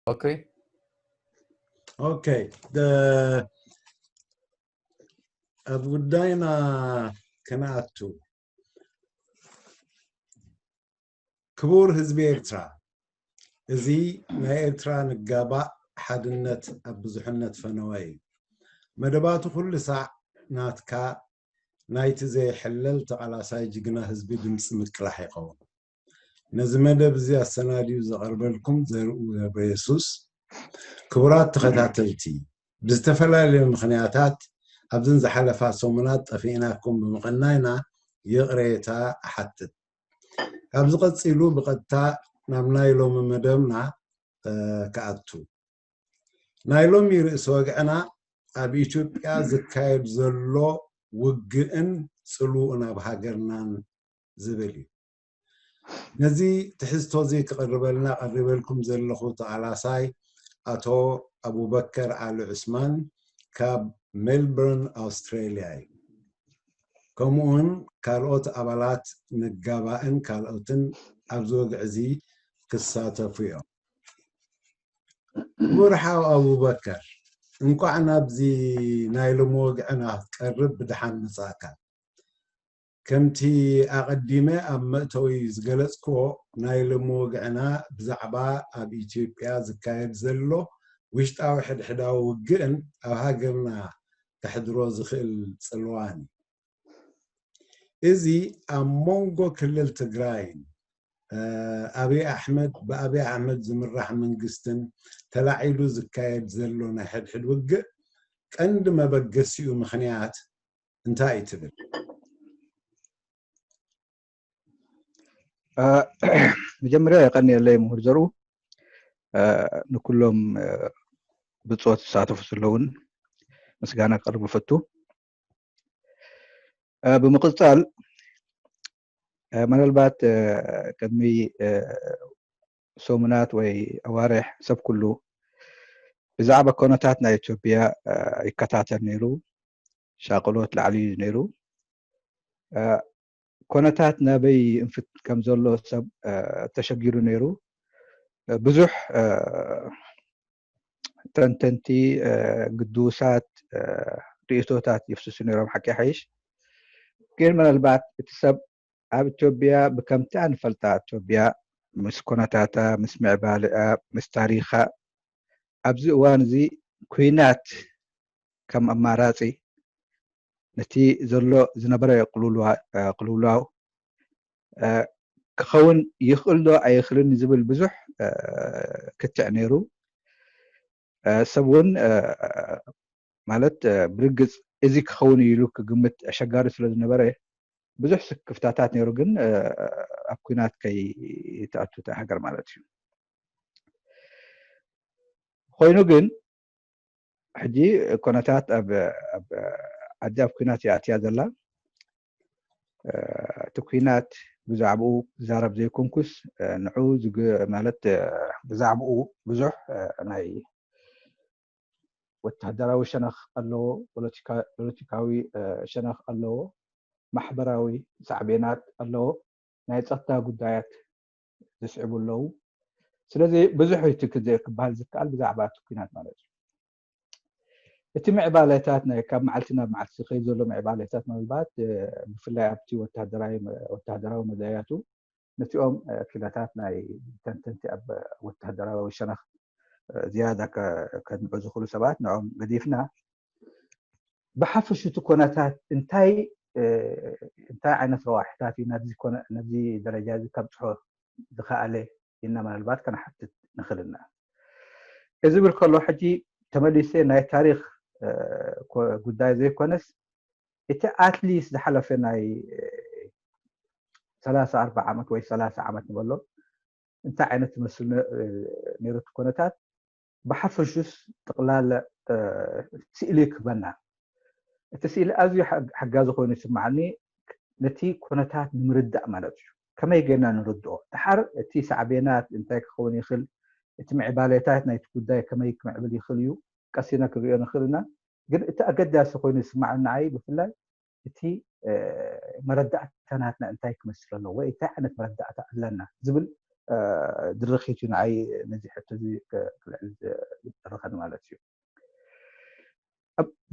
Okay. Okay. ኣብ ጉዳይና ከነኣቱ። ክቡር ህዝቢ ኤርትራ፣ እዚ ናይ ኤርትራ ንጋባእ ሓድነት ኣብ ብዙሕነት ፈነወ እዩ። መደባቱ ኩሉ ሳዕ ናትካ ናይቲ ዘይሕለል ተቓላሳይ ጅግና ህዝቢ ድምፂ ምቅላሕ ይኸውን። ነዚ መደብ እዚ ኣሰናድዩ ዘቐርበልኩም ዘርኡ ገብረየሱስ። ክቡራት ተኸታተልቲ፣ ብዝተፈላለዩ ምኽንያታት ኣብዘን ዝሓለፋ ሰሙናት ጠፊእናኩም ብምቕናይና ይቕሬታ እሓትት። ካብዚ ቀጺሉ ብቐጥታ ናብ ናይ ሎሚ መደብና ክኣቱ። ናይ ሎሚ ርእሲ ወግዕና ኣብ ኢትዮጵያ ዝካየድ ዘሎ ውግእን ጽልውኡን ኣብ ሃገርናን ዝብል እዩ። ነዚ ትሕዝቶ እዚ ክቐርበልና ቀሪበልኩም ዘለኹ ተቓላሳይ ኣቶ ኣቡበከር ዓሊ ዑስማን ካብ ሜልበርን ኣውስትራሊያ እዩ። ከምኡውን ካልኦት ኣባላት ንጋባእን ካልኦትን ኣብዚ ወግዒ እዚ ክሳተፉ እዮም። ክቡር ሓው ኣቡበከር፣ እንቋዕ ናብዚ ናይ ሎሚ ወግዕና ክትቀርብ ብደሓን መጻእካ። ከምቲ ኣቐዲመ ኣብ መእተዊ ዝገለጽክዎ፣ ናይ ሎሚ ወግዕና ብዛዕባ ኣብ ኢትዮጵያ ዝካየድ ዘሎ ውሽጣዊ ሕድሕዳዊ ውግእን ኣብ ሃገርና ከሕድሮ ዝኽእል ጽልዋን እዩ። እዚ ኣብ መንጎ ክልል ትግራይን ኣብይ ኣሕመድ ብኣብይ ኣሕመድ ዝምራሕ መንግስትን ተላዒሉ ዝካየድ ዘሎ ናይ ሕድሕድ ውግእ ቀንዲ መበገሲኡ ምኽንያት እንታይ እዩ ትብል? መጀመርያ የቐንየለይ ምሁር ዘርኡ፣ ንኩሎም ብፅወት ዝሳተፉ ዘለውን ምስጋና ክቐርብ ፈቱ። ብምቕፃል ምናልባት ቅድሚ ሰሙናት ወይ ኣዋርሕ ሰብ ኩሉ ብዛዕባ ኮነታት ናይ ኢትዮጵያ ይከታተል ነይሩ። ሻቕሎት ላዕሊ እዩ ነይሩ። ኮነታት ናበይ እንፍት ከም ዘሎ ሰብ ተሸጊሩ ነይሩ። ብዙሕ ተንተንቲ፣ ግዱሳት ርእቶታት ይፍስሱ ነይሮም። ሓቂ ሓይሽ ግን ምናልባት እቲ ሰብ ኣብ ኢትዮጵያ ብከምቲ ኣንፈልጣ ኢትዮጵያ ምስ ኮነታታ፣ ምስ ምዕባለኣ፣ ምስ ታሪኻ ኣብዚ እዋን እዚ ኩናት ከም ኣማራፂ ነቲ ዘሎ ዝነበረ ቅልውላው ክኸውን ይኽእል ዶ ኣይኽልን ዝብል ብዙሕ ክትዕ ነይሩ። ሰብ እውን ማለት ብርግፅ እዚ ክኸውን ኢሉ ክግምት ኣሸጋሪ ስለ ዝነበረ ብዙሕ ስክፍታታት ነይሩ፣ ግን ኣብ ኩናት ከይትኣቱ እታ ሃገር ማለት እዩ። ኮይኑ ግን ሕጂ ኮነታት ኣብ ዓዲ ኣብ ኩናት እያ ኣትያ ዘላ። እቲ ኩናት ብዛዕባኡ ክዛረብ ዘይኮንኩስ ንዑ ማለት ብዛዕባኡ ብዙሕ ናይ ወታደራዊ ሸነኽ ኣለዎ፣ ፖለቲካዊ ሸነኽ ኣለዎ፣ ማሕበራዊ ሳዕቤናት ኣለዎ፣ ናይ ፀጥታ ጉዳያት ዝስዕቡ ኣለዉ። ስለዚ ብዙሕ እቲ ክበሃል ዝከኣል ብዛዕባ እቲ ኩናት ማለት እዩ። እቲ ምዕባለታት ናይ ካብ መዓልቲ ናብ መዓልቲ ዝኸይድ ዘሎ ምዕባለታት ምናልባት ብፍላይ ኣብቲ ወታደራዊ መዳያቱ ነቲኦም ክኢላታት ናይ ተንተንቲ ኣብ ወታደራዊ ሸነኽ ዝያዳ ከድምዑ ዝኽእሉ ሰባት ንኦም ገዲፍና ብሓፈሹ እቲ ኮነታት እንታይ እንታይ ዓይነት ረዋሕታት እዩ ነዚ ደረጃ እዚ ከብፅሖ ዝኸኣለ ኢልና ምናልባት ከነሓትት ንኽእል ኢና። እዚ ብል ከሎ ሕጂ ተመሊሰ ናይ ታሪኽ ጉዳይ ዘይኮነስ እቲ ኣትሊስት ዝሓለፈ ናይ ሰላሳ ኣርባዓ ዓመት ወይ ሰላሳ ዓመት ንበሎ እንታይ ዓይነት ትመስል ነይሩ እቲ ኮነታት ብሓፈሹስ ጥቕላለ ስእሊ ክህበና። እቲ ስእሊ ኣዝዩ ሓጋዚ ኮይኑ ይስማዓኒ፣ ነቲ ኮነታት ንምርዳእ ማለት እዩ። ከመይ ጌርና ንርድኦ? ድሓር እቲ ሳዕቤናት እንታይ ክኸውን ይኽእል፣ እቲ ምዕባለታት ናይቲ ጉዳይ ከመይ ክምዕብል ይኽእል እዩ፣ ቀሲና ክንሪኦ ንኽእል ኢና። ግን እቲ ኣገዳሲ ኮይኑ ይስማዓኒ ንዓይ ብፍላይ እቲ መረዳእታ ናትና እንታይ ክመስል ኣለዎ ወይ እንታይ ዓይነት መረዳእታ ኣለና ዝብል ድርኺት እዩ ንዓይ ነዚ ሕቶ እዚ ክልዕል ዝደረኸኒ ማለት እዩ።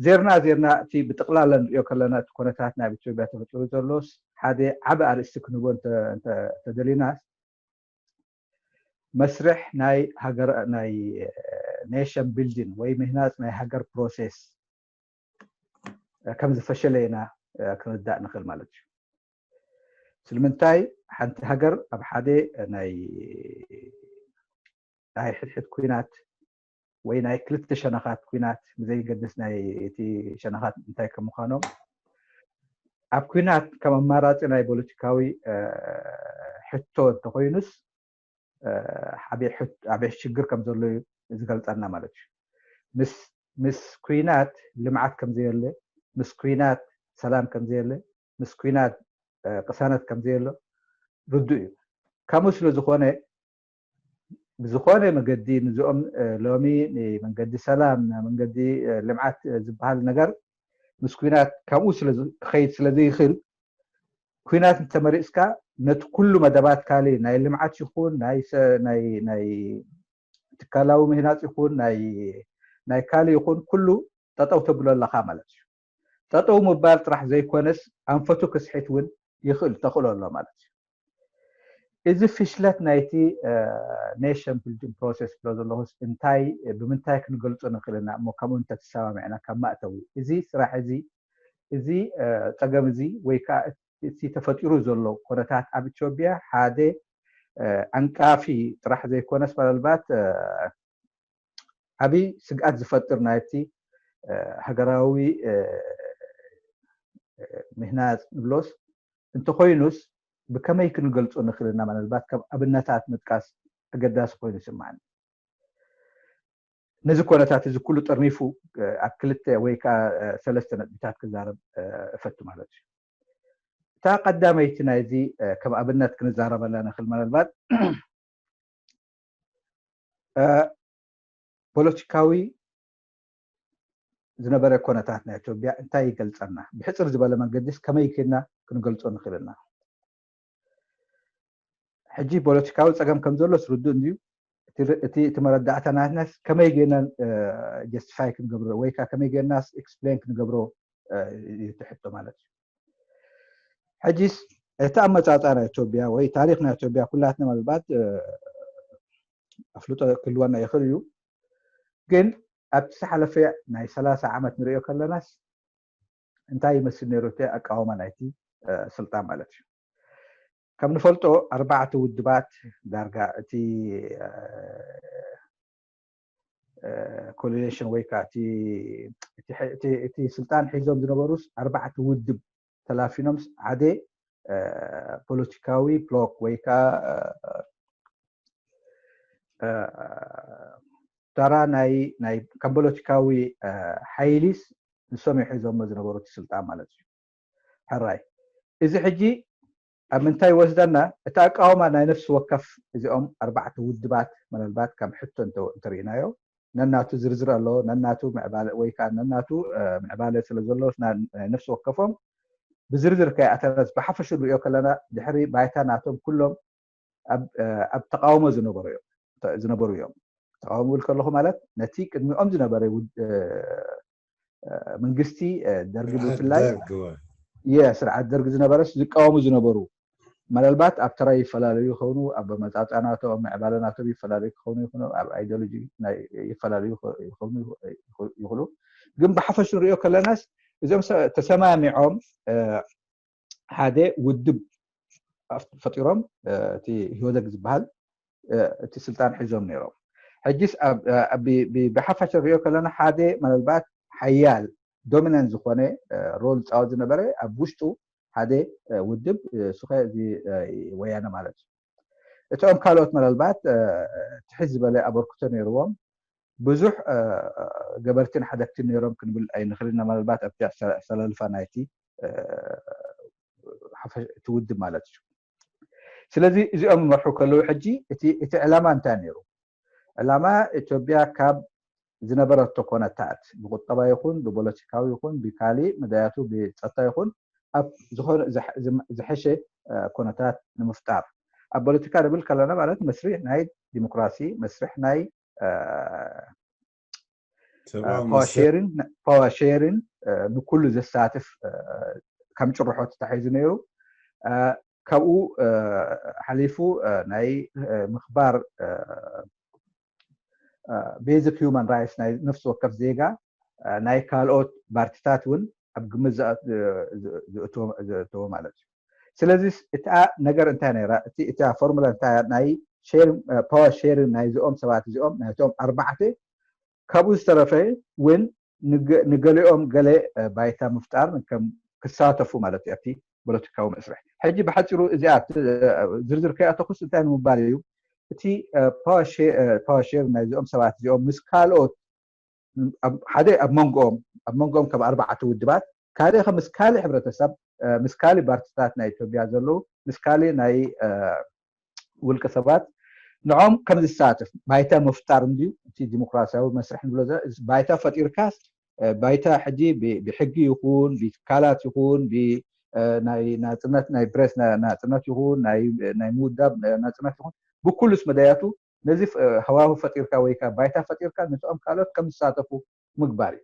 ዜርና ዜርና እቲ ብጥቕላላ ንሪኦ ከለና እቲ ኮነታት ናይ ኢትዮጵያ ተፈጢሩ ዘሎስ ሓደ ዓቢ ኣርእስቲ ክንቦ ተደሊናስ መስርሕ ናይ ሃገር ናይ ኔሽን ቢልዲን ወይ ምህናፅ ናይ ሃገር ፕሮሴስ ከም ዝፈሸለ ኢና ክንርዳእ ንኽእል ማለት እዩ። ስለምንታይ ሓንቲ ሃገር ኣብ ሓደ ናይ ናይ ሕድሕድ ኩናት ወይ ናይ ክልተ ሸነኻት ኩናት ብዘይገድስ ናይ እቲ ሸነኻት እንታይ ከም ምዃኖም ኣብ ኩናት ከም ኣማራፂ ናይ ፖለቲካዊ ሕቶ እንተኮይኑስ ዓብይ ሽግር ከም ዘሎ እዩ ዝገልፀልና ማለት እዩ። ምስ ኩናት ልምዓት ከም ዘየለ፣ ምስ ኩናት ሰላም ከም ዘየለ፣ ምስ ኩናት ቅሳነት ከም ዘየሎ ርዱእ እዩ። ከምኡ ስለ ዝኾነ ብዝኾነ መገዲ ንዚኦም ሎሚ መንገዲ ሰላም መንገዲ ልምዓት ዝበሃል ነገር ምስ ኩናት ከምኡ ክኸይድ ስለ ዘይኽእል ኩናት እንተመሪፅካ ነቲ ኩሉ መደባት ካሊ ናይ ልምዓት ይኹን ናይ ትካላዊ ምህናፅ ይኹን ናይ ካሊ ይኹን ኩሉ ጠጠው ተብሎ ኣለኻ ማለት እዩ። ጠጠው ምባል ጥራሕ ዘይኮነስ ኣንፈቱ ክስሒት እውን ይኽእል ተኽእሎ ኣሎ ማለት እዩ። እዚ ፍሽለት ናይቲ ኔሽን ቢልዲንግ ፕሮሰስ ብሎ ዘለኹስ እንታይ ብምንታይ ክንገልፆ ንኽእል ኢና እሞ ከምኡ እንተተሰማሚዕና ካብ ማእተዊ እዚ ስራሕ እዚ እዚ ፀገም እዚ ወይ ከዓ እቲ ተፈጢሩ ዘሎ ኮነታት ኣብ ኢትዮጵያ ሓደ ዓንቃፊ ጥራሕ ዘይኮነስ ምናልባት ዓብይ ስግኣት ዝፈጥር ናይቲ ሃገራዊ ምህናፅ ንብሎስ እንተኾይኑስ ብከመይ ክንገልፆ ንኽእል ኢና ምናልባት ከም ኣብነታት ምጥቃስ ኣገዳሲ ኮይኑ ይስማዓኒ። ነዚ ኮነታት እዚ ኩሉ ጠርኒፉ ኣብ ክልተ ወይ ከዓ ሰለስተ ነጥብታት ክዛረብ እፈቱ ማለት እዩ። እታ ቀዳመይቲ ናይዚ ከም ኣብነት ክንዛረበላ ንኽእል ምናልባት ፖለቲካዊ ዝነበረ ኮነታት ናይ ኢትዮጵያ እንታይ ይገልፀና? ብሕፅር ዝበለ መንገዲስ ከመይ ኬድና ክንገልፆ ንኽእል ኢና? ሕጂ ፖለቲካዊ ፀገም ከም ዘሎ ስርዱእ እንድዩ። እቲ መረዳእታ ናትናስ ከመይ ጌርና ጀስቲፋይ ክንገብሮ ወይ ከዓ ከመይ ጌርናስ ኤክስፕሌን ክንገብሮ እዩ እቲ ሕቶ ማለት እዩ። ሕጂስ እቲ ኣመፃፃ ናይ ኢትዮጵያ ወይ ታሪክ ናይ ኢትዮጵያ ኩላትና ምናልባት ኣፍልጦ ክህልወና ይኽእል እዩ። ግን ኣብቲ ዝሓለፈ ናይ ሰላሳ ዓመት ንሪኦ ከለናስ እንታይ ይመስል ነይሩ እቲ ኣቃውማ ናይቲ ስልጣን ማለት እዩ። ከም ንፈልጦ ኣርባዕተ ውድባት ዳርጋ እቲ ኮሊሽን ወይ ከዓ እቲ ስልጣን ሒዞም ዝነበሩስ ኣርባዕተ ውድብ ተላፊኖምስ ሓደ ፖለቲካዊ ብሎክ ወይ ከዓ ተራ ናይ ከም ፖለቲካዊ ሓይሊስ ንሶም እዮም ሒዞሞ ዝነበሩ እቲ ስልጣን ማለት እዩ። ሕራይ እዚ ሕጂ ኣብ ምንታይ ይወስደና? እቲ ኣቃውማ ናይ ነፍሲ ወከፍ እዚኦም ኣርባዕተ ውድባት ምናልባት ከም ሕቶ እንተሪእናዮ ነናቱ ዝርዝር ኣሎ። ነናቱ ምዕባለ ወይ ከዓ ነናቱ ምዕባለ ስለ ዘሎ ናይ ነፍሲ ወከፎም ብዝርዝር ከይኣተናስ ብሓፈሹ ንሪኦ ከለና ድሕሪ ባይታ ናቶም ኩሎም ኣብ ተቃውሞ ዝነበሩ እዮም። ተቃውሞ ብል ከለኹ ማለት ነቲ ቅድሚኦም ዝነበረ መንግስቲ ደርጊ ብፍላይ ስርዓት ደርጊ ዝነበረስ ዝቃወሙ ዝነበሩ ምናልባት ኣብ ተራ ይፈላለዩ ይኾኑ፣ ኣብ ኣመፃፅኣ ናቶም ምዕባለ ናቶም ይፈላለዩ ክኾኑ ይኾኑ፣ ኣብ ኣይዲዮሎጂ ይፈላለዩ ይኾኑ ይኽእሉ። ግን ብሓፈሽ ንሪኦ ከለናስ እዚኦም ተሰማሚዖም ሓደ ውድብ ፈጢሮም እቲ ኢህወደግ ዝበሃል እቲ ስልጣን ሒዞም ነይሮም። ሕጂስ ብሓፈሽ ንሪኦ ከለና ሓደ ምናልባት ሓያል ዶሚናንት ዝኾነ ሮል ዝፃወት ዝነበረ ኣብ ውሽጡ ሓደ ውድብ እሱኸ እዚ ወያነ ማለት እዩ። እቶም ካልኦት ምናልባት ትሕት ዝበለ ኣበርክቶ ነይርዎም ብዙሕ ገበርትን ሓደግትን ነይሮም ክንብል ኣይንኽልን። ምናልባት ኣብቲ ኣሰላልፋ ናይቲ እቲ ውድብ ማለት እዩ። ስለዚ እዚኦም ይመርሑ ከለዉ ሕጂ እቲ ዕላማ እንታይ ነይሩ? ዕላማ ኢትዮጵያ ካብ ዝነበረቶ ኮነታት ብቁጠባ ይኹን ብፖለቲካዊ ይኹን ብካሊእ መዳያቱ ብፀጥታ ይኹን ኣብ ዝኾነ ዝሐሸ ኮነታት ንምፍጣር ኣብ ፖለቲካ ንብል ከለና ማለት መስርሕ ናይ ዲሞክራሲ፣ መስርሕ ናይ ፓወር ሼሪንግ ንኩሉ ዘሳትፍ ከም ጭርሖ ተታሒዙ ነይሩ። ካብኡ ሓሊፉ ናይ ምኽባር ቤዚክ ሂውማን ራይትስ ናይ ነፍሲ ወከፍ ዜጋ፣ ናይ ካልኦት ፓርቲታት እውን ኣብ ግምት ዘእተወ ማለት እዩ። ስለዚ እታ ነገር እንታይ ነይራ? እታ ፎርሙላ እንታይ? ናይ ፓወር ሼሪንግ ናይዚኦም ሰባት እዚኦም፣ ናይቶም ኣርባዕተ፣ ካብኡ ዝተረፈ እውን ንገሊኦም ገለ ባይታ ምፍጣር ክሳተፉ ማለት እዩ ኣብቲ ፖለቲካዊ መስርሕ። ሕጂ ብሓፂሩ እዚኣ ዝርዝር ከይኣተኹስ እንታይ ንምባል እዩ? እቲ ፓወር ሼር ናይዚኦም ሰባት እዚኦም ምስ ካልኦት ሓደ ኣብ መንጎኦም ኣብ መንጎኦም ከም ኣርባዕተ ውድባት ካልእ ምስ ካልእ ሕብረተሰብ፣ ምስ ካልእ ፓርቲታት ናይ ኢትዮጵያ ዘለዉ፣ ምስ ካልእ ናይ ውልቀ ሰባት ንዖም ከም ዝሳተፍ ባይታ ምፍጣር እንድዩ። እቲ ዲሞክራሲያዊ መስርሕ ንብሎ ባይታ ፈጢርካስ፣ ባይታ ሕጂ ብሕጊ ይኹን ብትካላት ይኹን ናይ ናፅነት ናይ ፕሬስ ናፅነት ይኹን ናይ ምውዳብ ናፅነት ይኹን ብኩሉስ መዳያቱ ነዚ ሃዋሁ ፈጢርካ ወይ ከዓ ባይታ ፈጢርካ ነቶም ካልኦት ከም ዝሳተፉ ምግባር እዩ።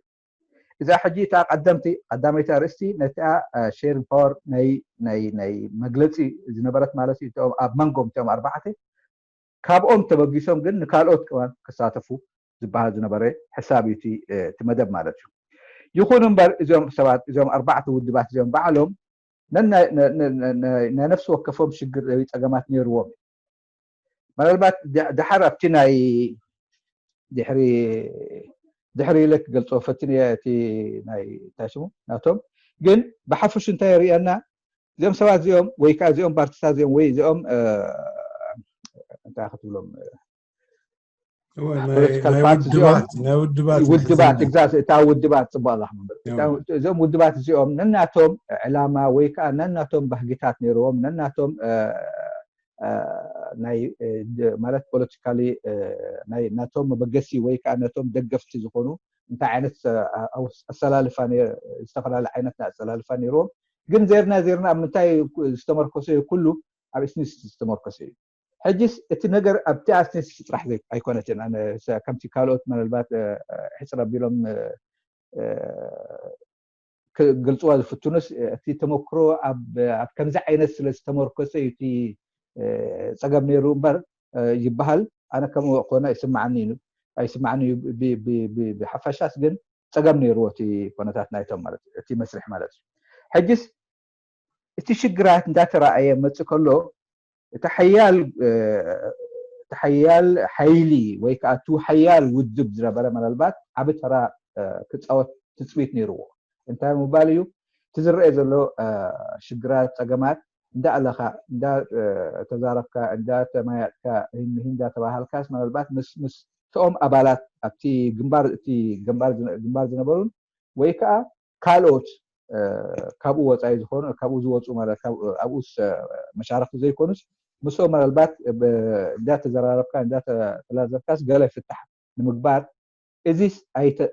እዛ ሕጂ እታ ቀደምቲ ቀዳመይቲ ኣርእስቲ ነቲኣ ሼሪንግ ፓወር ናይ ናይ ናይ መግለፂ ዝነበረት ማለት እዩ። ኣብ መንጎም እቲኦም ኣርባዕተ ካብኦም ተበጊሶም ግን ንካልኦት ከማን ክሳተፉ ዝበሃል ዝነበረ ሕሳብ እዩ እቲ መደብ ማለት እዩ። ይኹን እምበር እዚኦም ሰባት እዚኦም ኣርባዕተ ውድባት እዚኦም ባዕሎም ናይ ነፍሲ ወከፎም ሽግር ወይ ፀገማት ነይርዎም። ምናልባት ድሓር ኣብቲ ናይ ድሕሪ ድሕሪ ኢለ ክገልፆ ፈትን እየ እቲ ናይ እንታይ ሽሙ ናቶም። ግን ብሓፈሹ እንታይ የርእየና? እዚኦም ሰባት እዚኦም ወይ ከዓ እዚኦም ፓርቲታት እዚኦም ወይ እዚኦም እንታይ ክትብሎም ናይ ውድባት ናይ ውድባት ውድባት exactly እታ ውድባት ፅቡቅ ኣላ ክመበር እዚኦም ውድባት እዚኦም ነናቶም ዕላማ ወይ ከዓ ነናቶም ባህግታት ነይርዎም ነናቶም ናይ ማለት ፖለቲካሊ ናይ ናቶም መበገሲ ወይ ከዓ ነቶም ደገፍቲ ዝኾኑ እንታይ ዓይነት ኣሰላልፋ ዝተፈላለየ ዓይነት ኣሰላልፋ ነይርዎም። ግን ዜርና ዜርና ኣብ ምንታይ ዝተመርኮሰ እዩ? ኩሉ ኣብ ኢትኒስ ዝተመርኮሰ እዩ። ሕጂስ እቲ ነገር ኣብቲ ኣስኒስ ጥራሕ ኣይኮነትን። ከምቲ ካልኦት ምናልባት ሕፅር ኣቢሎም ክገልፅዋ ዝፍትኑስ እቲ ተመክሮ ኣብ ከምዚ ዓይነት ስለ ዝተመርኮሰ እዩ እቲ ፀገም ነይሩ እምበር ይበሃል። ኣነ ከምኡ ኮነ ኣይስማዓኒ ኣይስማዓኒ እዩ። ብሓፈሻስ ግን ፀገም ነይርዎ እቲ ኮነታት ናይቶም ማለት እቲ መስርሕ ማለት እዩ። ሕጂስ እቲ ሽግራት እንዳተረኣየ መፅእ ከሎ እቲ ሓያል እቲ ሓያል ሓይሊ ወይ ከዓ እቲ ሓያል ውድብ ዝነበረ ምናልባት ዓቢ ተራ ክፃወት ትፅቢት ነይርዎ። እንታይ ምባል እዩ እቲ ዝረአ ዘሎ ሽግራት ፀገማት እንዳኣለኻ እንዳተዛረብካ እንዳተማያጥካ እንዳተባሃልካስ ምናልባት ምስኦም ኣባላት ኣብቲ ግንባር እቲ ግንባር ዝነበሩን ወይ ከዓ ካልኦት ካብኡ ወፃኢ ዝኾኑ ካብኡ ዝወፁ ማለት ኣብኡስ መሻረክቲ ዘይኮኑስ ምስኦም ምናልባት እንዳተዘራረብካ እንዳተላዘብካስ ገለ ፍታሕ ንምግባር እዚስ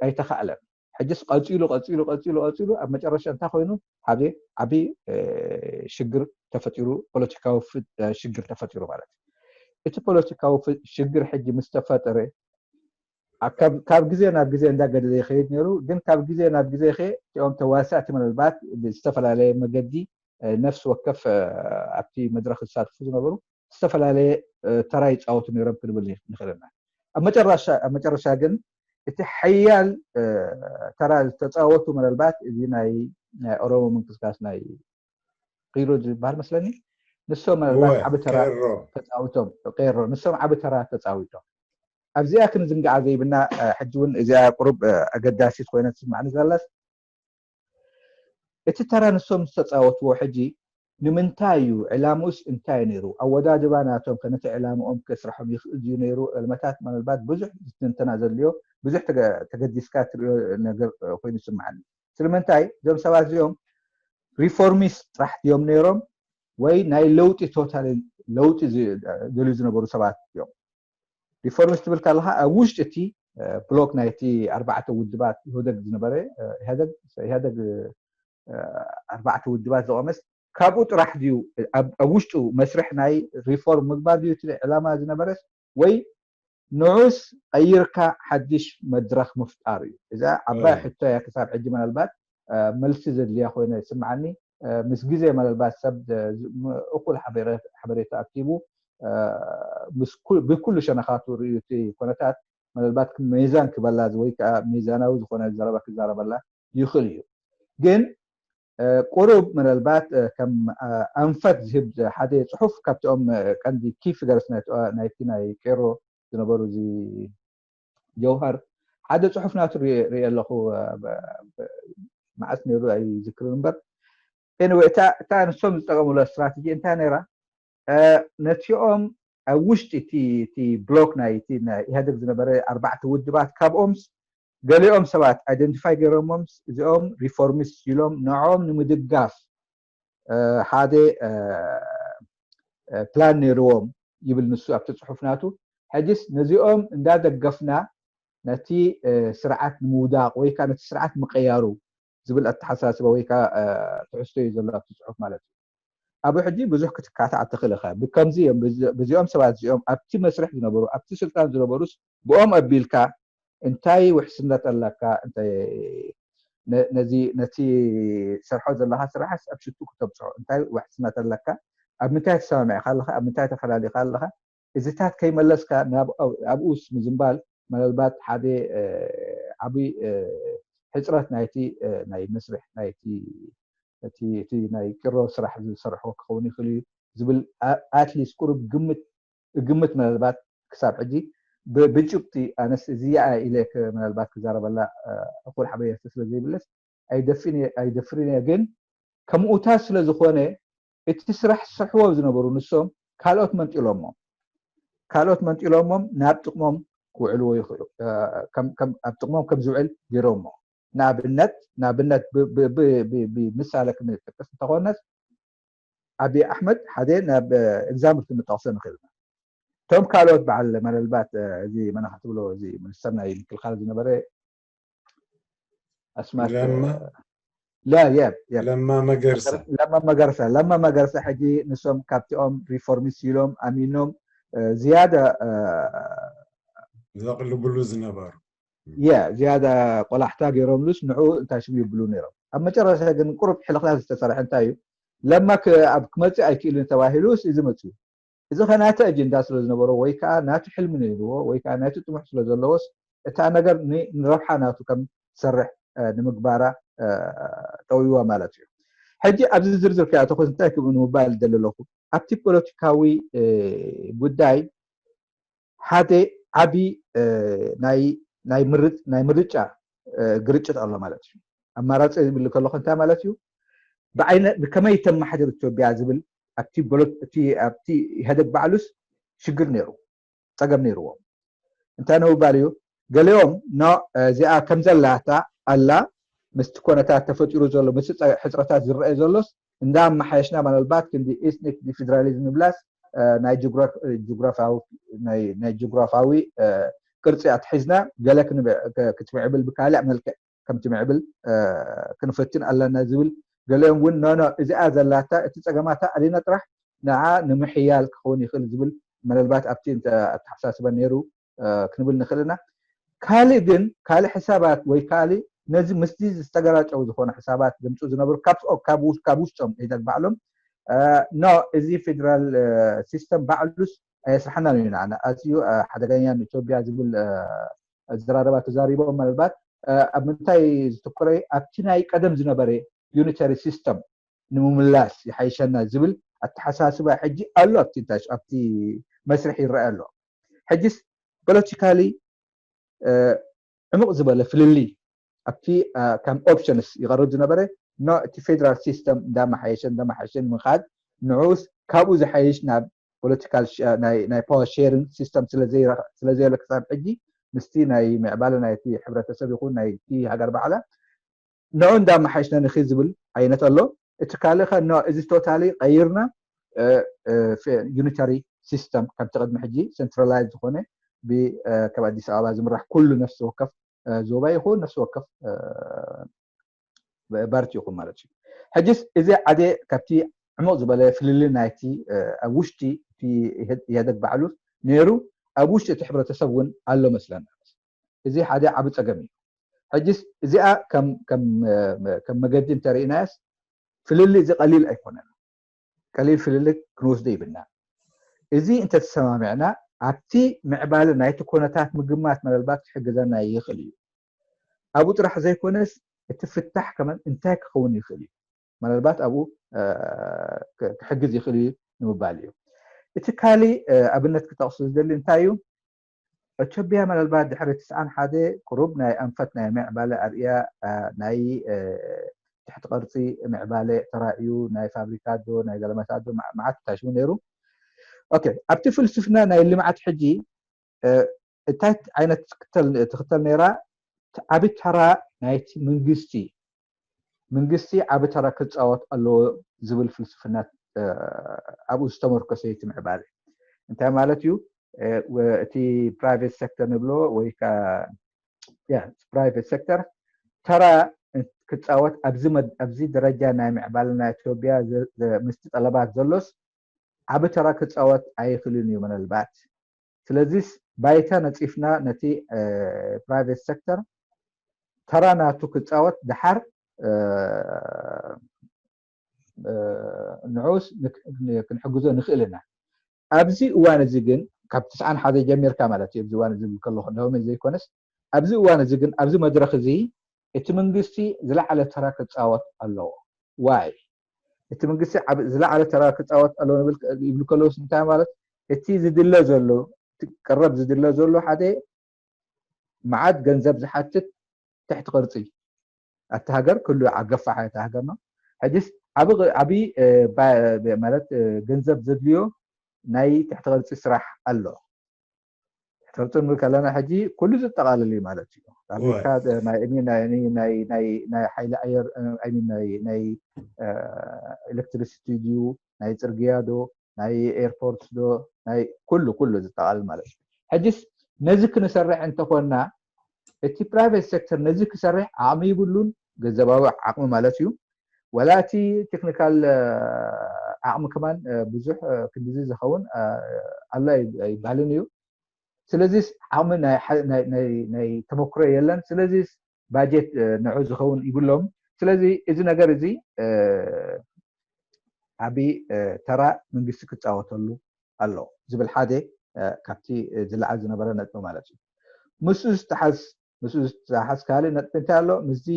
ኣይተኻእለን። ሕጅስ ቀፂሉ ቀፂሉ ቀፂሉ ቀፂሉ ኣብ መጨረሻ እንታይ ኮይኑ ሓደ ዓብዪ ሽግር ተፈጢሩ፣ ፖለቲካዊ ሽግር ተፈጢሩ ማለት እዩ። እቲ ፖለቲካዊ ሽግር ሕጂ ምስ ተፈጠረ ካብ ግዜ ናብ ግዜ እንዳገደደ ይኸይድ ነይሩ። ግን ካብ ግዜ ናብ ግዜ ኸ እቲኦም ተዋሳእቲ ምናልባት ብዝተፈላለየ መገዲ ነፍሲ ወከፍ ኣብቲ መድረኽ ዝሳትፉ ዝነበሩ ዝተፈላለየ ተራ ይፃወቱ ነይሮም ክንብል ንኽእል ኢና። ኣብ መጨረሻ ግን እቲ ሓያል ተራ ዝተፃወቱ ምናልባት እዚ ናይ ኦሮሞ ምንቅስቃስ ናይ ቂሮ ዝበሃል መስለኒ ንሶም ምናልባት ዓቢ ተራ ተፃዊቶም ቄሮ ንሶም ዓቢ ተራ ተፃዊቶም ኣብዚኣ ክንዝንግዓ ዘይብና ሕጂ እውን እዚኣ ቁሩብ ኣገዳሲት ኮይና ትስማዕኒ ዘላስ እቲ ተራ ንሶም ዝተፃወትዎ ሕጂ ንምንታይ እዩ ዕላምኡስ እንታይ ነይሩ ኣወዳድባ ናቶም ከነቲ ዕላምኦም ከስርሖም ይኽእል እዩ ነይሩ ዕልመታት ምናልባት ብዙሕ ዝትንተና ዘድልዮ ብዙሕ ተገዲስካ ትሪኦ ነገር ኮይኑ ይስምዓኒ ስለምንታይ እዞም ሰባት እዚኦም ሪፎርሚስት ጥራሕ ድዮም ነይሮም ወይ ናይ ለውጢ ቶታል ለውጢ ዝደልዩ ዝነበሩ ሰባት እዮም ሪፎርሚስት ትብል ከለካ ኣብ ውሽጢ እቲ ብሎክ ናይቲ ኣርባዕተ ውድባት ኢህደግ ዝነበረ ኢህደግ ኣርባዕተ ውድባት ዘቆመስ ካብኡ ጥራሕ ድዩ ኣብ ውሽጡ መስርሕ ናይ ሪፎርም ምግባር ድዩ እቲ ዕላማ ዝነበረስ ወይ ንዑስ ቀይርካ ሓድሽ መድረክ ምፍጣር እዩ። እዛ ዓባይ ሕቶ እያ ክሳብ ሕጂ ምናልባት መልሲ ዘድልያ ኮይነ ይስምዓኒ። ምስ ግዜ ምናልባት ሰብ እኩል ሓበሬታ ኣኪቡ ብኩሉ ሸነኻቱ ርእዩ እቲ ኮነታት ምናልባት ሜዛን ክበላ ወይ ከዓ ሜዛናዊ ዝኾነ ዘረባ ክዛረበላ ይኽእል እዩ። ግን ቁሩብ ምናልባት ከም ኣንፈት ዝህብ ሓደ ፅሑፍ ካብቲኦም ቀንዲ ኪ ፊገርስ ናይቲ ናይ ቄሮ ዝነበሩ እዚ ጀውሃር ሓደ ፅሑፍ ናቱ ርእ ኣለኹ። መዓስ ነይሩ ኣይዝክርን እምበር፣ ኤኒወይ እታ ንሶም ዝጠቀሙላ ስትራቴጂ እንታይ ነይራ? ነቲኦም ኣብ ውሽጢ እቲ ብሎክ ናይ ኢህደግ ዝነበረ ኣርባዕተ ውድባት ካብኦምስ ገሊኦም ሰባት ኣይደንቲፋይ ገይሮሞምስ እዚኦም ሪፎርሚስት ኢሎም ንዕኦም ንምድጋፍ ሓደ ፕላን ነይርዎም ይብል ንሱ ኣብቲ ፅሑፍ ናቱ። ሕጅስ ነዚኦም እንዳደገፍና ነቲ ስርዓት ንምውዳቅ ወይ ከዓ ነቲ ስርዓት ምቀያሩ ዝብል ኣተሓሳስባ ወይ ከዓ ትሕዝቶ እዩ ዘሎ ኣብቲ ፅሑፍ ማለት እዩ። ኣብኡ ሕጂ ብዙሕ ክትካታዕ ትኽእል ኢኻ። ብከምዚ እዮም በዚኦም ሰባት እዚኦም ኣብቲ መስርሕ ዝነበሩ ኣብቲ ስልጣን ዝነበሩስ ብኦም ኣቢልካ እንታይ ውሕስነት ኣለካ? ነዚ ነቲ ሰርሖ ዘለካ ስራሕስ ኣብ ሽቱ ክተብፅሖ እንታይ ውሕስነት ኣለካ? ኣብ ምንታይ ተሰማሚዕካ ኣለካ? ኣብ ምንታይ ተፈላሊካ ኣለካ? እዚታት ከይመለስካ ኣብኡስ ምዝንባል ምናልባት ሓደ ዓብይ ሕፅረት ናይቲ ናይ መስርሕ ናይቲ እቲ ናይ ቅሮ ስራሕ ዝሰርሖ ክኸውን ይኽእል እዩ ዝብል ኣትሊስት ቁሩብ ግምት እግምት ምናልባት ክሳብ ሕጂ ብጭብጢ ኣነስ እዚኣ ኢለ ምናልባት ክዛረበላ እኩል ሓበሬታ ስለ ዘይብለስ ኣይደፍርን እየ። ግን ከምኡታት ስለ ዝኾነ እቲ ስራሕ ዝሰርሕዎ ዝነበሩ ንሶም ካልኦት መንጢሎሞም ካልኦት መንጢሎሞም ናብ ጥቕሞም ክውዕልዎ ይኽእሉ። ኣብ ጥቕሞም ከም ዝውዕል ገይሮሞ። ንኣብነት ንኣብነት ምሳሌ ክንጠቅስ እንተኾነስ ኣብይ ኣሕመድ ሓደ ናብ ኤግዛምፕል ክንጠቕሶ ንኽእል ኢና። እቶም ካልኦት በዓል መለልባት እዚ መን ኢኻ ትብሎ እዚ ሚኒስተር ናይ ምክልኻል ዝነበረ ኣስማት ለማ ላ የብ የብ ለማ መገርሳ ለማ መገርሳ ለማ መገርሳ ሕጂ ንሶም ካብቲኦም ሪፎርሚስት ኢሎም ኣሚኖም ዝያዳ ዘቕልብሉ ዝነበሩ የ ዝያዳ ቆላሕታ ገይሮምሉስ ንዑ እንታይ ሽም ይብሉ ነይሮም። ኣብ መጨረሻ ግን ቁሩብ ሕልኽላት ዝተሰርሐ እንታይ እዩ ለማ ኣብ ክመፅእ ኣይክእልን ተባሂሉስ እዚ መፅኡ። እዚ ከ ናቲ ኣጀንዳ ስለ ዝነበሮ ወይ ከዓ ናቲ ሕልሚ ነይርዎ ወይ ከዓ ናቲ ጥሙሕ ስለ ዘለዎስ እታ ነገር ንረብሓ ናቱ ከም ትሰርሕ ንምግባራ ጠውይዋ ማለት እዩ። ሕጂ ኣብዚ ዝርዝር ከይኣተኹ እንታይ ክብኡ ንምባል ይደሊ ኣለኹ ኣብቲ ፖለቲካዊ ጉዳይ ሓደ ዓቢ ናይ ምርጫ ግርጭት ኣሎ ማለት እዩ። ኣማራፂ ዝብል ከለኹ እንታይ ማለት እዩ? ብዓይነ ብከመይ ተመሓድር ኢትዮጵያ ዝብል ኣብቲ ኢህደግ ባዕሉስ ሽግር ነይሩ፣ ፀገም ነይርዎም። እንታይ ንምባል እዩ? ገሊኦም ኖ እዚኣ ከምዘላታ ኣላ ምስቲ ኮነታት ተፈጢሩ ዘሎ ምስ ሕፅረታት ዝረአ ዘሎስ እንዳ ኣመሓየሽና ምናልባት ክንዲ ኤትኒክ ዲፌደራሊዝም ንብላስ ናይ ጂኦግራፋዊ ቅርፂ ኣትሒዝና ገለ ክትምዕብል ብካሊእ መልክዕ ከም ትምዕብል ክንፈትን ኣለና ዝብል ገሊኦም እውን ኖኖ እዚኣ ዘላታ እቲ ፀገማታ ኣሊና ጥራሕ ንዓ ንምሕያል ክኸውን ይኽእል ዝብል ምናልባት ኣብቲ ኣተሓሳስበ ነይሩ ክንብል ንኽእል ኢና። ካልእ ግን ካልእ ሕሳባት ወይ ካልእ ነዚ ምስዚ ዝተገራጨው ዝኾነ ሕሳባት ዘምፅኡ ዝነበሩ ካብ ውሽጦም ኢህደግ ባዕሎም ኖ እዚ ፌደራል ሲስተም ባዕሉስ ኣየስርሓናን እዩ ንዓና ኣዝዩ ሓደገኛ ንኢትዮጵያ ዝብል ኣዘራረባ ተዛሪቦም ምናልባት ኣብ ምንታይ ዝትኮረ ኣብቲ ናይ ቀደም ዝነበረ ዩኒተሪ ሲስተም ንምምላስ ይሓይሸና ዝብል ኣተሓሳስባ ሕጂ ኣሎ ኣብቲ መስርሕ ይረአ ኣሎ። ሕጂስ ፖለቲካሊ ዕሙቕ ዝበለ ፍልልይ ኣብቲ ከም ኦፕሽንስ ይቐርብ ዝነበረ ኖ እቲ ፌደራል ሲስተም እንዳመሓየሸ እንዳመሓየሸ ንምኻድ ንዑስ ካብኡ ዝሓይሽ ናብ ፖለቲካል ናይ ፓወር ሼሪንግ ሲስተም ስለዘየለ ክሳብ ሕጂ ምስቲ ናይ ምዕባለ ናይቲ ሕብረተሰብ ይኹን ናይቲ ሃገር ባዕላ ንዑ እንዳመሓየሽና ንኺድ ዝብል ዓይነት ኣሎ። እቲ ካልእ ከ ኖ እዚ ቶታሊ ቀይርና ዩኒታሪ ሲስተም ከምቲ ቅድሚ ሕጂ ሰንትራላይዝ ዝኾነ ካብ ኣዲስ ኣበባ ዝምራሕ ኩሉ ነፍሲ ወከፍ ዞባ ይኹን ነፍሲ ወከፍ ባርቲ ይኹን ማለት እዩ። ሕጂስ እዚ ሓደ ካብቲ ዕሙቕ ዝበለ ፍልልይ ናይቲ ኣብ ውሽጢ እቲ ኢህደግ ባዕሉ ነይሩ፣ ኣብ ውሽጢ እቲ ሕብረተሰብ እውን ኣሎ መስለና። እዚ ሓደ ዓቢ ጸገም እዩ። ሕጂስ እዚኣ ከም መገዲ እንተርኢናያስ ፍልልይ እዚ ቀሊል ኣይኮነን። ቀሊል ፍልልይ ክንወስዶ ይብልና። እዚ እንተተሰማሚዕና ኣብቲ ምዕባለ ናይቲ ኮነታት ምግማት መለልባት ክሕግዘና ይኽእል እዩ። ኣብኡ ጥራሕ ዘይኮነስ እቲ ፍታሕ ከመን እንታይ ክኸውን ይኽእል እዩ፣ መለልባት ኣብኡ ክሕግዝ ይኽእል እዩ ንምባል እዩ። እቲ ካሊ ኣብነት ክጠቕሱ ዝደሊ እንታይ እዩ? ኢትዮጵያ መለልባት ድሕሪ ትስዓን ሓደ ቁሩብ ናይ ኣንፈት ናይ ምዕባለ ኣርእያ፣ ናይ ትሕቲ ቅርፂ ምዕባለ ተራእዩ፣ ናይ ፋብሪካ ዶ ናይ ገለመታት ዶ መዓት ታሽሙ ነይሩ። ኦኬ፣ ኣብቲ ፍልስፍና ናይ ልምዓት ሕጂ እንታይ ዓይነት ትክተል ነይራ? ዓቢ ተራ ናይቲ መንግስቲ መንግስቲ ዓቢ ተራ ክፃወት ኣለዎ ዝብል ፍልስፍና ኣብኡ ዝተመርኮሰ እቲ ምዕባለ። እንታይ ማለት እዩ? እቲ ፕራይቬት ሴክተር ንብሎ ወይ ፕራይቬት ሴክተር ተራ ክፃወት ኣብዚ ደረጃ ናይ ምዕባለ ናይ ኢትዮጵያ ምስቲ ጠለባት ዘሎስ ዓቢ ተራ ክፃወት ኣይኽልን እዩ ምናልባት። ስለዚስ ባይታ ነፂፍና ነቲ ፕራይቬት ሴክተር ተራ ናቱ ክፃወት ድሓር ንዑስ ክንሕግዞ ንኽእል ኢና። ኣብዚ እዋን እዚ ግን ካብ ትስዓን ሓደ ጀሚርካ ማለት እዩ፣ ኣብዚ እዋን እዚ ዝብል ከለኹ እንደውም ዘይኮነስ ኣብዚ እዋን እዚ ግን ኣብዚ መድረኽ እዚ እቲ መንግስቲ ዝለዓለ ተራ ክፃወት ኣለዎ። ዋይ እቲ መንግስቲ ዝለዓለ ተራ ክፃወት ኣለዎ ይብል ከለውስ እንታይ ማለት? እቲ ዝድለ ዘሎ ቀረብ ዝድለ ዘሎ ሓደ መዓት ገንዘብ ዝሓትት ትሕቲ ቅርፂ ኣብቲ ሃገር ክሉ ዓገፋሕ እቲ ሃገር ነው። ሕጅስ ዓቢ ማለት ገንዘብ ዘድልዮ ናይ ትሕቲ ቅርፂ ስራሕ ኣሎ። ትሕቲ ቅርፂ ንብል ከለና ሕጂ ኩሉ ዝጠቃልል እዩ ማለት እዩ። ፋብሪካ ናይ እኒ ናይ ሓይሊ ኣየር ናይ ኤሌክትሪሲቲ ድዩ ናይ ፅርግያ ዶ ናይ ኤርፖርት ዶ ናይ ኩሉ ኩሉ ዝጠቃልል ማለት እዩ። ሕጅስ ነዚ ክንሰርሕ እንተኮንና እቲ ፕራይቬት ሴክተር ነዚ ክሰርሕ ዓቕሚ ይብሉን ገንዘባዊ ዓቕሚ ማለት እዩ። ወላ እቲ ቴክኒካል ዓቕሚ ከማን ብዙሕ ክንድዚ ዝኸውን ኣሎ ኣይባሃልን እዩ። ስለዚስ ዓቕሚ ናይ ተመክሮ የለን። ስለዚስ ባጀት ንዑ ዝኸውን ይብሎም። ስለዚ እዚ ነገር እዚ ዓቢ ተራ መንግስቲ ክፃወተሉ ኣሎ ዝብል ሓደ ካብቲ ዝለዓል ዝነበረ ነጥቢ ማለት እዩ። ምስኡ ዝተሓዝ ምስኡ ዝተሓዝ ካልእ ነጥቢ እንታይ ኣሎ? ምስዚ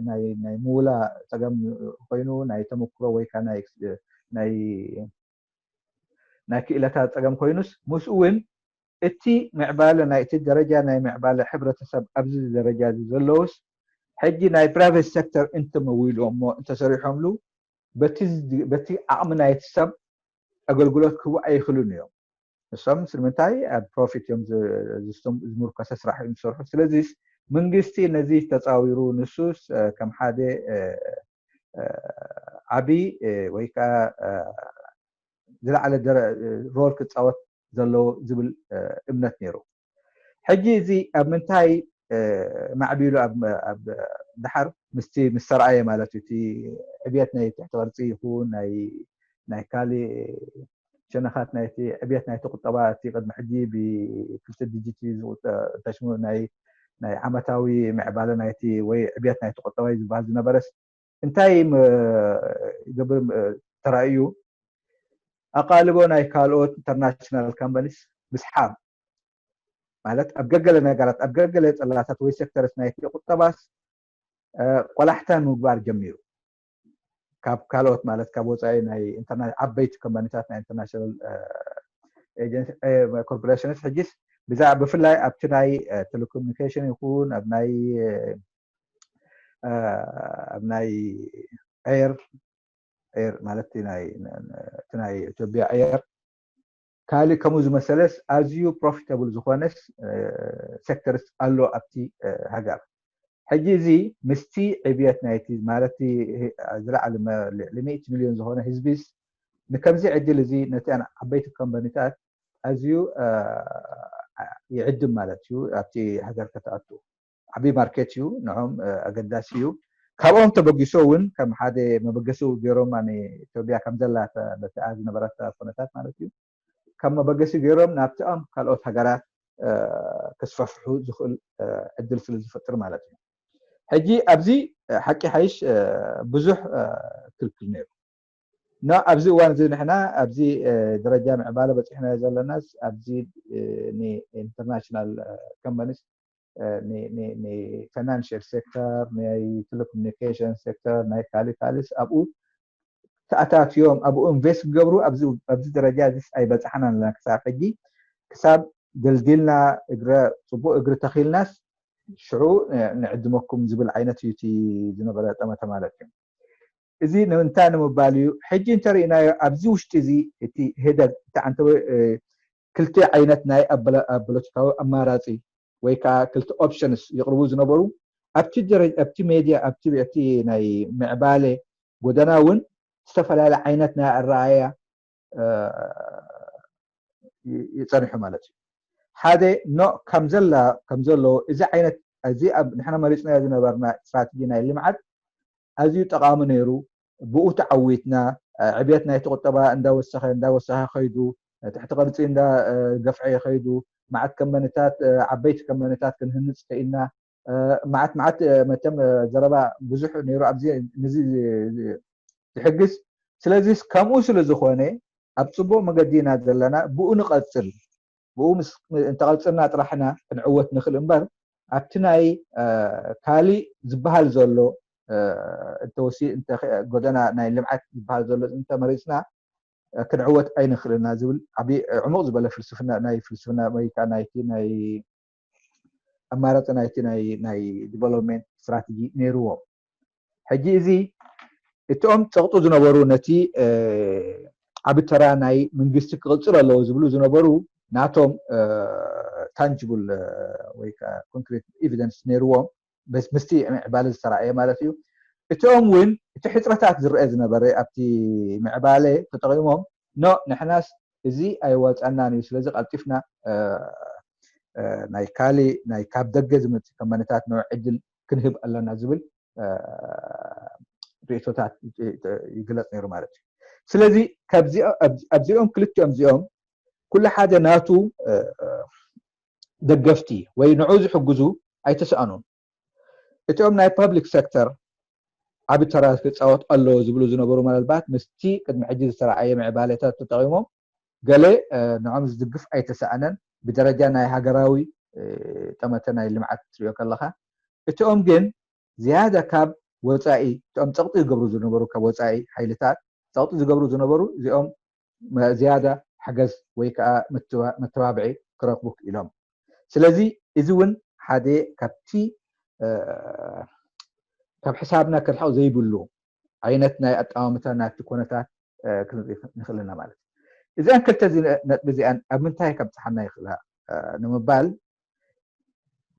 ናይ ምውላ ፀገም ኮይኑ ናይ ተመክሮ ወይ ከዓ ናይ ናይ ክእለታት ፀገም ኮይኑስ ምስኡ እውን እቲ ምዕባለ ናይ እቲ ደረጃ ናይ ምዕባለ ሕብረተሰብ ኣብዚ ደረጃ እዚ ዘለውስ ሕጂ ናይ ፕራይቬት ሴክተር እንተመዊሉ እሞ እንተሰሪሖምሉ በቲ ዓቕሚ ናይቲ ሰብ ኣገልግሎት ክህቡ ኣይኽእሉን እዮም። ንሶም ስለምንታይ ኣብ ፕሮፊት እዮም ዝምርኮሰ ስራሕ እዮም ዝሰርሑ። ስለዚ መንግስቲ ነዚ ተፃዊሩ ንሱስ ከም ሓደ ዓቢ ወይ ከዓ ዝለዓለ ሮል ክፃወት ዘለዎ ዝብል እምነት ነይሩ። ሕጂ እዚ ኣብ ምንታይ ማዕቢሉ ድሓር ምስቲ ምስ ተረኣየ ማለት እዩ። እቲ ዕብየት ናይ ትሕቲ ቅርፂ ይኹን ናይ ካሊእ ሸነኻት ናይቲ ዕብየት ናይቲ ቁጠባ እቲ ቅድሚ ሕጂ ብክልተ ዲጂት ተሽሙ ናይ ዓመታዊ ምዕባለ ናይቲ ወይ ዕብየት ናይቲ ቁጠባ ዝበሃል ዝነበረስ እንታይ ይገብር ተራእዩ ኣቓልቦ ናይ ካልኦት ኢንተርናሽናል ካምፓኒስ ምስሓብ ማለት ኣብ ገገለ ነገራት ኣብ ገገለ ፅላታት ወይ ሴክተርስ ናይቲ ቁጠባስ ቆላሕታ ምግባር ጀሚሩ። ካብ ካልኦት ማለት ካብ ወፃኢ ናይ ዓበይቲ ኮምፓኒታት ናይ ኢንተርናሽናል ኮርፖሬሽንስ ሕጂስ ብዛዕባ ብፍላይ ኣብቲ ናይ ቴሌኮሙኒኬሽን ይኹን ኣብ ናይ ኣብ ናይ ኤር ኤር ማለት እቲ ናይ ኢትዮጵያ ኤር ካልእ ከምኡ ዝመሰለስ ኣዝዩ ፕሮፊታብል ዝኾነስ ሴክተርስ ኣሎ ኣብቲ ሃገር። ሕጂ እዚ ምስቲ ዕብየት ናይቲ ማለት ዝለዓለ ልዕሊ ሚእቲ ሚልዮን ዝኾነ ህዝቢስ ንከምዚ ዕድል እዚ ነቲኣን ዓበይቲ ኮምፓኒታት ኣዝዩ ይዕድም ማለት እዩ። ኣብቲ ሃገር ከተኣቱ ዓቢ ማርኬት እዩ፣ ንዖም ኣገዳሲ እዩ። ካብኦም ተበጊሶ እውን ከም ሓደ መበገሲ ገይሮም ንኢትዮጵያ ከም ዘላ በቲ ዝነበረት ኩነታት ማለት እዩ፣ ከም መበገሲ ገይሮም ናብቲኦም ካልኦት ሃገራት ክስፋፍሑ ዝኽእል ዕድል ስለ ዝፈጥር ማለት እዩ። ሕጂ ኣብዚ ሓቂ ሓይሽ ብዙሕ ክልክል ነይሩ። ኖ ኣብዚ እዋን እዚ ንሕና ኣብዚ ደረጃ ምዕባለ በፂሕና ዘለናስ ኣብዚ ኢንተርናሽናል ኮምፓኒስ ንፋይናንሽል ሴክተር፣ ናይ ቴሌኮሙኒኬሽን ሴክተር፣ ናይ ካሊ ካልስ ኣብኡ ተኣታትዮም ኣብኡ ኢንቨስት ክገብሩ ኣብዚ ደረጃ እዚ ኣይበፃሕናን ኣለና። ክሳብ ሕጂ ክሳብ ደልዲልና እግረ ፅቡቅ እግሪ ተኺልናስ ሽዑ ንዕድመኩም ዝብል ዓይነት እዩ እቲ ዝነበረ ጠመተ ማለት እዩ። እዚ ንምንታይ ንምባል እዩ። ሕጂ እንተርኢናዮ ኣብዚ ውሽጢ እዚ እቲ ሄደግ እቲ ዓንተወ ክልተ ዓይነት ናይ ፖለቲካዊ ኣማራፂ ወይ ከዓ ክልተ ኦፕሽንስ ይቕርቡ ዝነበሩ ኣብቲ ሜድያ ኣብቲ ናይ ምዕባለ ጎደና እውን ዝተፈላለየ ዓይነት ናይ ኣረኣያ ይፀንሑ ማለት እዩ። ሓደ ኖ ከም ዘላ ከም ዘሎ እዚ ዓይነት እዚ ኣብ ንሕና መሪፅናዮ ዝነበርና ስትራቴጂ ናይ ልምዓት ኣዝዩ ጠቓሚ ነይሩ። ብኡ ተዓዊትና ዕብየት ናይቲ ቁጠባ እንዳወሰኸ እንዳወሰኸ ከይዱ ትሕቲ ቅርፂ እንዳገፍዐ ከይዱ መዓት ከመንታት ዓበይቲ ከመንታት ክንህንፅ ክኢልና። መዓት መዓት መቸም ዘረባ ብዙሕ ነይሩ ኣብዚ ንዚ ዝሕግዝ። ስለዚስ ከምኡ ስለ ዝኾነ ኣብ ፅቡቅ መገዲ ኢና ዘለና። ብኡ ንቐፅል። ብኡ እንተቐፅልና ጥራሕና ክንዕወት ንኽእል እምበር ኣብቲ ናይ ካሊእ ዝበሃል ዘሎ እንተወሲ ጎደና ናይ ልምዓት ዝበሃል ዘሎ እንተመሪፅና ክንዕወት ኣይንኽእልና ዝብል ዓብዪ ዕሙቕ ዝበለ ፍልስፍና ናይ ፍልስፍና ወይ ከዓ ናይቲ ናይ ኣማራፂ ናይቲ ናይ ናይ ዲቨሎፕመንት ስትራቴጂ ነይርዎም። ሕጂ እዚ እቲኦም ፀቕጡ ዝነበሩ ነቲ ዓቢ ተራ ናይ መንግስቲ ክቕፅል ኣለዎ ዝብሉ ዝነበሩ ናቶም ታንጅብል ወይ ኮንክሪት ኤቪደንስ ነይርዎም ምስቲ ምዕባለ ዝተረኣየ ማለት እዩ። እቲኦም እውን እቲ ሕፅረታት ዝረአ ዝነበረ ኣብቲ ምዕባለ ተጠቂሞም ኖ ንሕናስ እዚ ኣይወፀናን እዩ፣ ስለዚ ቀልጢፍና ናይ ካሊ ናይ ካብ ደገ ዝመፅእ ከመንታት ንዑ ዕድል ክንህብ ኣለና ዝብል ርእቶታት ይግለፅ ነይሩ ማለት እዩ። ስለዚ ኣብዚኦም ክልቲኦም እዚኦም ኩሉ ሓደ ናቱ ደገፍቲ ወይ ንዑ ዝሕግዙ ኣይተሰኣኑን። እቲኦም ናይ ፐብሊክ ሴክተር ዓቢ ተራ ክፃወት ኣለዎ ዝብሉ ዝነበሩ ምናልባት ምስቲ ቅድሚ ሕጂ ዝተረኣየ ምዕባለታት ተጠቒሞም ገለ ንዖም ዝድግፍ ኣይተሰኣነን። ብደረጃ ናይ ሃገራዊ ጠመተ ናይ ልምዓት ትሪኦ ከለኻ እቲኦም ግን ዝያዳ ካብ ወፃኢ እቲኦም ፀቕጢ ዝገብሩ ዝነበሩ ካብ ወፃኢ ሓይልታት ፀቕጢ ዝገብሩ ዝነበሩ እዚኦም ዝያዳ ሓገዝ ወይ ከዓ መተባብዒ ክረኽቡ ክኢሎም። ስለዚ እዚ እውን ሓደ ካብቲ ካብ ሕሳብና ክርሕቕ ዘይብሉ ዓይነት ናይ ኣጠማምታ ናብቲ ኮነታት ክንርኢ ንኽእል ኢና ማለት እዩ። እዚኣን ክልተ ነጥቢ እዚኣን ኣብ ምንታይ ከብፅሓና ይኽእላ ንምባል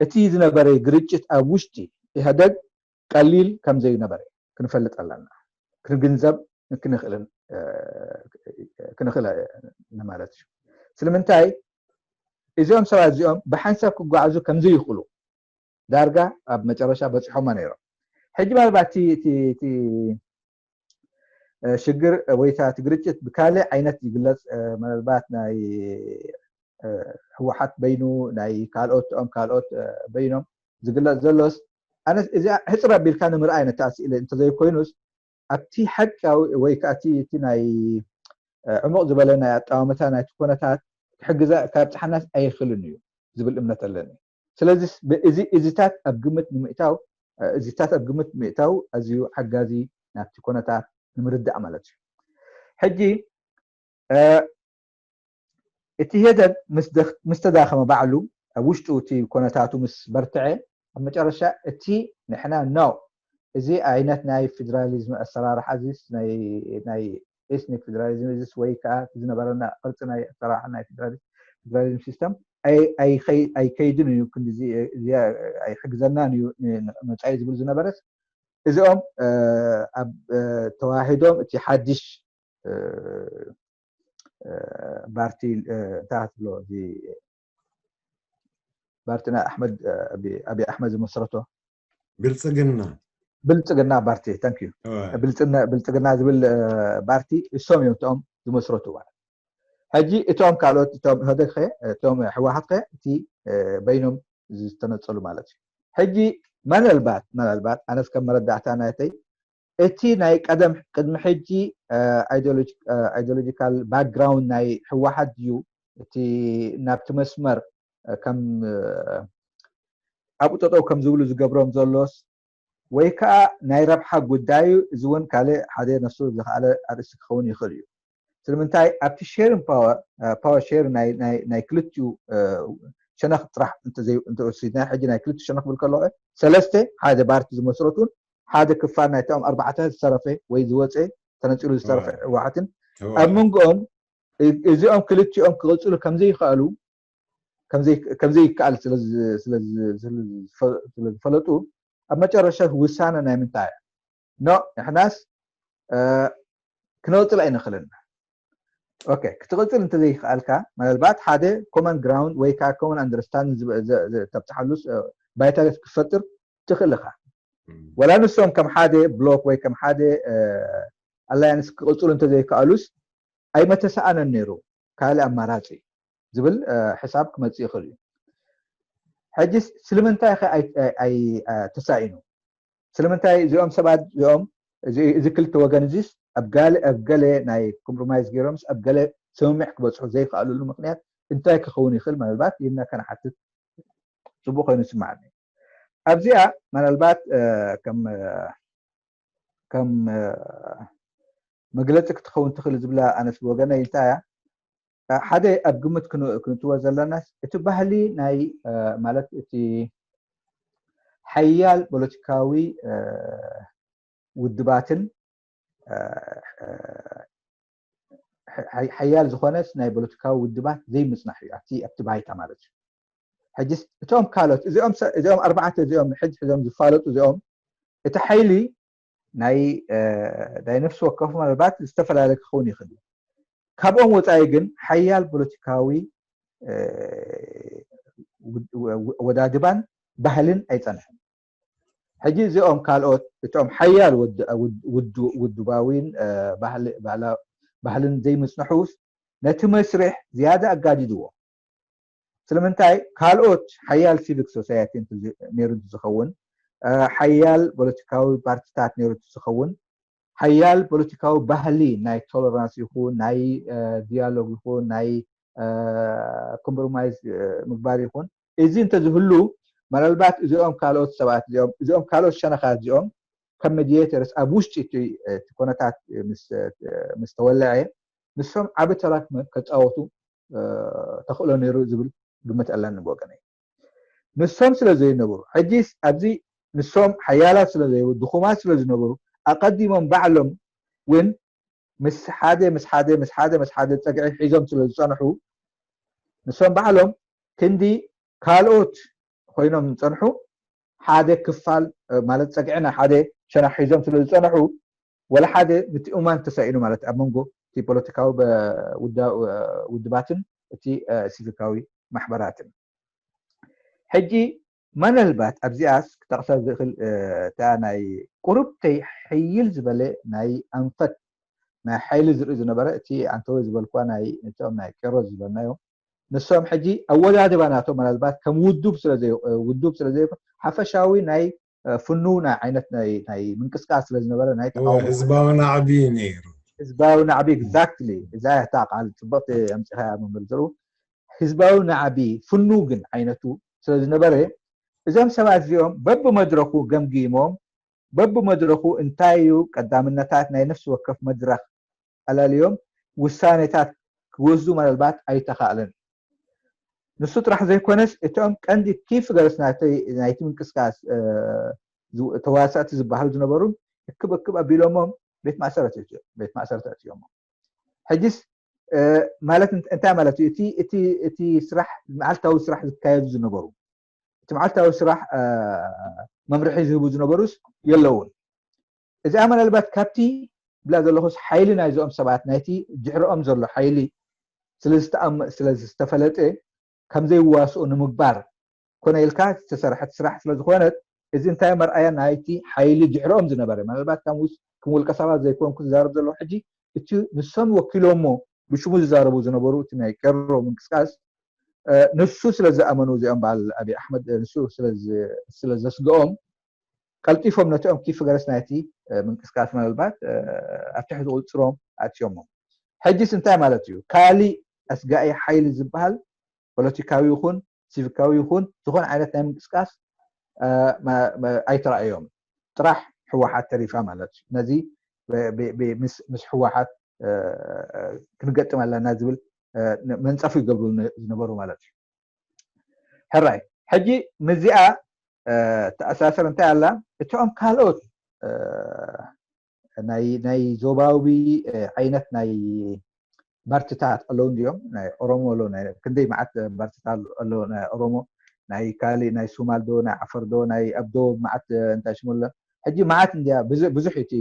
እቲ ዝነበረ ግርጭት ኣብ ውሽጢ ኢህደግ ቀሊል ከም ዘይነበረ ክንፈልጥ ኣለና፣ ክንግንዘብ ክንኽእል ማለት እዩ። ስለምንታይ እዚኦም ሰባት እዚኦም ብሓንሳብ ክጓዓዙ ከም ዘይኽእሉ ዳርጋ ኣብ መጨረሻ በፂሖማ ነይሮም። ሕጂ ምናልባት እቲ ሽግር ወይ እቲ ግርጭት ብካልእ ዓይነት ይግለፅ፣ ምናልባት ናይ ህወሓት በይኑ ናይ ካልኦት ኦም ካልኦት በይኖም ዝግለፅ ዘሎስ ኣነስ እዚኣ ሕፅር ኣቢልካ ንምርኣይ ነተኣስኢለ እንተዘይኮይኑስ ኣብቲ ሓቃዊ ወይ ከዓ እቲ ናይ ዕሙቕ ዝበለ ናይ ኣጠማምታ ናይቲ ኩነታት ክሕግዛ ካብ ፀሓናስ ኣይኽእልን እዩ ዝብል እምነት ኣለኒ። ስለዚ እዚ እዚታት ኣብ ግምት ንምእታው እዚታት ኣብ ግምት ምእታው ኣዝዩ ሓጋዚ ናብቲ ኩነታት ንምርዳእ ማለት እዩ። ሕጂ እቲ ሄደግ ምስ ተዳኸመ ባዕሉ ኣብ ውሽጡ እቲ ኮነታቱ ምስ በርትዐ ኣብ መጨረሻ እቲ ንሕና ኖ እዚ ዓይነት ናይ ፌደራሊዝም ኣሰራርሓ እዚስ ናይ ኤትኒክ ፌደራሊዝም እዚስ ወይ ከዓ ዝነበረና ቅርፂ ናይ ኣሰራርሓ ናይ ፌደራሊዝም ሲስተም ኣይከይድን እዩ ክንዲዚ ኣይሕግዘናን እዩ መፃኢ ዝብል ዝነበረስ እዚኦም ኣብ ተዋሂዶም እቲ ሓድሽ ፓርቲ እንታይ ትብሎ እዚ ፓርቲ ናይ ኣሕመድ ኣብይ ኣሕመድ ዝመሰረቶ ብልፅግና ብልፅግና ፓርቲ፣ thank you። ብልፅግና ዝብል ፓርቲ እሶም እዮም እቶም ዝመስረቱ ማለት። ሕጂ እቶም ካልኦት፣ እቶም ኢህወዴግ ኸ፣ እቶም ህወሓት ኸ እቲ በይኖም ዝተነፀሉ ማለት እዩ። ሕጂ መለልባት መለልባት ኣነስ ከም መረዳእታ ናተይ እቲ ናይ ቀደም ቅድሚ ሕጂ ideological background ናይ ህወሓት እዩ እቲ ናብቲ መስመር ከም ኣብኡ ጠጠው ከም ዝብሉ ዝገብሮም ዘሎስ፣ ወይ ከዓ ናይ ረብሓ ጉዳይ እዩ። እዚ እውን ካልእ ሓደ ነሱ ዝኸኣለ ኣርእስቲ ክኸውን ይኽእል እዩ። ስለምንታይ ኣብቲ sharing power power share ናይ ክልቲኡ ሸነኽ ጥራሕ እንተወሲድና፣ ሕጂ ናይ ክልቲኡ ሸነኽ ብል ከለኹ ሰለስተ ሓደ ፓርቲ ዝመስረቱን ሓደ ክፋል ናይቶም ኣርባዕተ ዝተረፈ ወይ ዝወፀ ተነፂሉ ዝተረፈ ህወሓትን ኣብ መንጎኦም እዚኦም ክልቲኦም ክቕፅሉ ከምዘይከኣሉ ከምዘይከኣል ስለዝፈለጡ ኣብ መጨረሻ ውሳነ ናይ ምንታይ እያ? ኖ ንሕናስ ክንቕፅል ኣይንኽእልን። ኦኬ ክትቕፅል እንተዘይከኣልካ ምናልባት ሓደ common ground ወይ ከዓ common understanding ተብፅሓሉስ ባይታ ክትፈጥር ትኽእል ኢኻ። ወላ ንሶም ከም ሓደ ብሎክ ወይ ከም ሓደ ኣላያንስ ክቕፅሉ እንተዘይከኣሉስ ኣይመተሰኣነን ነይሩ፣ ካልእ ኣማራፂ ዝብል ሕሳብ ክመፅእ ይኽእል እዩ። ሕጂ ስለምንታይ ኸ ተሳኢኑ? ስለምንታይ እዚኦም ሰባት እዚኦም እዚ ክልተ ወገን እዚስ ኣብ ገለ ናይ ኮምፕሮማይዝ ገይሮምስ ኣብ ገለ ስምምዕ ክበፅሑ ዘይከኣሉሉ ምክንያት እንታይ ክኸውን ይኽእል? ምናልባት ኢልና ከነሓትት ፅቡቅ ኮይኑ ይስማዓኒ። ኣብዚኣ ምናልባት ከም ከም መግለፂ ክትኸውን ትኽእል ዝብላ ኣነስ ብወገነይ እንታይ እያ ሓደ ኣብ ግምት ክንእትዎ ዘለና እቲ ባህሊ ናይ ማለት እቲ ሓያል ፖለቲካዊ ውድባትን ሓያል ዝኾነስ ናይ ፖለቲካዊ ውድባት ዘይምፅናሕ እዩ ኣብቲ ባይታ ማለት እዩ። ሕጂ እቶም ካልኦት እዚኦም ኣርባዕተ እዚኦም ሕጂ ሒዞም ዝፋለጡ እዚኦም እቲ ሓይሊ ናይ ናይ ነፍሲ ወከፉ ምናልባት ዝተፈላለየ ክኸውን ይኽእል እዩ። ካብኦም ወፃኢ ግን ሓያል ፖለቲካዊ ወዳድባን ባህልን ኣይፀንሕን። ሕጂ እዚኦም ካልኦት እቶም ሓያል ውድባዊን ባህልን ዘይምፅንሑስ ነቲ መስርሕ ዝያዳ ኣጋዲድዎ። ስለምንታይ ካልኦት ሓያል ሲቪክ ሶሳይቲ ነይሩ ዝኸውን ሓያል ፖለቲካዊ ፓርቲታት ነይሩ ዝኸውን ሓያል ፖለቲካዊ ባህሊ ናይ ቶለራንስ ይኹን ናይ ዲያሎግ ይኹን ናይ ኮምፕሮማይዝ ምግባር ይኹን እዚ እንተዝህሉ ምናልባት እዚኦም ካልኦት ሰባት እዚኦም እዚኦም ካልኦት ሸነኻት እዚኦም ከም ሜዲየተርስ ኣብ ውሽጢ እቲ ኮነታት ምስ ተወለዐ ንሶም ዓቢ ተራ ከፃወቱ ተኽእሎ ነይሩ ዝብል ግምት ኣለኒ ብወገነይ። ንሶም ስለ ዘይነበሩ ሕጂስ ኣብዚ ንሶም ሓያላት ስለ ዘይነበሩ ድኹማት ስለ ዝነበሩ ኣቐዲሞም ባዕሎም እውን ምስ ሓደ ምስ ሓደ ምስ ሓደ ምስ ሓደ ፀግዒ ሒዞም ስለ ዝፀንሑ ንሶም ባዕሎም ክንዲ ካልኦት ኮይኖም ዝፀንሑ ሓደ ክፋል ማለት ፀግዒ ናይ ሓደ ሸነኽ ሒዞም ስለ ዝፀንሑ ወላ ሓደ ምትእምማን ተሳኢኑ ማለት ኣብ መንጎ እቲ ፖለቲካዊ ውድባትን እቲ ሲቪካዊ ማሕበራትን። ሕጂ መነልባት ኣብዚኣስ ክጠቕሳ ዝኽእል እታ ናይ ቁሩብተይ ሕይል ዝበለ ናይ ኣንፈት ናይ ሓይሊ ዝርኢ ዝነበረ እቲ ኣንተወ ዝበልኳ ናይ እቶም ናይ ቄሮ ዝበልናዮም ንሶም ሕጂ ኣወዳድባ ናቶም መናልባት ከም ውዱብ ስለ ውዱብ ስለ ዘይኮን ሓፈሻዊ ናይ ፍኑ ናይ ዓይነት ናይ ምንቅስቃስ ስለ ዝነበረ ናይ ተቃውሞ ህዝባዊ ናዕቢ ነይሩ። ህዝባዊ ናዕቢ exactly እዛ እታ ቃል ፅብቕቲ ኣምፂኻ መምህር ዝሩ ህዝባዊ ናዕቢ ፍኑ ግን ዓይነቱ ስለ ዝነበረ እዞም ሰባት እዚኦም በብመድረኹ ገምጊሞም በብመድረኹ እንታይ እዩ ቀዳምነታት ናይ ነፍሲ ወከፍ መድረኽ ኣላልዮም ውሳኔታት ክወስዱ መናልባት ኣይተኻእለን። ንሱ ጥራሕ ዘይኮነስ እቶም ቀንዲ ኪ ፍገርስ ናይቲ ምንቅስቃስ ተዋሳእቲ ዝበሃሉ ዝነበሩ እክብ እክብ ኣቢሎሞም ቤት ማእሰረት ቤት ማእሰረት ኣእትዮሞም። ሕጂስ ማለት እንታይ ማለት እዩ? እቲ ስራሕ መዓልታዊ ስራሕ ዝካየዱ ዝነበሩ እቲ መዓልታዊ ስራሕ መምርሒ ዝህቡ ዝነበሩስ የለውን። እዚኣ መናልባት ካብቲ ብላ ዘለኹስ ሓይሊ ናይዚኦም ሰባት ናይቲ ድሕርኦም ዘሎ ሓይሊ ስለዝተፈለጠ ከም ዘይዋስኡ ንምግባር ኮነ ኢልካ ዝተሰርሐት ስራሕ ስለዝኾነት እዚ እንታይ መርኣያ ናይቲ ሓይሊ ድሕሮም ዝነበረ? ምናልባት ከም ውስ- ከም ውልቀ ሰባት ዘይኮንኩ ዝዛረብ ዘለኹ ሕጂ፣ እቲ ንሶም ወኪሎሞ ብሽሙ ዝዛረቡ ዝነበሩ እቲ ናይ ቄሮ ምንቅስቃስ፣ ንሱ ስለ ዝኣመኑ፣ እዚኦም በዓል ኣብይ ኣሕመድ ንሱ ስለ ዘስግኦም፣ ቀልጢፎም ነቲኦም ኪፍ ገረስ ናይቲ ምንቅስቃስ ምናልባት ኣብ ትሕቲ ቁፅፅሮም ኣእትዮሞም። ሕጂስ እንታይ ማለት እዩ? ካሊእ ኣስጋኢ ሓይሊ ዝበሃል ፖለቲካዊ ይኹን ሲቪካዊ ይኹን ዝኾነ ዓይነት ናይ ምንቅስቃስ ኣይተራእዮም። ጥራሕ ህወሓት ተሪፋ ማለት እዩ። ነዚ ምስ ህወሓት ክንገጥም ኣለና ዝብል መንፀፉ ይገብሩ ዝነበሩ ማለት እዩ። ሕራይ ሕጂ ምዚኣ ተኣሳሰር እንታይ ኣላ? እቶም ካልኦት ናይ ዞባዊ ዓይነት ናይ ባርትታት ኣለዉ እንዲዮም። ናይ ኦሮሞ ኣሎ፣ ክንደይ መዓት ባርትታት ኣሎ ናይ ኦሮሞ፣ ናይ ካሊእ ናይ ሱማል ዶ ናይ ዓፈር ዶ ናይ ኣብ ደቡብ መዓት እንታይ ሽሙ ኣሎ። ሕጂ መዓት እንዲያ ብዙሕ እቲ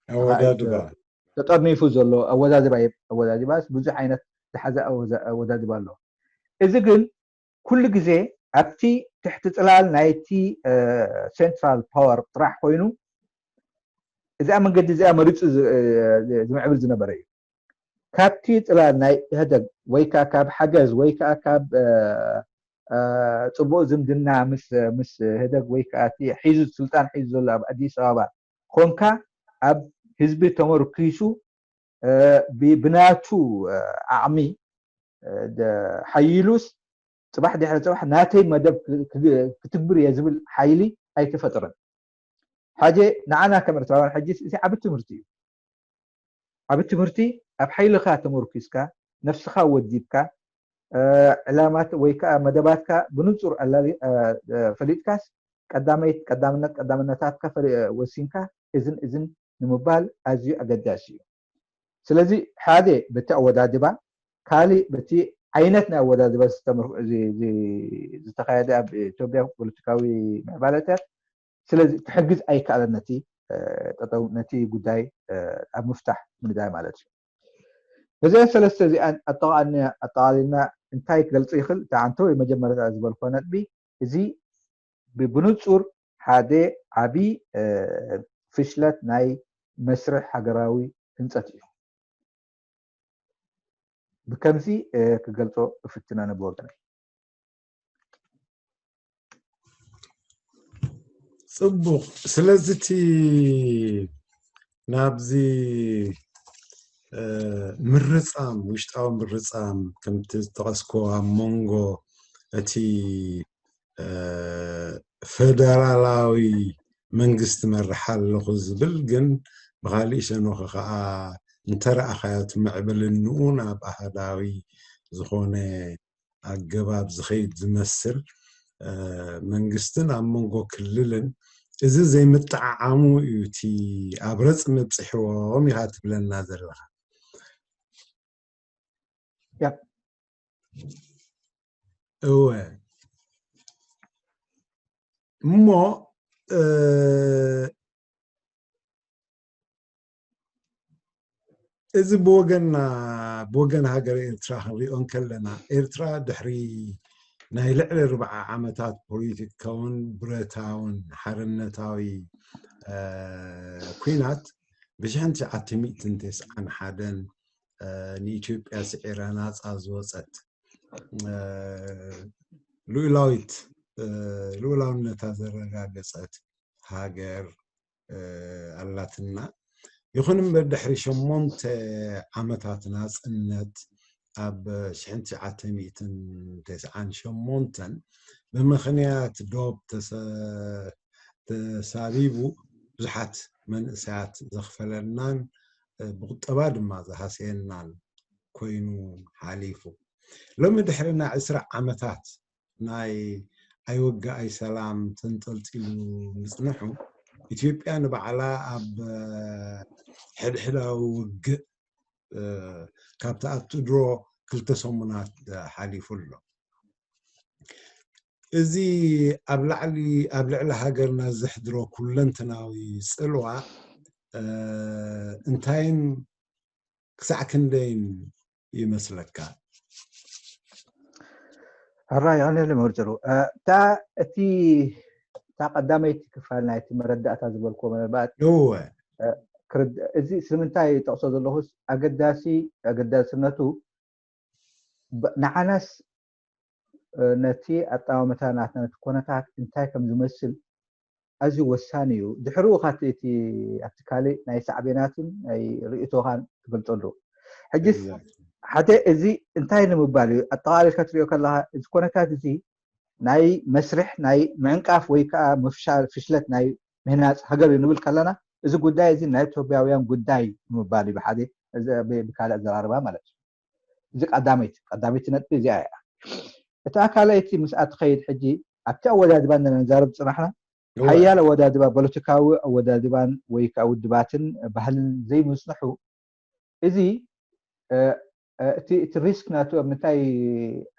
ኣወዳድባ ተጠርኒፉ ዘሎ ኣወዳድባ ኣወዳድባስ ብዙሕ ዓይነት ዝሓዘ ኣወዳድባ ኣሎ። እዚ ግን ኩሉ ግዜ ኣብቲ ትሕቲ ፅላል ናይቲ ሴንትራል ፓወር ጥራሕ ኮይኑ እዚኣ መንገዲ እዚኣ መሪፁ ዝምዕብል ዝነበረ እዩ። ካብቲ ፅላል ናይ ኢህደግ ወይ ከዓ ካብ ሓገዝ ወይ ከዓ ካብ ፅቡቅ ዝምድና ምስ ምስ ኢህደግ ወይ ከዓ እቲ ሒዙ ስልጣን ሒዙ ዘሎ ኣብ ኣዲስ ኣበባ ኮንካ ኣብ ህዝቢ ተመርኪሱ ብናቱ ዓቕሚ ሓይሉስ ፅባሕ ድሕሪ ፅባሕ ናተይ መደብ ክትግብር እየ ዝብል ሓይሊ ኣይተፈጥረን። ሓጀ ንዓና ከም ኤርትራውያን ሕጂ እዚ ዓብ ትምህርቲ እዩ። ዓብ ትምህርቲ ኣብ ሓይልኻ ተመርኪስካ ነፍስኻ ወዲብካ ዕላማት ወይ ከዓ መደባትካ ብንፁር ፈሊጥካስ ቀዳመይት ቀዳምነት ቀዳምነታትካ ወሲንካ እዝን እዝን ንምባል ኣዝዩ ኣገዳሲ እዩ። ስለዚ ሓደ በቲ ኣወዳድባ፣ ካሊእ በቲ ዓይነት ናይ ኣወዳድባ ዝተካየደ ኣብ ኢትዮጵያ ፖለቲካዊ ምዕባለታት ስለዚ ክሕግዝ ኣይከኣለን ነቲ ጠጠው ነቲ ጉዳይ ኣብ ምፍታሕ ምንዳይ ማለት እዩ። በዚአን ሰለስተ እዚኣን ኣጠቓሊልና እንታይ ክገልፅ ይኽእል? እቲ ዓንተወይ መጀመርታ ዝበልኮ ነጥቢ እዚ ብንፁር ሓደ ዓብዪ ፍሽለት ናይ መስርሕ ሃገራዊ ህንፀት እዩ። ብከምዚ ክገልፆ እፍትነ ንብወገነይ። ፅቡቕ። ስለዚ እቲ ናብዚ ምርፃም ውሽጣዊ ምርፃም ከምቲ ዝጠቐስኮ ኣብ መንጎ እቲ ፈደራላዊ መንግስቲ መርሕ ኣለኹ ዝብል ግን ብካሊእ ሸነኹ ከዓ እንተረኣኻዮ እቲ ምዕብልንኡ ናብ ኣሃዳዊ ዝኾነ ኣገባብ ዝኸይድ ዝመስል መንግስትን ኣብ መንጎ ክልልን እዚ ዘይምጥዓዓሙ እዩ እቲ ኣብ ረፅሚ ኣብፅሕዎም ኢኻ ትብለና ዘለኻ። እወ እሞ እዚ ብወገንና ብወገን ሃገር ኤርትራ ክንሪኦ እንከለና ኤርትራ ድሕሪ ናይ ልዕሊ ርብዓ ዓመታት ፖለቲካውን ብረታውን ሓርነታዊ ኩናት ብሽሕን ትሽዓተ ሚእትን ተስዓን ሓደን ንኢትዮጵያ ስዒራ ናፃ ዝወፀት ልኡላዊት ልኡላውነታ ዘረጋገፀት ሃገር ኣላትና። ይኹን እምበር ድሕሪ ሸሞንተ ዓመታት ናፅነት ኣብ ሽሕን ትሽዓተ ሚእትን ተስዓን ሸሞንተን ብምኽንያት ዶብ ተሳቢቡ ብዙሓት መንእሰያት ዘኽፈለናን ብቁጠባ ድማ ዝሃሰየናን ኮይኑ ሓሊፉ። ሎሚ ድሕሪ ናይ ዕስራ ዓመታት ናይ ኣይወጋኣይ ሰላም ተንጠልጢሉ ምፅንሑ ኢትዮጵያ ንባዕላ ኣብ ሕድሕዳዊ ውግእ ካብ ትኣቱ ድሮ ክልተ ሰሙናት ሓሊፉ ኣሎ። እዚ ኣብ ላዕሊ ኣብ ልዕሊ ሃገርና ዘሕድሮ ኩለንትናዊ ፅልዋ እንታይን ክሳዕ ክንደይን ይመስለካ? ሕራይ ይቐንየለይ መምህር ጀሩ። እታ እቲ እታ ቀዳመይቲ ክፋል ናይቲ መረዳእታ ዝበልክዎ ምናልባት እወ ክርድ- እዚ ስለምንታይ ጠቕሶ ዘለኹስ ኣገዳሲ ኣገዳስነቱ ብ- ንዓናስ ነቲ ኣጠማምታ ናትና ነቲ ኮነታት እንታይ ከም ዝመስል ኣዝዩ ወሳኒ እዩ። ድሕሪኡ ካቲ እቲ ኣብቲ ካልእ ናይ ሳዕቤናትን ናይ ርእይቶኻን ትገልጸሉ። ሕጅስ ሓደ እዚ እንታይ ንምባል እዩ ኣጠቓሊልካ ትሪኦ ከለኻ እዚ ኮነታት እዚ ናይ መስርሕ ናይ ምዕንቃፍ ወይ ከዓ ምፍሻል ፍሽለት ናይ ምህናፅ ሃገር እዩ ንብል ከለና እዚ ጉዳይ እዚ ናይ ኢትዮጵያውያን ጉዳይ ንምባል እዩ ብሓደ ብካልእ ኣዘራርባ ማለት እዩ። እዚ ቀዳመይቲ ቀዳመይቲ ነጥቢ እዚኣ እያ። እታ ካልኣይቲ ምስኣ ትኸይድ ሕጂ ኣብቲ ኣወዳድባ ንዛረብ ፅናሕና ሓያል ኣወዳድባ ፖለቲካዊ ኣወዳድባን ወይ ከዓ ውድባትን ባህልን ዘይምፅንሑ እዚ እቲ ሪስክ ናቱ ኣብ ምንታይ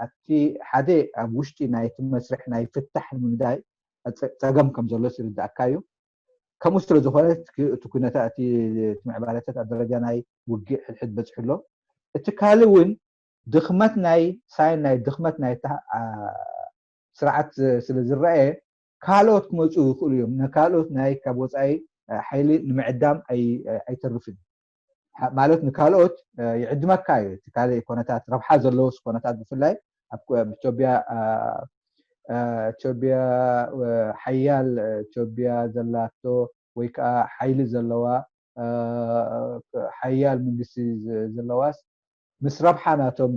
ኣብቲ ሓደ ኣብ ውሽጢ ናይቲ መስርሕ ናይ ፍታሕ ንምንዳይ ፀገም ከም ዘሎ ይርዳእካ እዩ። ከምኡ ስለ ዝኾነ እቲ ኩነታ እቲ ምዕባለታት ኣብ ደረጃ ናይ ውግእ ሕድሕድ በፅሑ ኣሎ። እቲ ካልእ እውን ድኽመት ናይ ሳይን ናይ ድኽመት ናይ ስርዓት ስለ ዝረኣየ ካልኦት ክመፁ ይኽእሉ እዮም። ንካልኦት ናይ ካብ ወፃኢ ሓይሊ ንምዕዳም ኣይተርፍን ማለት ንካልኦት ይዕድመካ እዩ። እቲ ካልእ ኮነታት ረብሓ ዘለዎ ኮነታት ብፍላይ ኣብ ኢትዮጵያ ኢትዮጵያ ሓያል ኢትዮጵያ ዘላቶ ወይ ከዓ ሓይሊ ዘለዋ ሓያል መንግስቲ ዘለዋስ ምስ ረብሓ ናቶም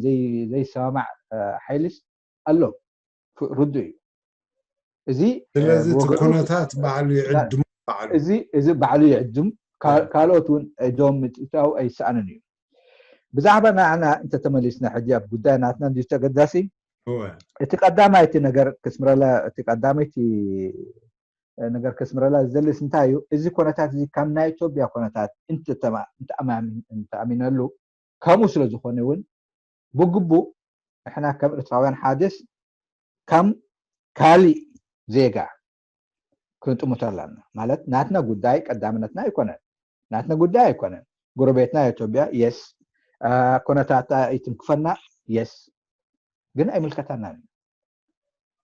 ዘይሰማማዕ ሓይልስ ኣሎ ርዱእ እዩ። እዚ ስለዚ እቲ ኩነታት ባዕሉ ይዕድሙ ባዕሉ እዚ እዚ ባዕሉ ይዕድም ካልኦት እውን እዞም ምትእታው ኣይሰኣንን እዩ። ብዛዕባ ንዓና እንተተመሊስና ሕጂ ኣብ ጉዳይ ናትና እንዲ ተገዳሲ እቲ ቀዳማይቲ ነገር ክስምረላ እቲ ቀዳመይቲ ነገር ከስምረላ ዝደልስ እንታይ እዩ? እዚ ኮነታት እዚ ካብ ናይ ኢትዮጵያ ኮነታት እንተኣሚነሉ ከምኡ ስለ ዝኾነ እውን ብግቡእ ንሕና ከም ኤርትራውያን ሓደስ ከም ካሊእ ዜጋ ክንጥምቶ ኣለና። ማለት ናትና ጉዳይ ቀዳምነትና ኣይኮነን፣ ናትና ጉዳይ ኣይኮነን። ጎረቤትና ኢትዮጵያ የስ ኮነታታ ይትንክፈና የስ ግን ኣይምልከታናን።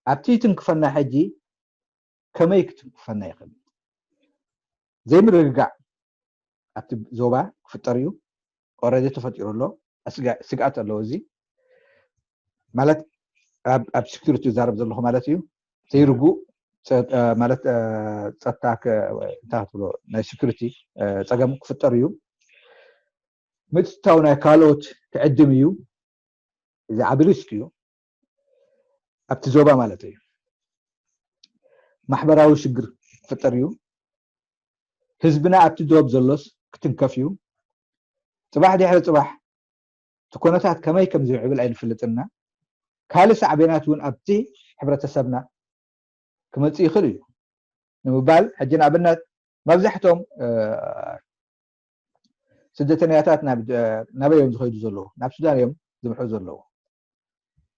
ኣብቲ ይትንክፈና ሕጂ ከመይ ክትንክፈና ይኽእል? ዘይምርግጋዕ ኣብቲ ዞባ ክፍጠር እዩ። ኦረዲ ተፈጢሩ ኣሎ። ስግኣት ኣለዎ። እዚ ማለት ኣብ ሴኩሪቲ ዛረብ ዘለኹ ማለት እዩ። ዘይርጉእ ማለት ፀጥታ እንታይ ክትብሎ ናይ ሴኩሪቲ ፀገም ክፍጠር እዩ። ምትእትታው ናይ ካልኦት ክዕድም እዩ። እዚ ዓቢ ሪስክ እዩ። ኣብቲ ዞባ ማለት እዩ። ማሕበራዊ ሽግር ክፍጠር እዩ። ህዝብና ኣብቲ ዶብ ዘሎስ ክትንከፍ እዩ። ፅባሕ ድሕሪ ፅባሕ እቲ ኩነታት ከመይ ከም ዝምዕብል ኣይንፈልጥና። ካልእ ሳዕቤናት እውን ኣብቲ ሕብረተሰብና ክመፅእ ይኽእል እዩ ንምባል ሕጂ ንኣብነት መብዛሕቶም ስደተኛታት ናበይ እዮም ዝኸይዱ ዘለዉ? ናብ ሱዳን እዮም ዝምሑ ዘለዉ።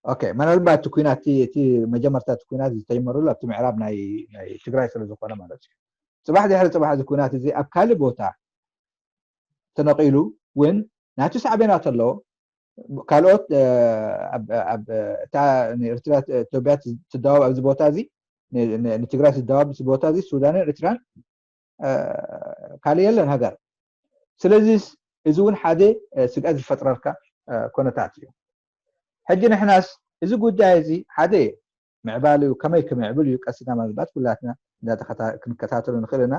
ኦኬ፣ ምናልባት እቲ ኩናት እቲ መጀመርታ እቲ ኩናት ዝተጀመረሉ ኣብቲ ምዕራብ ናይ ትግራይ ስለ ዝኾነ ማለት እዩ። ፅባሕ ድሕሪ ፅባሕ እዚ ኩናት እዚ ኣብ ካልእ ቦታ ተነቂሉ እውን ናቱ ሳዕቤናት ኣለዎ። ካልኦት እታ ንኤርትራ ኢትዮጵያ ትዳወብ ኣብዚ ቦታ እዚ ንትግራይ ትዳወብ ኣብዚ ቦታ እዚ ሱዳንን ኤርትራን ካልእ የለን ሃገር። ስለዚ እዚ እውን ሓደ ስግኣት ዝፈጥረልካ ኮነታት እዩ። ሕጂ ንሕናስ እዚ ጉዳይ እዚ ሓደ ምዕባል እዩ፣ ከመይ ክምዕብል እዩ ቀስና ምናልባት ኩላትና ክንከታተሎ ንኽእል ኢና።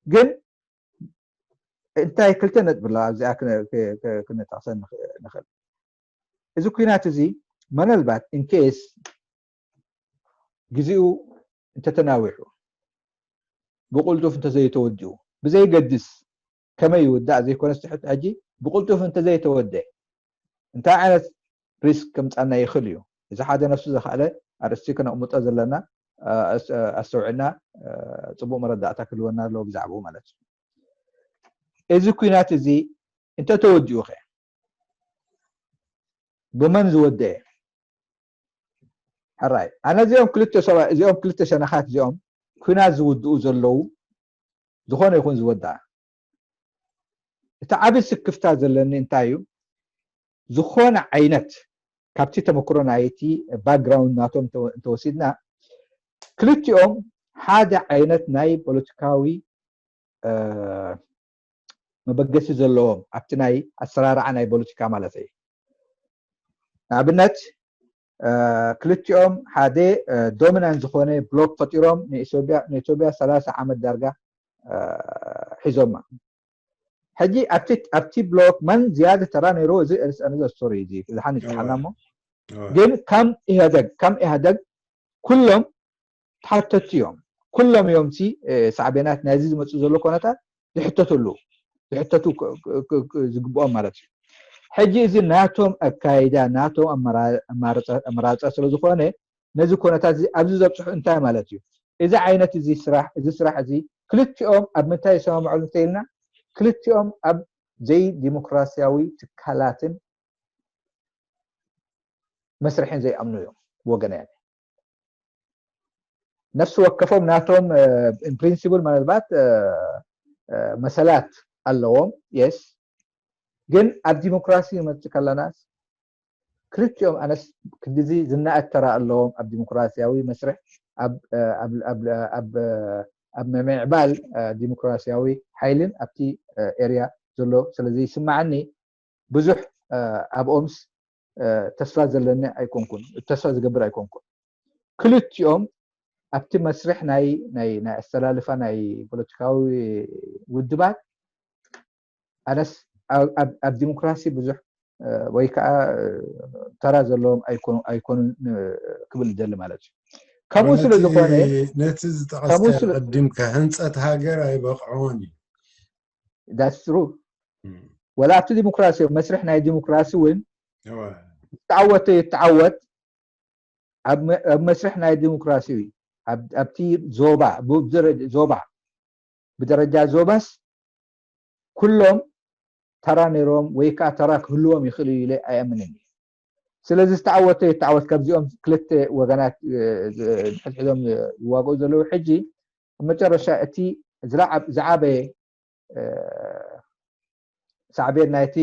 ግን እንታይ ክልተ ነጥቢ ኣለዋ ኣብዚኣ ክንጠቕሰ ንኽእል። እዚ ኩናት እዚ መነልባት ኢንኬስ ግዜኡ እንተተናዊሑ ብቕልጡፍ እንተዘይተወዲኡ ብዘይገድስ ከመይ ይውዳእ ዘይኮነስ ትሕቲ ሕጂ ብቕልጡፍ እንተዘይተወደ እንታይ ዓይነት ሪስክ ከምፃና ይኽእል እዩ። እዚ ሓደ ነፍሱ ዘኽኣለ ኣርእስቲ ክነቕምጦ ዘለና ኣስተውዕልና ፅቡቅ መረዳእታ ክህልወና ኣለዎ ብዛዕባኡ ማለት እዩ። እዚ ኩናት እዚ እንተተወዲኡ ኸ ብመን ዝወደአ? ሕራይ ኣነ እዚኦም ክልተ ሰባት እዚኦም ክልተ ሸነኻት እዚኦም ኩናት ዝውድኡ ዘለዉ ዝኾነ ይኹን ዝወድኣ እቲ ዓቢ ስክፍታ ዘለኒ እንታይ እዩ? ዝኾነ ዓይነት ካብቲ ተመክሮ ናይቲ ባክግራውንድ ናቶም እንተወሲድና፣ ክልቲኦም ሓደ ዓይነት ናይ ፖለቲካዊ መበገሲ ዘለዎም ኣብቲ ናይ ኣሰራርዓ ናይ ፖለቲካ ማለት እዩ። ንኣብነት ክልቲኦም ሓደ ዶሚናንት ዝኾነ ብሎክ ፈጢሮም ንኢትዮጵያ ሰላሳ ዓመት ዳርጋ ሒዞማ። ሕጂ ኣብቲ ብሎክ መን ዝያደ ተራ ነይርዎ? እዚ ርስ ኣነዘር ስቶሪ፣ እዚ ዝሓን ይፅሓና እሞ፣ ግን ከም ኢህደግ ከም ኢህደግ ኩሎም ተሓተቲ እዮም። ኩሎም እዮም ሲ ሳዕቤናት ናይዚ ዝመፁ ዘሎ ኮነታት ዝሕተትሉ ዝሕተቱ ዝግብኦም ማለት እዩ። ሕጂ እዚ ናቶም ኣካይዳ ናቶም ኣመራርፃ ስለ ዝኾነ ነዚ ኮነታት እዚ ኣብዚ ዘብፅሑ እንታይ ማለት እዩ? እዚ ዓይነት እዚ ስራሕ እዚ ስራሕ እዚ ክልቲኦም ኣብ ምንታይ ይሰማምዑሉ እንተኢልና ክልቲኦም ኣብ ዘይዲሞክራሲያዊ ትካላትን መስርሕን ዘይኣምኑ እዮም። ወገነ ነፍሲ ወከፎም ናቶም ፕሪንሲፕል ምናልባት መሰላት ኣለዎም። የስ ግን ኣብ ዲሞክራሲ ይመፅእ ከለናስ ክልቲኦም ኣነስ ክድዚ ዝናኣድ ተራ ኣለዎም ኣብ ዲሞክራሲያዊ መስርሕ ኣብ ምምዕባል ዲሞክራሲያዊ ሓይልን ኣብቲ ኤርያ ዘሎ ስለዘይስማዓኒ ብዙሕ ኣብኦምስ ተስፋ ዘለኒ ኣይኮንኩን ተስፋ ዝገብር ኣይኮንኩን። ክልቲኦም ኣብቲ መስርሕ ናይ ናይ ኣስተላልፋ ናይ ፖለቲካዊ ውድባት ኣነስ ኣብ ዲሞክራሲ ብዙሕ ወይ ከዓ ተራ ዘለዎም ኣይኮኑን ክብል ይደሊ ማለት እዩ። ከምኡ ስለ ዝኾነ ነቲ ዝጠቐስካዮ ቀዲምካ ህንፀት ሃገር ኣይበቕዖን እዩ። ዳትስ ትሩ። ወላ ኣብቲ ዲሞክራሲ መስርሕ ናይ ዲሞክራሲ እውን ዝተዓወተ ይተዓወት ኣብ መስርሕ ናይ ዲሞክራሲ ኣብቲ ዞባ ዞባ ብደረጃ ዞባስ ኩሎም ተራ ነይሮም ወይ ከዓ ተራ ክህልዎም ይኽእል እዩ ኢለ ኣይኣምንን እዩ። ስለዚ ዝተዓወተ ይተዓወት ካብዚኦም ክልተ ወገናት ሕድሕዶም ይዋግኡ ዘለዉ ሕጂ ኣብ መጨረሻ እቲ ዝዓበየ ሳዕቤን ናይቲ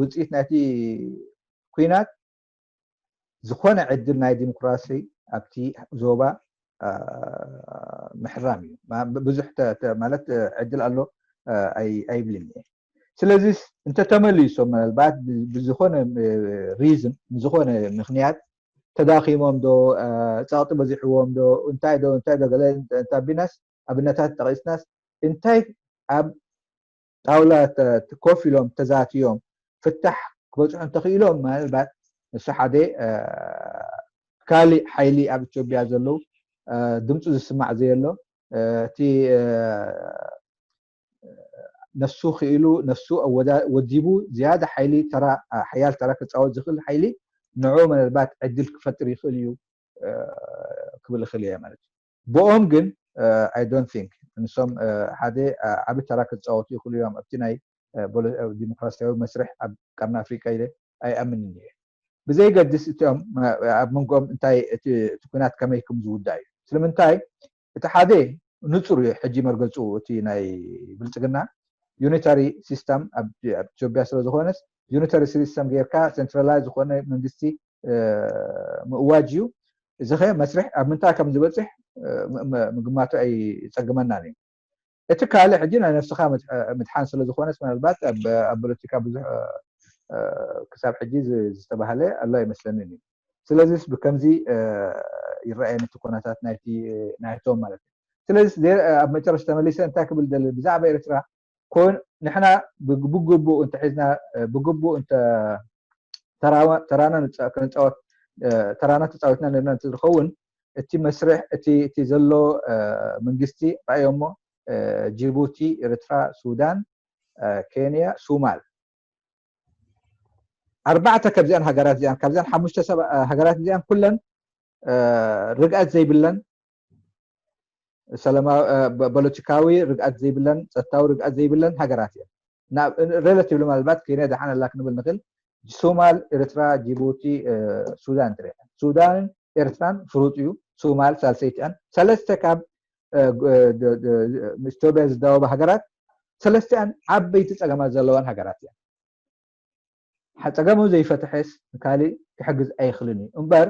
ውፅኢት ናይቲ ኩናት ዝኾነ ዕድል ናይ ዲሞክራሲ ኣብቲ ዞባ ምሕራም እዩ። ብዙሕ ማለት ዕድል ኣሎ ኣይብልን እየ። ስለዚ እንተተመሊሶም ምናልባት ብዝኾነ ሪዝን ብዝኾነ ምክንያት ተዳኺሞም ዶ ፀቕጢ በዚሕዎም ዶ እንታይ ዶ እንታይ ዶ ገለ እንታቢናስ ኣብነታት ጠቒስናስ እንታይ ኣብ ጣውላ ኮፍ ኢሎም ተዛትዮም ፍታሕ ክበፅሑ እንተኽኢሎም ምናልባት ንሱ ሓደ ካሊእ ሓይሊ ኣብ ኢትዮጵያ ዘለዉ ድምፁ ዝስማዕ ዘየሎ እቲ ነፍሱ ክኢሉ ነፍሱ ወዲቡ ዝያዳ ሓይሊ ተራ ሓያል ተራ ክፃወት ዝኽእል ሓይሊ ንዑ ምናልባት ዕድል ክፈጥር ይኽእል እዩ ክብል እኽእል እየ ማለት እዩ። ብኦም ግን I don't think ንሶም ሓደ ዓቢ ተራ ክፃወቱ ይኽእሉ እዮም ኣብቲ ናይ ዲሞክራሲያዊ መስርሕ ኣብ ቀርኒ ኣፍሪቃ ኢለ ኣይኣምንን እየ። ብዘይገድስ እቲኦም ኣብ መንጎኦም እንታይ እቲ ኩናት ከመይ ከም ዝውዳእ እዩ። ስለምንታይ እቲ ሓደ ንፁር እዩ ሕጂ መርገፁ እቲ ናይ ብልፅግና ዩኒታሪ ሲስተም ኣብ ኢትዮጵያ ስለ ዝኾነስ ዩኒታሪ ሲስተም ጌርካ ሴንትራላይዝ ዝኾነ መንግስቲ ምእዋጅ እዩ። እዚ ኸ መስርሕ ኣብ ምንታይ ከም ዝበፅሕ ምግማቱ ኣይፀግመናን እዩ። እቲ ካልእ ሕጂ ናይ ነፍስኻ ምድሓን ስለ ዝኾነስ ምናልባት ኣብ ፖለቲካ ብዙሕ ክሳብ ሕጂ ዝተባህለ ኣሎ ኣይመስለንን እዩ። ስለዚስ ብከምዚ ይረኣየኒ እቲ ኩነታት ናይቲ ናይቶም ማለት እዩ። ስለዚ ኣብ መጨረሽታ ተመሊሰ እንታይ ክብል ደሊ ብዛዕባ ኤርትራ ኮን ንሕና ብግቡእ እንተሒዝና ብግቡእ እንተ ተራና ክንፃወት ተራና ተፃዊትና ነርና እንትዝኸውን እቲ መስርሕ እቲ እቲ ዘሎ መንግስቲ ራእዮሞ ጅቡቲ፣ ኤርትራ፣ ሱዳን፣ ኬንያ፣ ሱማል ኣርባዕተ ካብዚኣን ሃገራት እዚኣን ካብዚኣን ሓሙሽተ ሃገራት እዚኣን ኩለን ርግኣት ዘይብለን ሰላማዊ ፖለቲካዊ ርግኣት ዘይብለን ጸጥታዊ ርግኣት ዘይብለን ሃገራት እየን። ሬላቲቭሊ ምናልባት ኬንያ ደሓን ኣላ ክንብል ንኽእል። ሶማል፣ ኤርትራ፣ ጅቡቲ፣ ሱዳን ትሪኢ ሱዳንን ኤርትራን ፍሩጥ እዩ። ሶማል ሳልሰይቲኣን ሰለስተ ካብ ምስ ኢትዮጵያ ዝዳወባ ሃገራት ሰለስቲኣን ዓበይቲ ጸገማት ዘለዋን ሃገራት እየን። ሓ- ጸገሙ ዘይፈትሐስ ንካሊእ ክሕግዝ ኣይኽልን እዩ እምበር፣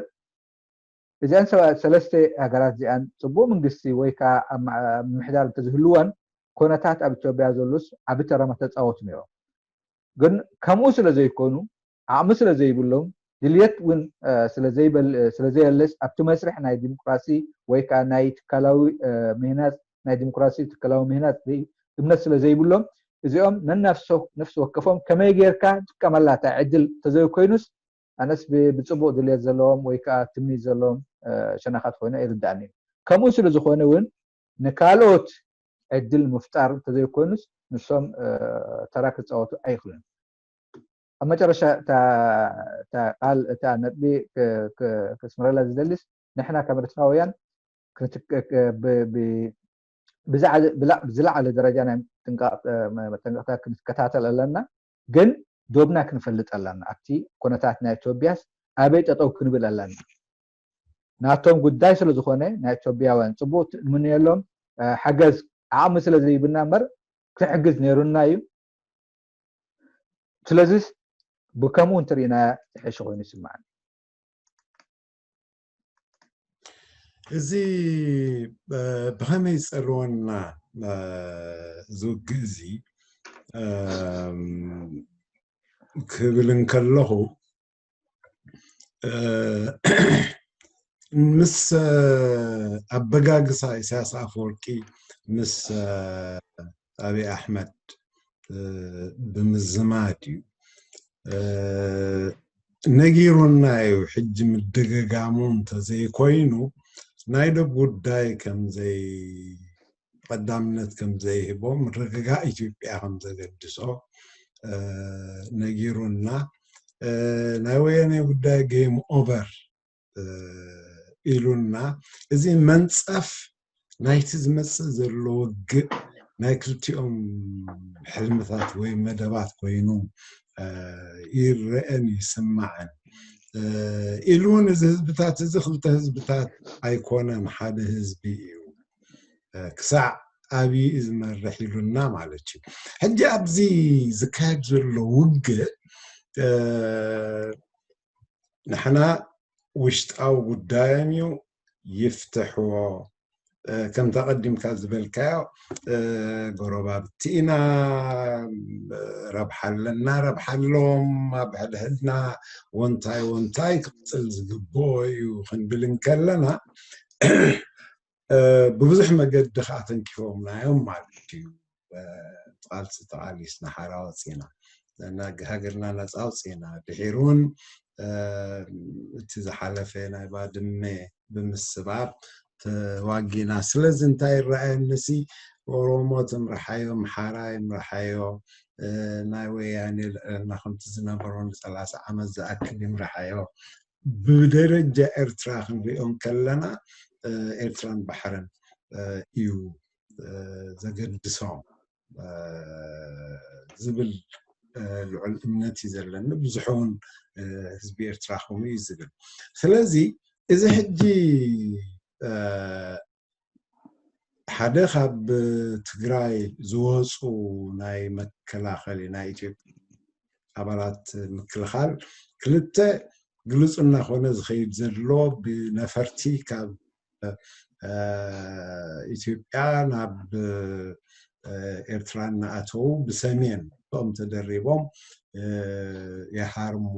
እዚኣን ሰባ- ሰለስተ ሃገራት እዚኣን ጽቡቕ መንግስቲ ወይ ከዓ ኣብ ማ- ምምሕዳር እንተዝህልወን፣ ኮነታት ኣብ ኢትዮጵያ ዘሉስ ዓቢ ተራ ምተጻወቱ ነይሮም። ግን ከምኡ ስለ ዘይኮኑ፣ ዓቕሚ ስለ ዘይብሎም፣ ድልየት እውን ስለዘየለስ፣ ኣብቲ መስርሕ ናይ ዲሞክራሲ ወይ ከዓ ናይ ትካላዊ ምህናፅ ናይ ዲሞክራሲ ትካላዊ ምህናፅ እምነት ስለ ዘይብሎም፣ እዚኦም ነናፍሶ ነፍሲ ወከፎም ከመይ ጌርካ ትጥቀመላ እታ ዕድል ተዘይኮይኑስ፣ ኣነስ ብፅቡቅ ድልየት ዘለዎም ወይ ከዓ ትምኒት ዘለዎም ሸነኻት ኮይኖ ይርዳእኒ እዩ። ከምኡ ስለ ዝኾነ እውን ንካልኦት ዕድል ምፍጣር እንተዘይኮይኑስ፣ ንሶም ተራ ክፃወቱ ኣይኽእሉን። ኣብ መጨረሻ እታ ቃል እታ ነጥቢ ክስምረላ ዝደልስ፣ ንሕና ከም ኤርትራውያን ዝለዓለ ደረጃ ናይ መጠንቀቕታ ክንከታተል ኣለና። ግን ዶብና ክንፈልጥ ኣለና። ኣብቲ ኩነታት ናይ ኢትዮጵያስ ኣበይ ጠጠው ክንብል ኣለና? ናቶም ጉዳይ ስለ ዝኾነ ናይ ኢትዮጵያውያን ፅቡቅ ንምንየሎም ሓገዝ ዓቕሚ ስለ ዘይብና እምበር ክሕግዝ ነይሩና እዩ። ስለዚስ ብከምኡ እንትርኢና ዝሐሸ ኮይኑ ይስማዓኒ። እዚ ብኸመይ ይጸልወና እዚ ውግእ እዚ ክብል እንከለኹ፣ ምስ ኣበጋግሳ ኢሳያስ ኣፈወርቂ ምስ ኣብይ ኣሕመድ ብምዝማድ እዩ ነጊሩና እዩ። ሕጂ ምድግጋሙ እንተዘይኮይኑ ናይ ዶብ ጉዳይ ከምዘይ ቀዳምነት ከምዘይህቦ፣ ምርግጋእ ኢትዮጵያ ከምዘገድሶ ነጊሩና፣ ናይ ወያኔ ጉዳይ ጌም ኦቨር ኢሉና። እዚ መንፀፍ ናይቲ ዝመፅእ ዘሎ ውግእ ናይ ክልቲኦም ሕልምታት ወይ መደባት ኮይኑ ይረአን ይስማዕን። ኢሉ እውን እዚ ህዝብታት እዚ ክልተ ህዝብታት ኣይኮነን፣ ሓደ ህዝቢ እዩ። ክሳዕ ኣብይ ዝመርሕ ኢሉና ማለት እዩ። ሕጂ ኣብዚ ዝካየድ ዘሎ ውግእ ንሕና ውሽጣዊ ጉዳዮም እዩ፣ ይፍትሕዎ። ከምታ ቀዲምካ ዝበልካዮ ጎረባብቲ ኢና፣ ረብሓ ኣለና፣ ረብሓ ኣለዎም፣ ኣብ ሕድሕድና ወንታይ ወንታይ ክቕፅል ዝግብኦ እዩ ክንብል እንከለና ብብዙሕ መገዲ ከዓ ተንኪፎምናዮም ማለት እዩ። ቃልሲ ተቃሊስና ሓራ ወፂና፣ ሃገርና ነፃ ኣውፂና። ድሒር እውን እቲ ዝሓለፈ ናይ ባድመ ብምስባብ ተዋጊና። ስለዚ እንታይ ይረኣየኒ ሲ ኦሮሞ ትምርሓዮ፣ ኣምሓራ ይምርሓዮ፣ ናይ ወያኔ ልዕልና ከምቲ ዝነበሮ ንሰላሳ ዓመት ዝኣክል ይምርሓዮ። ብደረጃ ኤርትራ ክንሪኦ እንከለና ኤርትራን ባሕርን እዩ ዘገድሶም ዝብል ልዑል እምነት እዩ ዘለኒ። ብዙሕ እውን ህዝቢ ኤርትራ ከምኡ እዩ ዝብል። ስለዚ እዚ ሕጂ ሓደ ካብ ትግራይ ዝወፁ ናይ መከላኸሊ ናይ ኢትዮጵያ ኣባላት ምክልኻል ክልተ ግሉፅ እናኾነ ዝኸይድ ዘሎ ብነፈርቲ ካብ ኢትዮጵያ ናብ ኤርትራ እናኣተዉ ብሰሜን እቶም ተደሪቦም ይሃርሞ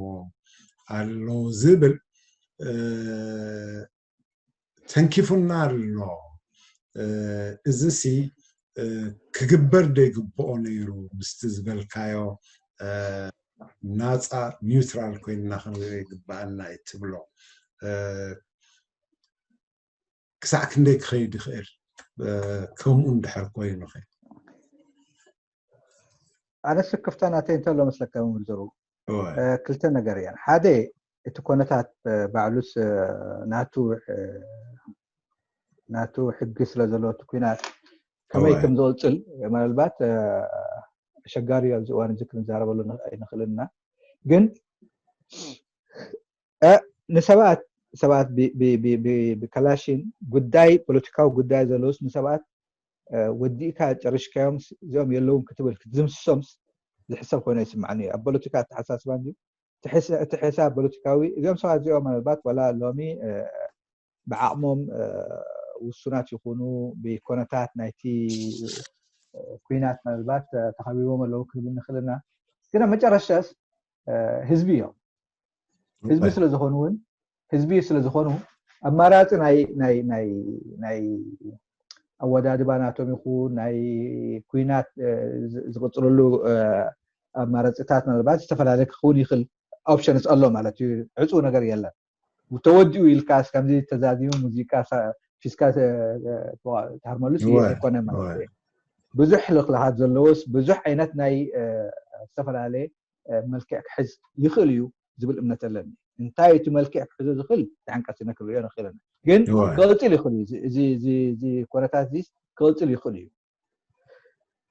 ኣለዉ ዝብል ተንኪፉና ኣሎ። እዚሲ ክግበር ዶ ይግብኦ ነይሩ? ምስቲ ዝበልካዮ ናፃ ኒውትራል ኮይንና ክንሪኦ ይግብኣና እዩ ትብሎ። ክሳዕ ክንደይ ክኸይድ ይኽእል? ከምኡ እንድሕር ኮይኑ ኸ? ኣነ ስክፍታ ናተይ እንተሎ መስለካ መምህር ዘሩ ክልተ ነገር እየን። ሓደ እቲ ኮነታት ባዕሉስ ናቱ ናቱ ሕጊ ስለ ዘሎ እቲ ኩናት ከመይ ከም ዝቕፅል ምናልባት ኣሸጋሪ ኣብዚ እዋን እዚ ክንዛረበሉ ኣይንኽእልን ኢና። ግን ንሰባት ሰባት ብከላሽን ጉዳይ ፖለቲካዊ ጉዳይ ዘለውስ ንሰባት ወዲእካ ጨርሽካዮም እዚኦም የለውን ክትብል ክትዝምስሶምስ ዝሕሰብ ኮይኑ ይስማዕኒ እዩ። ኣብ ፖለቲካ ኣተሓሳስባ እንድዩ እቲ ሕሳብ ፖለቲካዊ እዚኦም ሰባት እዚኦም ምናልባት ዋላ ሎሚ ብዓቕሞም ውሱናት ይኹኑ ብኮነታት ናይቲ ኩናት ምናልባት ተኸቢቦም ኣለዉ ክንብል ንኽእል ኢና። ግን ኣብ መጨረሻስ ህዝቢ እዮም። ህዝቢ ስለዝኾኑ እውን ህዝቢ ስለዝኾኑ ኣማራፂ ናይ ናይ ናይ ናይ ኣወዳድባ ናቶም ይኹን ናይ ኩናት ዝቕፅልሉ ኣማራፅታት ምናልባት ዝተፈላለየ ክኸውን ይኽእል። ኦፕሽንስ ኣሎ ማለት እዩ። ዕፁ ነገር የለን። ተወዲኡ ኢልካስ ከምዚ ተዛዚሙ ሙዚቃ ፊስካ ተሃርመሉስ ዘይኮነ ማለት እዩ። ብዙሕ ልኽልኻት ዘለዎስ ብዙሕ ዓይነት ናይ ዝተፈላለየ መልክዕ ክሕዝ ይኽእል እዩ ዝብል እምነት ኣለኒ። እንታይ እቲ መልክዕ ክሕዞ ዝኽእል ተዓንቀሲና ክንሪኦ ንኽእል ኢና። ግን ክቕፅል ይኽእል እዩ። እዚ ኮነታት እዚ ክቕፅል ይኽእል እዩ።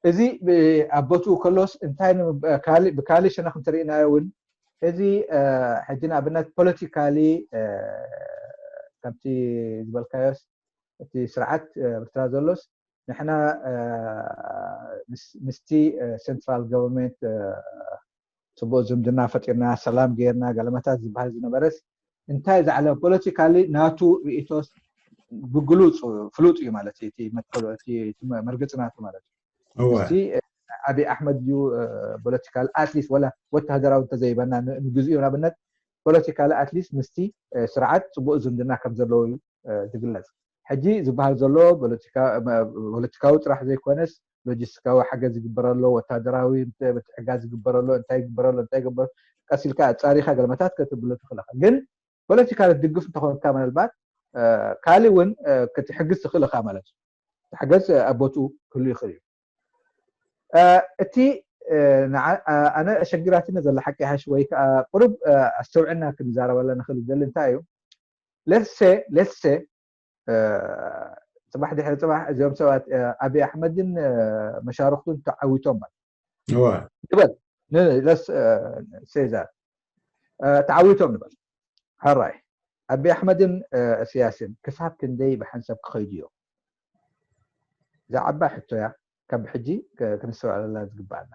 እዚ ኣብ ቦትኡ ከሎስ እንታይ ብካሊእ ሸነኽ እንተሪእናዮ እውን እዚ ሕጂ ንኣብነት ፖለቲካሊ ከምቲ ዝበልካዮስ እቲ ስርዓት ኤርትራ ዘሎስ ንሕና ምስቲ central government ፅቡቅ ዝምድና ፈጢርና ሰላም ገይርና ገለመታት ዝበሃል ዝነበረስ እንታይ ዛዕለ ፖለቲካሊ ናቱ ርእቶስ ብግሉፅ ፍሉጥ እዩ ማለት እዩ። መርገፂ ናቱ ማለት እዩ። ኣብይ ኣሕመድ እዩ ፖለቲካል ኣትሊስት ወላ ወተሃደራዊ እንተዘይበና ንግዜኡ ንኣብነት ፖለቲካሊ ኣትሊስት ምስቲ ስርዓት ፅቡቅ ዝምድና ከም ዘለዎ እዩ ዝግለፅ። ሕጂ ዝበሃል ዘሎ ፖለቲካዊ ጥራሕ ዘይኮነስ ሎጂስቲካዊ ሓገዝ ይግበረሎ፣ ወታደራዊ ምትሕጋዝ ይግበረሎ፣ እንታይ ይግበረሎ እንታይ ይግበረ ቀሲልካ ኣፃሪኻ ገለመታት ከተብሎ ትኽእል ኢኻ። ግን ፖለቲካሊ ትድግፍ እንተኾንካ ምናልባት ካልእ እውን ክትሕግዝ ትኽእል ኢኻ ማለት እዩ። ሓገዝ ኣብ ቦትኡ ክህሉ ይኽእል እዩ። እቲ ኣነ ኣሸጊራትኒ ዘላ ሓቂ ሓሽ ወይ ከዓ ቁሩብ ኣስተውዕልና ክንዛረበላ ንኽእል ደሊ እንታይ እዩ let's say let's say ፅባሕ ድሕሪ ፅባሕ እዚኦም ሰባት ኣብይ ኣሕመድን መሻርክቱን ተዓዊቶም ማለት ንበል ሴዛ ተዓዊቶም ንበል ሓራይ ኣብይ ኣሕመድን እስያስን ክሳብ ክንደይ ብሓንሳብ ክኸይዱ እዮም። እዛ ዓባይ ሕቶ እያ ካብ ሕጂ ክንስተውዕለላ ዝግባኣና።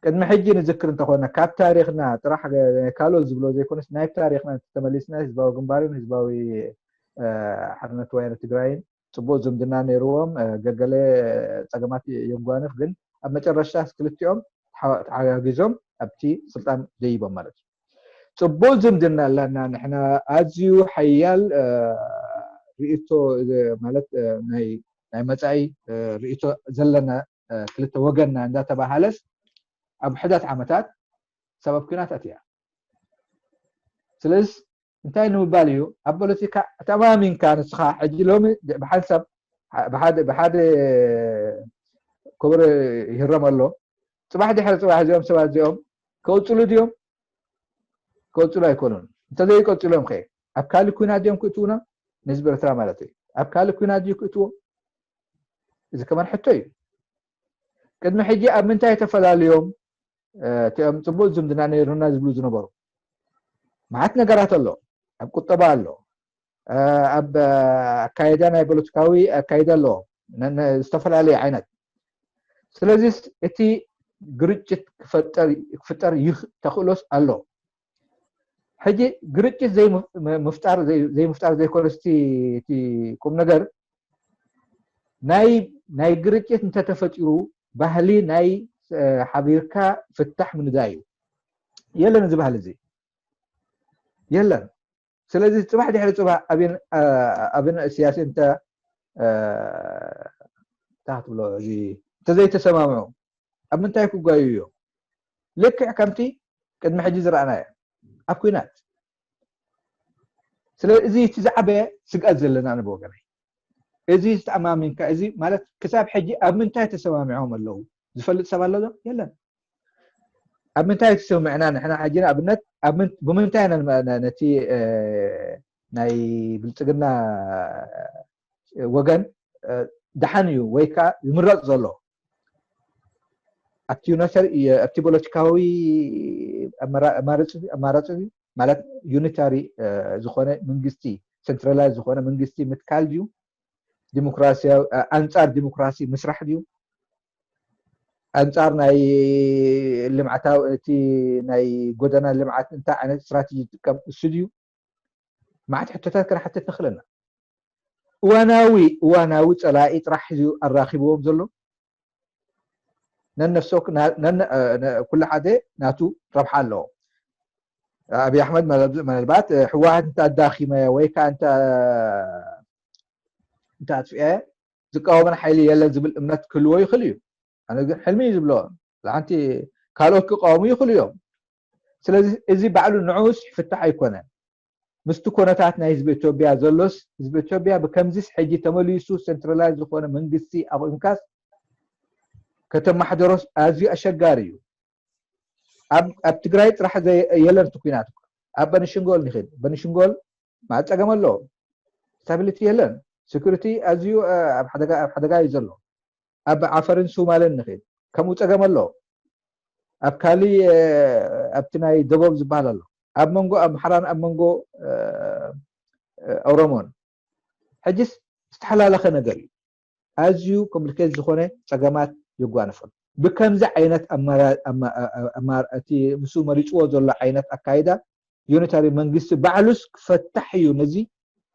ቅድሚ ሕጂ ንዝክር እንተኾነ ካብ ታሪኽና ጥራሕ ካልኦት ዝብሎ ዘይኮነስ ናይ ታሪኽና ተመሊስና ህዝባዊ ግንባርን ህዝባዊ ሓርነት ወያነ ትግራይን ፅቡቅ ዝምድና ነይርዎም። ገገለ ፀገማት የጓንፍ ግን ኣብ መጨረሻ ክልቲኦም ተሓጋጊዞም ኣብቲ ስልጣን ደይቦም ማለት እዩ። ፅቡቅ ዝምድና ኣለና ንሕና ኣዝዩ ሓያል ርእቶ ማለት ናይ መፃኢ ርእቶ ዘለና ክልተ ወገንና እንዳተባሃለስ ኣብ ውሕዳት ዓመታት ሰበብ ኩናት ኣትያ። ስለዚ እንታይ ንምባል እዩ ኣብ ፖለቲካ ተማሚንካ ንስኻ ሕጂ ሎሚ ብሓንሳብ ብሓደ ክብሪ ይህረም ኣሎ። ፅባሕ ድሕሪ ፅባሕ እዚኦም ሰባት እዚኦም ከውፅሉ ድዮም? ከውፅሉ ኣይኮኑን። እንተዘይቀፅሎም ከ ኣብ ካልእ ኩናት ድዮም ክእትውና? ንህዝቢ ኤርትራ ማለት እዩ። ኣብ ካልእ ኩናት ድዩ ክእትዎ? እዚ ከማን ሕቶ እዩ። ቅድሚ ሕጂ ኣብ ምንታይ ተፈላልዮም እቲኦም ፅቡቅ ዝምድና ነይሩና ዝብሉ ዝነበሩ? መዓት ነገራት ኣሎ። ኣብ ቁጠባ ኣሎ፣ ኣብ ኣካይዳ ናይ ፖለቲካዊ ኣካይዳ ኣለዎ ዝተፈላለየ ዓይነት። ስለዚስ እቲ ግርጭት ክፍጠር ተኽእሎስ ኣሎ። ሕጂ ግርጭት ዘይምፍጣር ዘይኮነስ እቲ ቁም ነገር ናይ ናይ ግርጭት እንተተፈጢሩ ባህሊ ናይ ሓቢርካ ፍታሕ ምንዳይ እዩ። የለን እዚ ባህሊ እዚ የለን። ስለዚ ፅባሕ ድሕሪ ፅባሕ ኣብን እስያስ እንተ እንታይ ክትብሎ እዚ እንተዘይተሰማምዑ ኣብ ምንታይ ክጓዩ እዮም? ልክዕ ከምቲ ቅድሚ ሕጂ ዝረኣናዮ ኣብ ኩናት። ስለ እዚ እቲ ዝዓበየ ስግኣት ዘለና ኣነ ብወገነይ እዚ ዝተኣማሚንካ እዚ ማለት ክሳብ ሕጂ ኣብ ምንታይ ተሰማሚዖም ኣለዉ ዝፈልጥ ሰብ ኣሎ ዶ? የለን። ኣብ ምንታይ ተሰማሚዕና ንሕና ሕጂ ንኣብነት ብምንታይ ኢና ነቲ ናይ ብልፅግና ወገን ደሓን እዩ ወይ ከዓ ይምረፅ ዘሎ ኣብቲ ዩኒተሪ ኣብቲ ፖለቲካዊ ኣማራፂ ማለት ዩኒታሪ ዝኾነ መንግስቲ centralized ዝኾነ መንግስቲ ምትካል ድዩ? ዲሞክራሲያዊ ኣንፃር ዲሞክራሲ ምስራሕ ድዩ? ኣንጻር ናይ ልምዓታዊ፣ እቲ ናይ ጎደና ልምዓት እንታይ ዓይነት ስትራተጂ ይጥቀም፣ እሱ ድዩ? መዓት ሕቶታት ክንሓትት ንኽእል ኢና። እዋናዊ፣ እዋናዊ ጸላኢ ጥራሕ እዩ ኣራኺብዎም ዘሎ። ነነፍሶ፣ ኩሉ ሓደ ናቱ ረብሓ ኣለዎ። ኣብይ ኣሕመድ ምናልባት ህወሓት እንተ ኣዳኺመ ወይ ከዓ እንተ ኣጥፍኤ ዝቃወመን ሓይሊ የለን ዝብል እምነት ክህልዎ ይኽእል እዩ። ኣነ ግን ሕልሚ እዩ ዝብሎ። ሓንቲ ካልኦት ክቃወሙ ይኽእሉ እዮም። ስለዚ እዚ ባዕሉ ንዑስ ፍታሕ ኣይኮነን። ምስቲ ኮነታት ናይ ህዝቢ ኢትዮጵያ ዘሎስ፣ ህዝቢ ኢትዮጵያ ብከምዚስ ሕጂ ተመሊሱ ሴንትራላይዝ ዝኾነ መንግስቲ ኣቑምካስ ከተማሓደሮስ ኣዝዩ ኣሸጋሪ እዩ። ኣብ ትግራይ ጥራሕ የለን እቲ ኩናት። ኣብ በንሽንጎል ንኽድ፣ በንሽንጎል ማዕፀገም ኣለዎ። ስታቢሊቲ የለን። ሴኩሪቲ ኣዝዩ ኣብ ሓደጋ እዩ ዘሎ። ኣብ ዓፈርን ሱማልን ንኽድ፣ ከምኡ ፀገም ኣሎ። ኣብ ካሊ ኣብቲ ናይ ደቡብ ዝበሃል ኣሎ። ኣብ መንጎ ኣምሓራን ኣብ መንጎ ኦሮሞን ሕጅስ ዝተሓላለኸ ነገር እዩ። ኣዝዩ ኮምፕሊኬት ዝኾነ ፀገማት የጓንፈሉ። ብከምዚ ዓይነት እቲ ምስ መሪፅዎ ዘሎ ዓይነት ኣካይዳ ዩኒታሪ መንግስቲ ባዕሉስ ክፈታሕ እዩ። ነዚ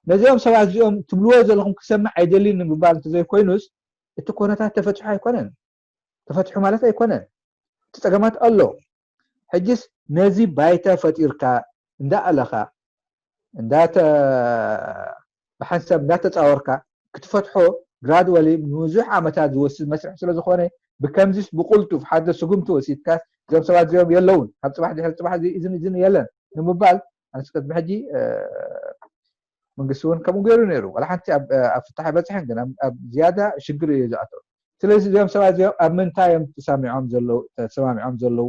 ነዚኦም ሰባት እዚኦም ትብልዎ ዘለኹም ክሰምዕ ኣይደልን ንምባል እንተዘይኮይኑስ እቲ ኮነታት ተፈትሑ ኣይኮነን። ተፈትሑ ማለት ኣይኮነን። እቲ ፀገማት ኣሎ። ሕጅስ ነዚ ባይታ ፈጢርካ እንዳኣለኻ እንዳተ ብሓንሳብ እንዳተፃወርካ ክትፈትሖ ግራድዋሊ ንብዙሕ ዓመታት ዝወስድ መስርሕ ስለ ዝኾነ ብከምዚስ ብቁልጡፍ ሓደ ስጉምቲ ወሲድካስ እዞም ሰባት እዚኦም የለውን ካብ ፅባሕ ድሕሪ ፅባሕ እዚ እዝን እዝን የለን ንምባል ኣነስ ቅድሚ ሕጂ መንግስቲ እውን ከምኡ ገይሩ ነይሩ። ዋላ ሓንቲ ኣብ ፍታሕ ኣይበፅሐን፣ ግን ኣብ ዝያዳ ሽግር እዩ ዝኣተው። ስለዚ እዚኦም ሰባት እዚኦም ኣብ ምንታይ እዮም ተሰማሚዖም ዘለዉ?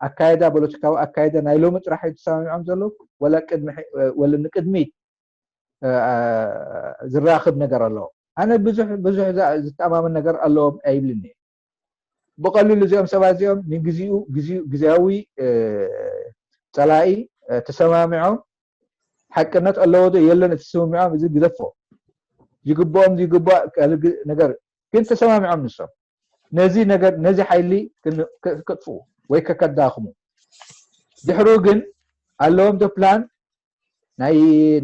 ኣካይዳ ፖለቲካዊ ኣካይዳ ናይ ሎሚ ጥራሕ እዩ ተሰማሚዖም ዘለዉ ወላ ቅድሚ ወላ ንቅድሚት ዝራኽብ ነገር ኣለዎ? ኣነ ብዙሕ ብዙሕ ዝተኣማመን ነገር ኣለዎም ኣይብልን እየ። ብቐሊሉ እዚኦም ሰባት እዚኦም ንግዚኡ ግዜያዊ ፀላኢ ተሰማሚዖም ሓቅነት ኣለዎ ዶ የለን እቲ ስምምዖም እዚ ግደፎ። ይግብኦም ዝይግባእ ካልእ ነገር ግን ተሰማሚዖም ንሶም ነዚ ነገር ነዚ ሓይሊ ከጥፍኡ ወይ ከከዳኽሙ ድሕሩ ግን ኣለዎም ዶ ፕላን ናይ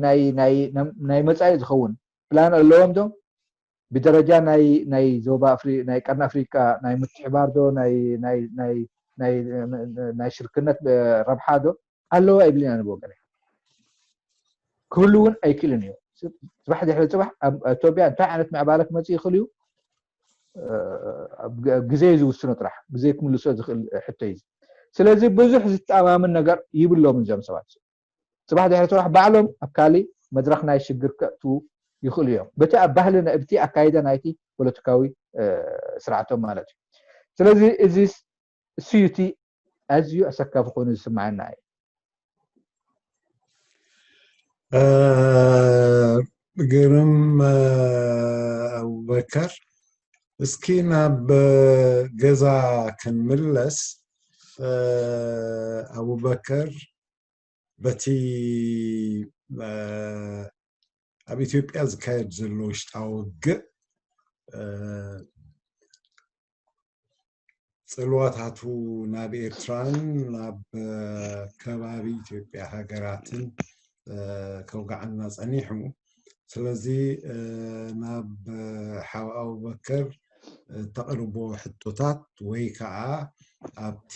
ናይ ናይ ናይ መጻኢ ዝኸውን ፕላን ኣለዎም ዶ ብደረጃ ናይ ናይ ዞባ ኣፍሪ ናይ ቀርኒ ኣፍሪቃ ናይ ምትሕባር ዶ ናይ ናይ ናይ ናይ ናይ ሽርክነት ረብሓ ዶ ኣለዎ ኣይብልን ኣነ ብወገነይ ክህሉ እውን ኣይክእልን እዩ። ፅባሕ ድሕሪ ፅባሕ ኣብ ኢትዮጵያ እንታይ ዓይነት ምዕባለ ክመፅእ ይኽእል እዩ ግዜ እዩ ዝውስኖ ጥራሕ ግዜ ክምልሶ ዝኽእል ሕቶ እዩ። ስለዚ ብዙሕ ዝተኣማምን ነገር ይብሎም እዞም ሰባት። ፅባሕ ድሕሪ ፅባሕ ባዕሎም ኣብ ካሊእ መድረኽ ናይ ሽግር ከእትዉ ይኽእሉ እዮም። በቲ ኣብ ባህሊ እቲ ኣካይዳ ናይቲ ፖለቲካዊ ስርዓቶም ማለት እዩ። ስለዚ እዚ እሱ እዩ እቲ ኣዝዩ ኣሰካፊ ኮይኑ ዝስምዓና እዩ። ግርም ኣቡበከር፣ እስኪ ናብ ገዛ ክንምለስ። ኣቡበከር በቲ ኣብ ኢትዮጵያ ዝካየድ ዘሎ ውሽጣዊ ውግእ ፅልዋታቱ ናብ ኤርትራን ናብ ከባቢ ኢትዮጵያ ሃገራትን ከውግዓና ፀኒሑ። ስለዚ ናብ ሓው ኣቡበከር እተቕርቦ ሕቶታት ወይ ከዓ ኣብቲ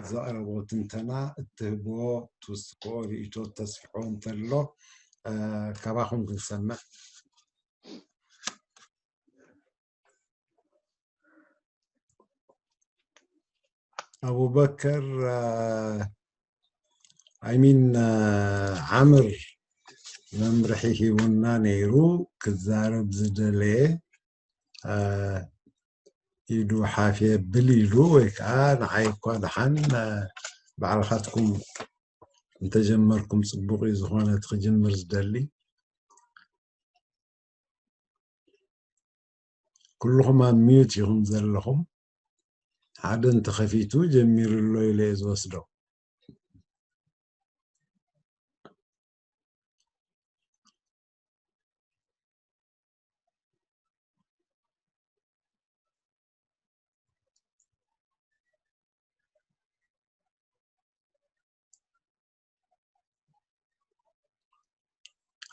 ዘቕረቦ ትንተና እትህቦ ትውስክኦ ርእይቶ ተስፍሖ እንተሎ ካባኹም ክንሰምዕ። ኣቡበከር ኣይሚን ዓምር መምርሒ ሂቡና ነይሩ ክዛረብ ዝደለየ ኢዱ ሓፍ የብል ኢሉ ወይ ከዓ ንዓይ እኳ ደሓን ባዕልኻትኩም እንተጀመርኩም ፅቡቅ እዩ ዝኾነ እቲ ክጅምር ዝደሊ ኩልኹም ኣብ ሚዩት ኢኹም ዘለኹም ሓደ እንተኸፊቱ ጀሚሩ ኣሎ ኢለ እየ ዝወስዶ።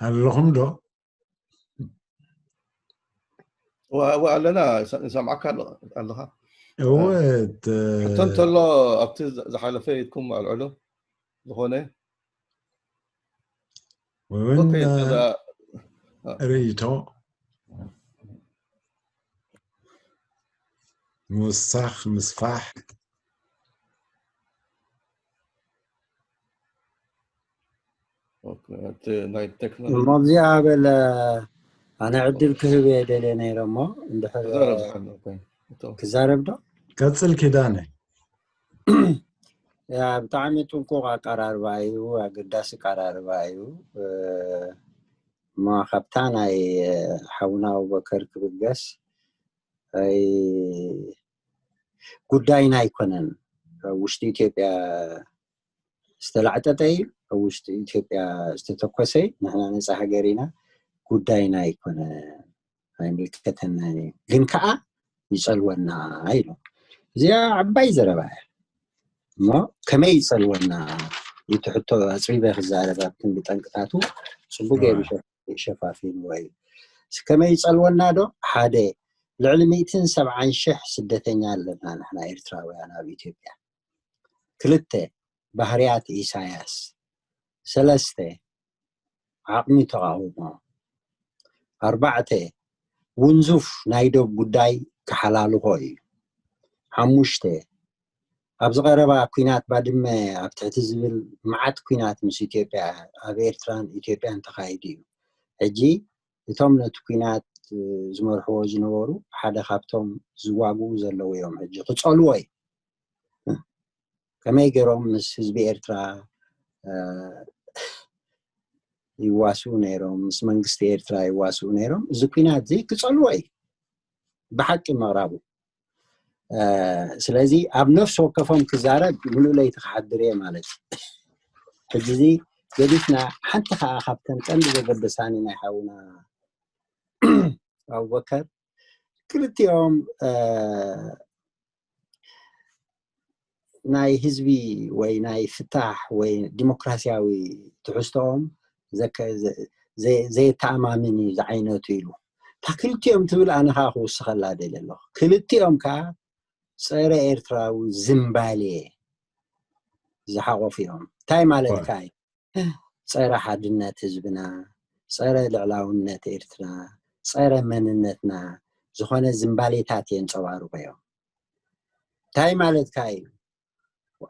ኣለኹም ዶ? ኣለና። ሰምዓካ ኣለኻ? እወ። ሕቶ እንተሎ ኣብቲ ዝሓለፈ ኢድኩም ኣልዕሉ። ዝኾነ ወይውን ርእይቶ ምውሳኽ ምስፋሕ። እሞ እዚኣ በለ፣ ኣነ ዕድል ክህብ እየ ደልየ ነይረ እሞ እንድሕር ክዛረብ ዶ? ቀጽል ኪዳነ። ያ ብጣዕሚ ጥንቁቕ ኣቀራርባ እዩ፣ ኣገዳሲ ኣቀራርባ እዩ። እሞ ካብታ ናይ ሓውና ኣቡበከር ክብገስ ጉዳይና ኣይኮነን። ኣብ ውሽጢ ኢትዮጵያ ዝተላዕጠጠ እዩ፣ ኣብ ውሽጢ ኢትዮጵያ ዝተተኮሰ እዩ። ንሕና ነፃ ሃገር ኢና፣ ጉዳይና ኣይኮነን፣ ኣይምልከተናን እዩ፣ ግን ከዓ ይፀልወና ኢሉ። እዚኣ ዓባይ ዘረባ እያ። እሞ ከመይ ይፀልወና? እቲ ሕቶ ኣፅቢበ ክዛረብ ኣብትን ብጠንቅታቱ ፅቡቅ ገይሩ ሸፋፊንዎ እዩ። ከመይ ይፀልወና ዶ? ሓደ፣ ልዕሊ ሚእትን ሰብዓን ሽሕ ስደተኛ ኣለና ንሕና ኤርትራውያን ኣብ ኢትዮጵያ። ክልተ፣ ባህርያት ኢሳያስ። ሰለስተ፣ ዓቕሚ ተቓውሞ። ኣርባዕተ፣ ውንዙፍ ናይ ዶብ ጉዳይ ክሓላልኾ እዩ። ሓሙሽተ፣ ኣብዚ ቀረባ ኲናት ባድመ ኣብ ትሕቲ ዝብል መዓት ኲናት ምስ ኢትዮጵያ ኣብ ኤርትራን ኢትዮጵያን ተኻይዱ እዩ። ሕጂ እቶም ነቲ ኲናት ዝመርሕዎ ዝነበሩ ሓደ ካብቶም ዝዋግኡ ዘለዉ እዮም። ሕጂ ክጸልዎ እዩ። ከመይ ገይሮም ምስ ህዝቢ ኤርትራ ይዋስኡ ነይሮም፣ ምስ መንግስቲ ኤርትራ ይዋስኡ ነይሮም። እዚ ኲናት እዚ ክጸልዎ እዩ ብሓቂ ምቕራቡ። ስለዚ ኣብ ነፍሲ ወከፎም ክዛረብ ምሉእ ለይቲ ክሓድር እየ ማለት እዩ። ሕጂ እዚ ገዲፍና ሓንቲ ከዓ ካብተን ቀንዲ ዘገደሳኒ ናይ ሓውና ኣቡበከር ክልቲኦም ናይ ህዝቢ ወይ ናይ ፍታሕ ወይ ዲሞክራሲያዊ ትሕዝቶኦም ዘየተኣማምን እዩ ዝዓይነቱ ኢሉ። እታ ክልቲኦም ትብል ኣነ ከዓ ክውስኸላ ደልየ ኣለኹ። ክልቲኦም ከዓ ፀረ ኤርትራዊ ዝምባሌ ዝሓቆፉ እዮም። እንታይ ማለትካ እዩ? ፀረ ሓድነት ህዝብና፣ ፀረ ልዕላውነት ኤርትራ፣ ፀረ መንነትና ዝኾነ ዝምባሌታት የንፀባርቑ እዮም። እንታይ ማለትካ እዩ?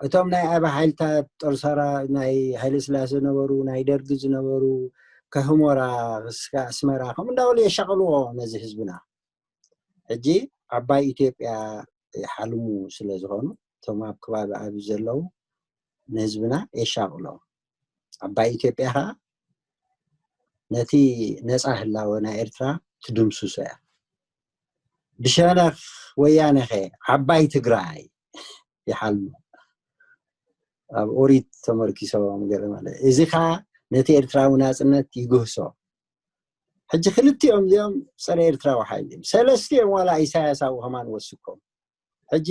እቶም ናይ ኣበ ሓይልታት ጦር ሰራ ናይ ሃይለ ስላሴ ነበሩ፣ ናይ ደርጊ ዝነበሩ ከህሞራ እስከ ኣስመራ ከምኡ እንዳበሉ የሻቕልዎ ነዚ ህዝብና። ሕጂ ዓባይ ኢትዮጵያ ይሓልሙ ስለ ዝኾኑ እቶም ኣብ ከባቢ ኣብ ዘለዉ ንህዝብና የሻቕሎ። ዓባይ ኢትዮጵያ ከዓ ነቲ ነፃ ህላወ ናይ ኤርትራ ትድምስሶ እያ። ብሸነኽ ወያነ ኸ ዓባይ ትግራይ ይሓልሙ። ኣብ ኦሪት ተመርኪሶም ገለ ማለት እዚ ከዓ ነቲ ኤርትራዊ ናፅነት ይግህሶ። ሕጂ ክልቲኦም እዚኦም ፀረ ኤርትራዊ ሓይሊ እዮም። ሰለስቲኦም ዋላ ኢሳያስ ኣብኡ ከማን ወስኮም። ሕጂ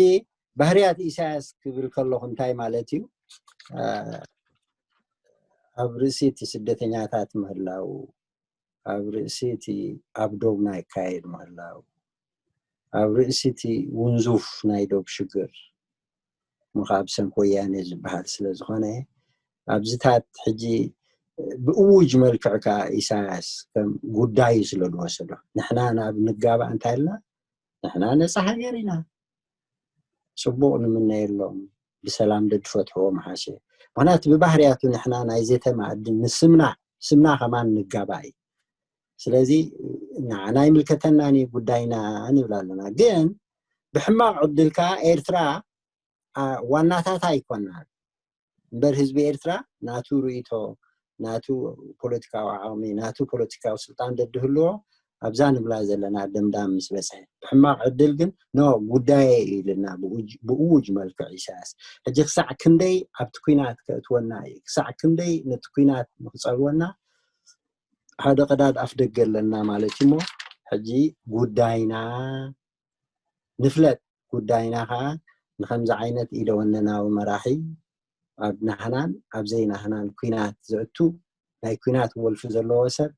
ባህርያት ኢሳያስ ክብል ከለኹ እንታይ ማለት እዩ? ኣብ ርእሲ እቲ ስደተኛታት ምህላው፣ ኣብ ርእሲ እቲ ኣብ ዶብና ይካየድ ምህላው፣ ኣብ ርእሲ እቲ ውንዙፍ ናይ ዶብ ሽግር ምኻብ ሰንክ ወያኔ ዝበሃል ስለ ዝኾነ ኣብዚታት ሕጂ ብእውጅ መልክዕ ከዓ ኢሳያስ ከም ጉዳዩ ስለ ዝወሰዶ ንሕና ናብ ንጋባእ እንታይ ኢልና ንሕና ነፃ ሃገር ኢና ፅቡቅ ንምነየሎም ብሰላም ደድፈትሕዎ መሓሸ ምክንያቱ ብባህርያቱ ንሕና ናይ ዘተ ማእድን ንስምና ስምና ከማን ንጋባእ እዩ ስለዚ ንዓና ይምልከተናን እዩ ጉዳይና ንብል ኣለና ግን ብሕማቅ ዕድል ከዓ ኤርትራ ዋናታት ኣይኮናን እምበር ህዝቢ ኤርትራ ናቱ ርእይቶ ናቱ ፖለቲካዊ ዓቕሚ ናቱ ፖለቲካዊ ስልጣን ደድህልዎ ኣብዛ ንብላ ዘለና ደምዳም ምስ በፅሐ ብሕማቕ ዕድል ግን ኖ ጉዳየ እዩ ኢልና ብእውጅ መልክዕ ኢሳያስ ሕጂ ክሳዕ ክንደይ ኣብቲ ኩናት ከእትወና እዩ ክሳዕ ክንደይ ነቲ ኩናት ንክፀልወና ሓደ ቀዳድ ኣፍ ደገ ኣለና ማለት እዩ እሞ ሕጂ ጉዳይና ንፍለጥ ጉዳይና ከዓ ንከምዚ ዓይነት ኢደ ወነናዊ መራሒ ኣብ ናህናን ኣብ ዘይናህናን ኩናት ዘእቱ ናይ ኲናት ወልፊ ዘለዎ ሰብ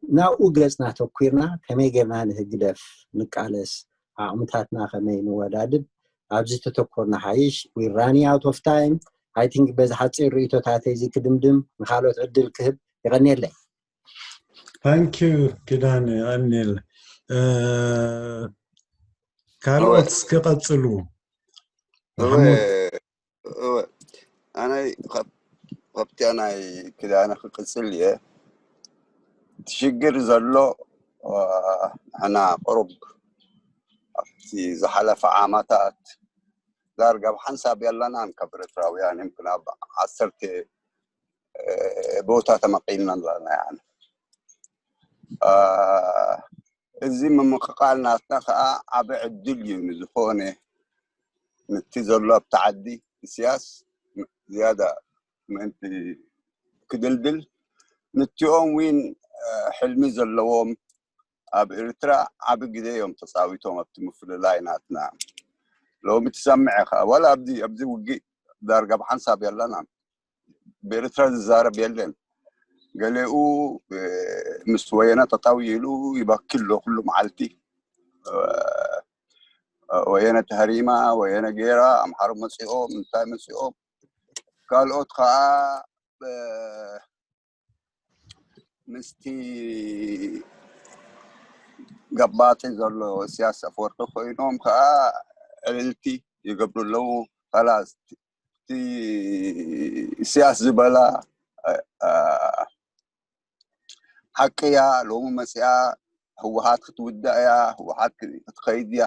ናብኡ ገጽና ተኲርና ከመይ ጌርና ንህግደፍ ንቃለስ፣ ዓቕምታትና ከመይ ንወዳድብ፣ ኣብዚ ተተኮርና ሓይሽ። We running out of time. I think በዚ ሓጺር ርእይቶታተይ እዚ ክድምድም፣ ንኻልኦት ዕድል ክህብ። የቐንየለይ። Thank you ኪዳነ፣ የቐንየል። ካልኦት እስኪ ቀጽሉ። ኣነ ካብቲያ ናይ ኪዳነ ክቅጽል እየ። እቲ ሽግር ዘሎ ንሕና ቅሩብ ኣብቲ ዝሓለፈ ዓመታት ዳርጋ ብሓንሳብ የለናን ካብ ኤርትራውያን፣ ይምክን ኣብ ዓሰርተ ቦታ ተመቂልና ኣለና። ያን እዚ ምምቅቃል ናትና ከዓ ዓቢ ዕድል እዩ። ንዝኾነ ንቲ ዘሎ ኣብቲ ዓዲ እስያስ ዝያዳ ምእንቲ ክድልድል፣ ንቲኦም ዊን ሕልሚ ዘለዎም ኣብ ኤርትራ ዓቢ ግዜ እዮም ተጻዊቶም ኣብቲ ምፍልላይ ናትና። ሎሚ ትሰምዐ ከዓ ዋላ ኣብዚ ኣብዚ ውግእ ዳርጋ ብሓንሳብ የለና። ብኤርትራ ዝዛረብ የለን። ገሌኡ ምስ ወየነ ጠጠው ኢሉ ይበኪ ኣሎ ኩሉ መዓልቲ። ወየነ ተህሪማ፣ ወየነ ጌራ፣ ኣምሓሩ መጺኦም፣ እንታይ መጺኦም። ካልኦት ከዓ ምስቲ ገባጢ ዘሎ እስያስ ኣፈወርቂ ኮይኖም ከዓ ዕልልቲ ይገብሩ ኣለዉ። ኸላስ እቲ እስያስ ዝበላ ሓቂ እያ። ሎሚ መፅያ ህወሓት ክትውዳእ እያ፣ ህወሓት ክትኸይድ እያ።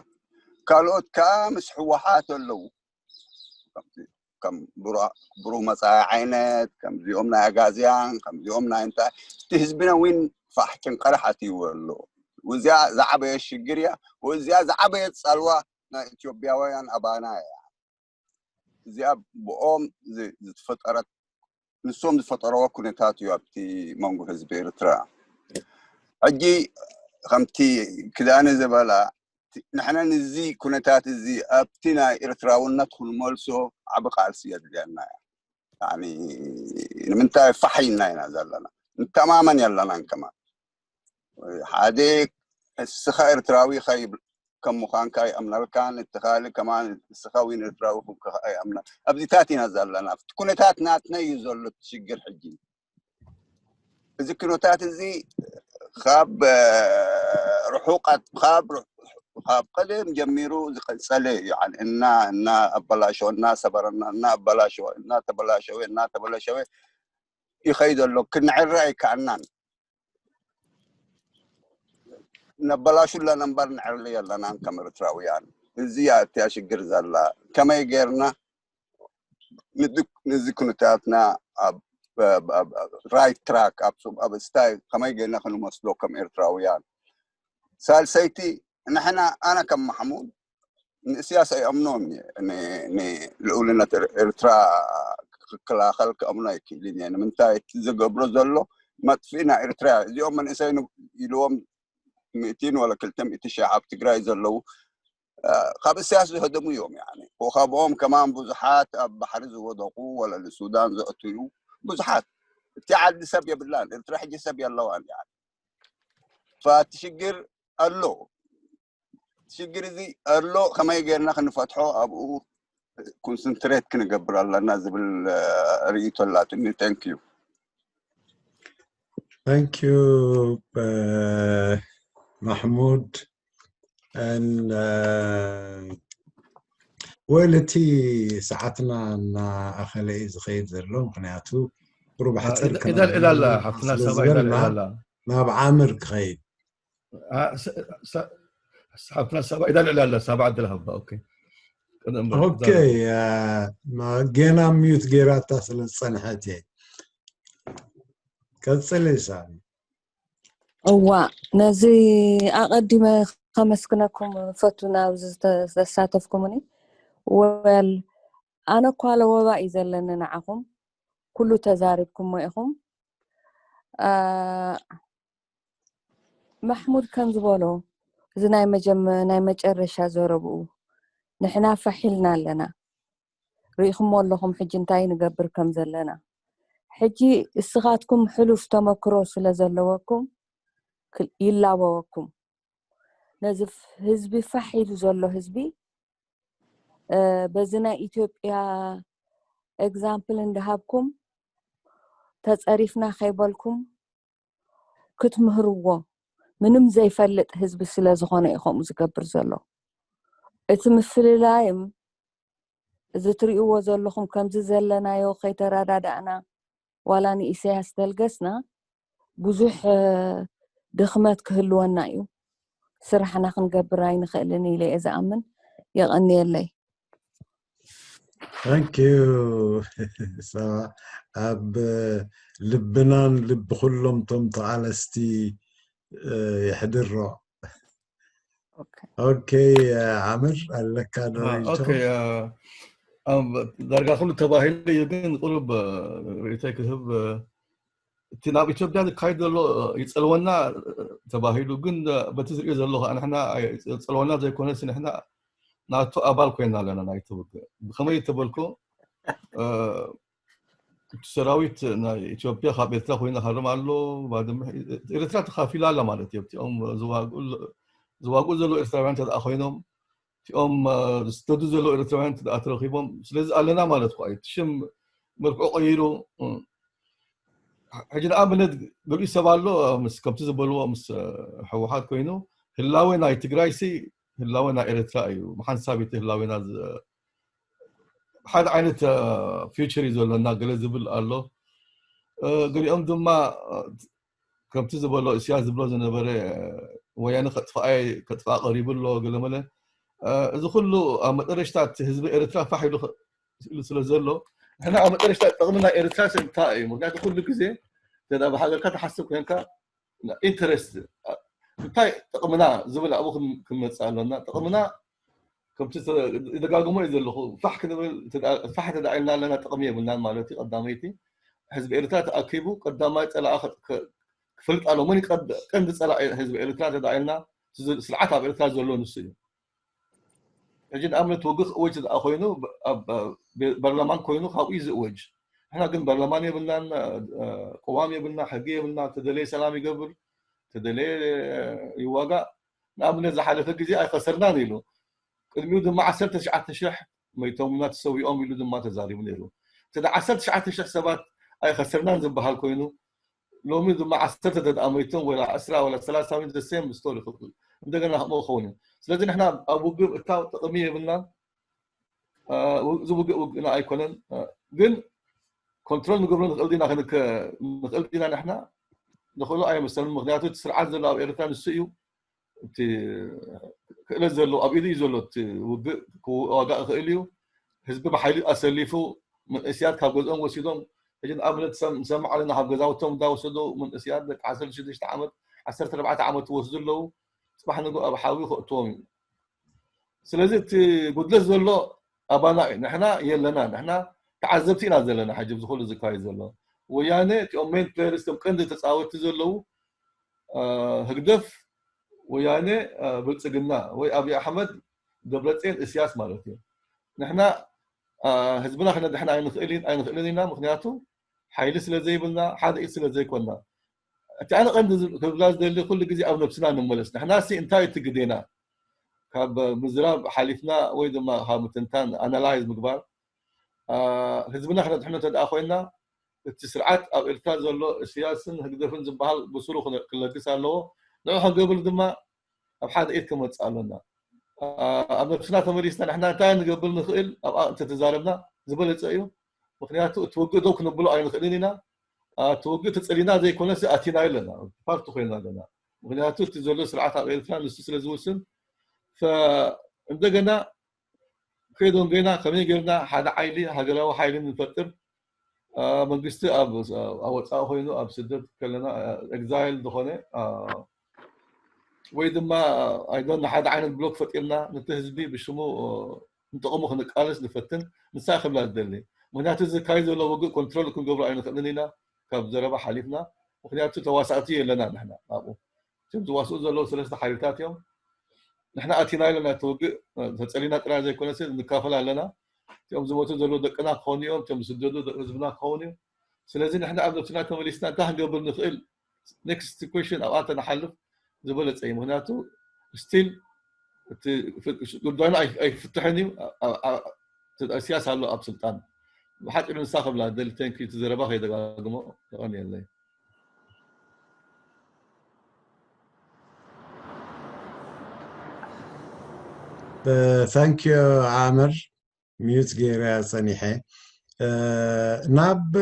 ካልኦት ከዓ ምስ ህወሓት ኣለዉ። ከም ብሩህ መፃኢ ዓይነት፣ ከምዚኦም ናይ ኣጋዝያን፣ ከምዚኦም ናይ እንታይ፣ እቲ ህዝብና እውን ፋሕ ጭንቀርሕ ኣትይዎ ኣሎ። እዚኣ ዝዓበየ ሽግር እያ። እዚኣ ዝዓበየ ፃልዋ ናይ ኢትዮጵያውያን ኣባና እያ። እዚኣ ብኦም ዝተፈጠረት፣ ንሶም ዝፈጠረዎ ኩነታት እዩ ኣብቲ መንጎ ህዝቢ ኤርትራ። ሕጂ ከምቲ ክዳነ ዝበላ፣ ንሕና ንዚ ኩነታት እዚ ኣብቲ ናይ ኤርትራውነት ክንመልሶ ዓቢ ቃልሲ የድልየና እያ። ንምንታይ ፋሕ ኢልና ኢና ዘለና? ንተማመን የለናን። ከማን ሓደ እስኻ ኤርትራዊ ከይብል ከም ምዃንካ ይኣምነልካን፣ እቲ ካልእ ከማን እስኻ እውን ኤርትራዊ ከይኣምና። ኣብዚታት ኢና ዘለና። ኣብቲ ኩነታት ናትና እዩ ዘሎ እቲ ሽግር ሕጂ። እዚ ኩነታት እዚ ካብ ርሑቃት ካብ ካብ ቀደም ጀሚሩ ዝቀጸለ እዩ። እና እና ኣበላሸወ፣ እና ሰበረና፣ እና ኣበላሸወ፣ እና ተበላሸወ፣ እና ተበላሸወ ይኸይድ ኣሎ። ክንዕረ ኣይከኣናን። ነበላሹ ኣለና እምበር ንዕርሊ የለናን ከም ኤርትራውያን። እዚ እያ እቲያ ሽግር ዘላ። ከመይ ጌርና ንዚ ኩነታትና ኣብ ራይት ትራክ ኣብ ስታይ ከመይ ጌርና ክንመስሎ ከም ኤርትራውያን። ሳልሰይቲ ንሕና ኣነ ከም ማሕሙድ ንእስያስ ኣይኣምኖን እየ። ንልኡልነት ኤርትራ ክከላኸል ክኣምኖ ኣይክእልን እየ። ንምንታይ እቲ ዝገብሮ ዘሎ መጥፍኢ ናይ ኤርትራ እያ። እዚኦም መንእሰይ ኢልዎም ሚእቲን ወላ ክልተ ሚእቲ ሺሕ ኣብ ትግራይ ዘለዉ ካብ እስያስ ዝህደሙ እዮም። ኮኸብኦም ከማን ብዙሓት ኣብ ባሕሪ ዝወደቁ ወላ ንሱዳን ዘእትዩ ብዙሓት። እቲ ዓዲ ሰብ የብላን። ኤርትራ ሕጂ ሰብ የለዋን። እቲ ሽግር ኣሎ። ሽግር እዚ ኣሎ። ከመይ ጌርና ክንፈትሖ ኣብኡ ኮንሰንትሬት ክንገብር ኣለና ዝብል ርእይቶ ኣላትኒ። Thank you። Thank you ማሕሙድ። ወል እቲ ሰዓትና እናኣኸለ እዩ ዝኸይድ ዘሎ። ምክንያቱ ቁሩብ ሕፅር ኢዳ ልዕላ ኣላ ሓፍትና ሳባ ኢዳ ልዕላ ኣላ። ናብ ዓምር ክኸይድ ሓፍትና ሳባ ኢዳ ልዕላ ኣላ። ሳባ ዕድል ሃባ። ኦኬ ኦኬ። ጌና ሚዩት ጌራታ ስለ ዝፀንሐት እየ። ቀፅሊ ሳሚ። እዋ ነዚ ኣቐዲመ ከመስግነኩም ፈቱ ናብዚ ዝተሳተፍኩምኒ። ወል ኣነ እኳ ለወባ እዩ ዘለኒ ንዓኹም ኩሉ ተዛሪብኩሞ ኢኹም። ማሕሙድ ከም ዝበሎ እዚ ናይ መጀመ ናይ መጨረሻ ዘረብኡ ንሕና ፋሕ ኢልና ኣለና። ርኢኹሞ ኣለኹም ሕጂ እንታይ ንገብር ከም ዘለና። ሕጂ እስኻትኩም ሕሉፍ ተመክሮ ስለ ዘለወኩም ይላበወኩም። ነዚ ህዝቢ ፋሕ ኢሉ ዘሎ ህዝቢ በዚ ናይ ኢትዮጵያ ኤግዛምፕል እንዳሃብኩም ተፀሪፍና ከይበልኩም ክትምህርዎ፣ ምንም ዘይፈልጥ ህዝቢ ስለ ዝኾነ እዩ ከምኡ ዝገብር ዘሎ። እቲ ምፍልላይም እዚ ትርእይዎ ዘለኹም ከምዚ ዘለናዮ ከይተረዳዳእና፣ ዋላ ንኢሳያስ ተልገስና ብዙሕ ድኽመት ክህልወና እዩ። ስራሕና ክንገብር ኣይንኽእልን ኢለ እየ ዝኣምን። የቐንየለይ። Thank you። ኣብ ልብናን ልቢ ኩሎም ቶም ተቓለስቲ የሕድሮ። ኦኬ፣ ዓምር ኣለካ ዶ? ዳርጋ ኩሉ ተባሂሉ እዩ፣ ግን ቁሩብ ርእይተይ ክህብ። እቲ ናብ ኢትዮጵያ ዝካየድ ዘሎ ይፀልወና ተባሂሉ፣ ግን በቲ ዝሪኦ ዘለኹ ንሕና ፀልወና ዘይኮነስ ንሕና ናቱ ኣባል ኮይና ኣለና ናይቲ ውግእ። ብኸመይ ተበልኮ እቲ ሰራዊት ናይ ኢትዮጵያ ካብ ኤርትራ ኮይኑ ሃርም ኣሎ። ኤርትራ ተኻፊላ ኣላ ማለት እዩ። እቲኦም ዝዋግኡ ዘለዉ ኤርትራውያን እንተደኣ ኮይኖም፣ እቲኦም ዝስደዱ ዘለዉ ኤርትራውያን እንተደኣ ተረኺቦም፣ ስለዚ ኣለና ማለት እኮ እዩ። እቲ ሽም መልክዑ ቀይሩ። ሕጂ ንኣብነት ገሊኡ ሰብ ኣሎ ምስ ከምቲ ዝበልዎ ምስ ህወሓት ኮይኑ ህላዌ ናይ ትግራይ ሲ ህላዌ ናይ ኤርትራ እዩ። ብሓንሳብ እቲ ህላዌና ሓደ ዓይነት ፊውቸር እዩ ዘለና ገለ ዝብል ኣሎ። ገሊኦም ድማ ከምቲ ዝበሎ እስያስ ዝብሎ ዝነበረ ወያነ ከጥፍኣ ከጥፍኣ ቀሪቡ ኣሎ ገለመለ። እዚ ኩሉ ኣብ መጠረሽታ እቲ ህዝቢ ኤርትራ ፋሕ ኢሉ ኢሉ ስለ ዘሎ ንሕና ኣብ መጠረሽታ ጥቕሚ ናይ ኤርትራ እንታይ እዩ? ምክንያቱ ኩሉ ግዜ እንተ ብሃገርካ ትሓስብ ኮንካ ኢንተረስት እንታይ ጥቕምና ዝብል ኣብኡ ክንመፅእ ኣሎና። ጥቕምና ከምቲ ይደጋግሞ እዩ ዘለኹ ፋሕ ክንብል ፋሕ ተዳዒልና ኣለና ጥቕሚ የብልናን ማለት እዩ። ቀዳመይቲ ህዝቢ ኤርትራ ተኣኪቡ ቀዳማይ ፀላኢ ክፈልጥ ኣሎ። መን ቀንዲ ፀላኢ ህዝቢ ኤርትራ ተዳዒልና ስርዓት ኣብ ኤርትራ ዘሎ ንሱ እዩ። ሕጂ ንኣብነት ውግእ ክእወጅ ዝኣ ኮይኑ በርላማን ኮይኑ ካብኡ እዩ ዝእወጅ። ንሕና ግን በርላማን የብልናን፣ ቅዋም የብልና፣ ሕጊ የብልና። ተደለየ ሰላም ይገብር፣ ተደለየ ይዋጋእ። ንኣብነት ዝሓለፈ ግዜ ኣይኸሰርናን ኢሉ ቅድሚኡ ድማ ዓሰርተ ትሽዓተ ሽሕ መይቶምና ተሰዊኦም ኢሉ ድማ ተዛሪቡ ነይሩ። እቲ ዓሰርተ ትሽዓተ ሽሕ ሰባት ኣይኸሰርናን ዝበሃል ኮይኑ ሎሚ ድማ ዓሰርተ ተደኣ መይቶም ወላ ዕስራ ወላ ሰላሳ ሚኒት the same story ክብል እንደገና ከምኡ ክኸውን እዩ። ስለዚ ንሕና ኣብ ውግእ ምእታው ጥቕሚ የብልናን። እዚ ውግእ ውግእና ኣይኮነን፣ ግን ኮንትሮል ንገብሮ ንኽእል ዲና ክንከ ንኽእል ዲና ንሕና ንኽእሎ ኣይመስለንን። ምክንያቱ እቲ ስርዓት ዘሎ ኣብ ኤርትራ ንሱ እዩ። እቲ ክእለት ዘለዎ ኣብ ኢዱ እዩ ዘሎ። እቲ ውግእ ክዋጋእ ይኽእል እዩ። ህዝቢ ብሓይሊ ኣሰሊፉ መንእስያት ካብ ገዝኦም ወሲዶም ሕጂ ንኣብነት ንሰምዕ ኣለና ካብ ገዛውቶም እንዳወሰዱ መንእስያት ደቂ ዓሰርተ ሽዱሽተ ዓመት ዓሰርተ ኣርባዕተ ዓመት ትወስዱ ኣለዉ። ፅባሕ ንግሆ ኣብ ሓዊ ከእትዎም እዩ። ስለዚ እቲ ጉድለት ዘሎ ኣባና እዩ። ንሕና የለና። ንሕና ተዓዘብቲ ኢና ዘለና። ሕጂ ብዚ ኩሉ ዝካየድ ዘሎ ወያነ እቲኦም ሜን ፕሌየርስ እቶም ቀንዲ ተፃወትቲ ዘለዉ ህግደፍ፣ ወያነ፣ ብልፅግና ወይ ኣብይ ኣሕመድ፣ ደብረፅዮን፣ እስያስ ማለት እዩ። ንሕና ህዝብና ክነድሕን ኣይንኽእልን ኣይንኽእልን ኢና። ምክንያቱ ሓይሊ ስለ ዘይብልና ሓደ ኢድ ስለ ዘይኮና። እቲ ኣነ ቀንዲ ክብላ ዝደሊ ኩሉ ግዜ ኣብ ነብስና ንመለስ። ንሕና ሲ እንታይ እቲ ግዴና ካብ ምዝራብ ሓሊፍና ወይ ድማ ካብ ምትንታን ኣናላይዝ ምግባር ህዝብና ክነድሕኖ እንተደኣ ኮይና እቲ ስርዓት ኣብ ኤርትራ ዘሎ እስያስን ህግደፍን ዝበሃል ብስሩ ክለግስ ኣለዎ። ንዑ ክንገብር ድማ ኣብ ሓደ ኢድ ክመፅእ ኣሎና። ኣብ ነብስና ተመሊስና ንሕና እንታይ ንገብር ንኽእል ኣብኣ እንተተዛረብና ዝበለፀ እዩ። ምክንያቱ እቲ ውግእ ደው ክነብሎ ኣይንኽእልን ኢና። እቲ ውግእ ተፀሊና ዘይኮነስ ኣቲናዮ ኣለና፣ ፓርቲ ኮይና ኣለና። ምክንያቱ እቲ ዘሎ ስርዓት ኣብ ኤርትራ ንሱ ስለ ዝውስን እንደገና ከይዶን ገና ከመይ ገርና ሓደ ዓይሊ ሃገራዊ ሓይሊ ንፈጥር። መንግስቲ ኣብ ወፃኢ ኮይኑ ኣብ ስደት ከለና ኤግዛይል ዝኾነ ወይ ድማ ኣይዶን ሓደ ዓይነት ብሎክ ፈጢርና ነቲ ህዝቢ ብሽሙ ንጥቕሙ ክንቃለስ ንፈትን። ንሳ ክብላ ዝደሊ ምክንያቱ ዝካይ ዘሎ ውግእ ኮንትሮል ክንገብሮ ኣይንኽእልን ኢና። ካብ ዘረባ ሓሊፍና ምክንያቱ ተዋሳእቲ የለና ንሕና ኣብኡ። እቶም ዝዋስኡ ዘለዉ ሰለስተ ሓይልታት እዮም። ንሕና ኣቲና ኣለና እቲ ውግእ ተፀሊና ጥራይ ዘይኮነስ ንካፈል ኣለና። እቲኦም ዝሞቱ ዘለዉ ደቅና ክኾኑ እዮም፣ እቶም ዝስደዱ ህዝብና ክኸውን እዩ። ስለዚ ንሕና ኣብ ነብስና ተመሊስና እንታይ ክንገብር ንኽእል? Next question ኣብኣ ተንሓልፍ ዝበለጸ እዩ። ምኽንያቱ still እቲ ፍ- ጉዳይና ኣይ- ኣይፍትሕን እዩ። ኣ- ኣ- ኣ- እቲ ኢሳያስ ኣሎ ኣብ ስልጣን። ብሓጺሩ ንሳ ክብላ ደሊ። Thank you። እቲ ዘረባ ከይደጋግሞ። የቐንየለይ። Thank you ዓምር። ሚዩት ገይረ ጸኒሐ። ናብ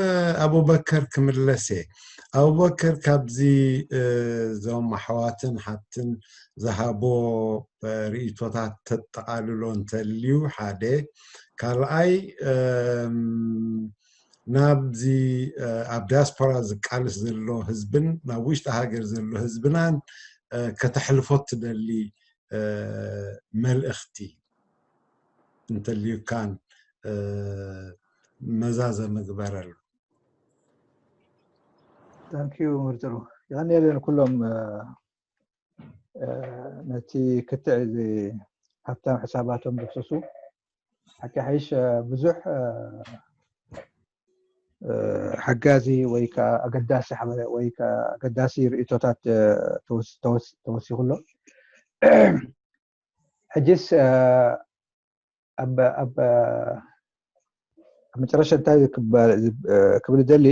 ኣቡበከር ክምለስ እየ። ኣቡበከር፣ ካብዚ እዞም ኣሕዋትን ሓትን ዝሃቦ ርእይቶታት ተጠቓልሎ እንተልዩ ሓደ፣ ካልኣይ ናብዚ ኣብ ዲያስፖራ ዝቃልስ ዘሎ ህዝብን ናብ ውሽጢ ሃገር ዘሎ ህዝብናን ከተሕልፎ ትደሊ መልእኽቲ እንተልዩካን መዛዘሚ ግበረሉ። ታንኪዩ ምርጥሩ። ይቐንየለን ኩሎም ነቲ ክትዕ እዚ ሃብታም ሕሳባቶም ዘፍሰሱ። ሓቂ ሓይሽ ብዙሕ ሓጋዚ ወይ ከዓ ኣገዳሲ ሓበረ ወይ ከዓ ኣገዳሲ ርእቶታት ተወሲኹ ኣሎ። ሕጅስ ኣብ ኣብ ኣብ መጨረሻ እንታይ ክበ- ክብል ደሊ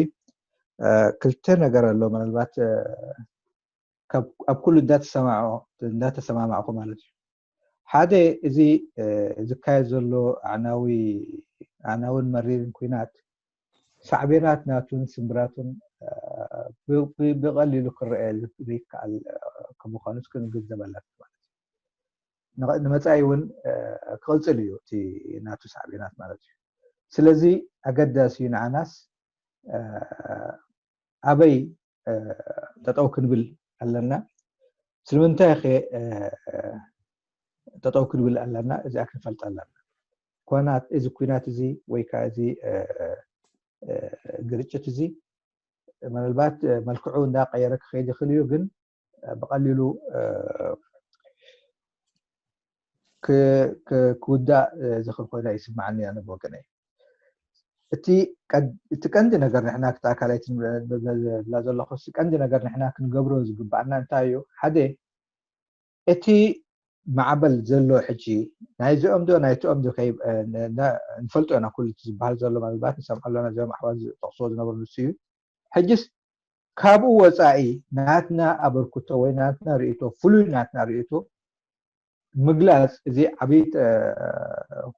ክልተ ነገር ኣሎ። ምናልባት ካብ ኣብ ኩሉ እንዳተሰማዑ እንዳተሰማማዕኩ ማለት እዩ። ሓደ እዚ ዝካየድ ዘሎ ኣዕናዊ ኣዕናውን መሪርን ኩናት ሳዕቤናት ናቱን ስምብራቱን ብ- ብ- ብቐሊሉ ክረአ ዘይከኣል ከም ምዃኑ ክንግንዘብ ኣለና ማለት እዩ። ንቐ- ንመጻኢ እውን ክቕጽል እዩ እቲ ናቱ ሳዕቤናት ማለት እዩ። ስለዚ ኣገዳሲ እዩ ንዓናስ ኣበይ ጠጠው ክንብል ኣለና፣ ስለምንታይ ከ ጠጠው ክንብል ኣለና፣ እዚኣ ክንፈልጥ ኣለና። ኮናት እዚ ኩናት እዚ ወይ ከዓ እዚ ግርጭት እዚ ምናልባት መልክዑ እንዳቀየረ ክኸይድ ይኽእል እዩ፣ ግን ብቐሊሉ ክውዳእ ዝኽእል ኮይና ይስማዓኒ ኣነ ብወገነይ። እቲ ቀንዲ ነገር ንሕና ክተኣካላይት ብላ ዘለኹ ቀንዲ ነገር ንሕና ክንገብሮ ዝግባኣና እንታይ እዩ? ሓደ እቲ ማዕበል ዘሎ ሕጂ ናይዚኦም ዶ ናይቲኦም ዶ ንፈልጦ ኢና። ኩሉ ዝበሃል ዘሎ ምናልባት ንሰምዖ ኣለና፣ እዚኦም ኣሕዋት ዝጠቕስዎ ዝነበሩ ንሱ እዩ። ሕጅስ ካብኡ ወፃኢ ናትና ኣበርክቶ ወይ ናትና ርእቶ፣ ፍሉይ ናትና ርእቶ ምግላፅ እዚ ዓብይ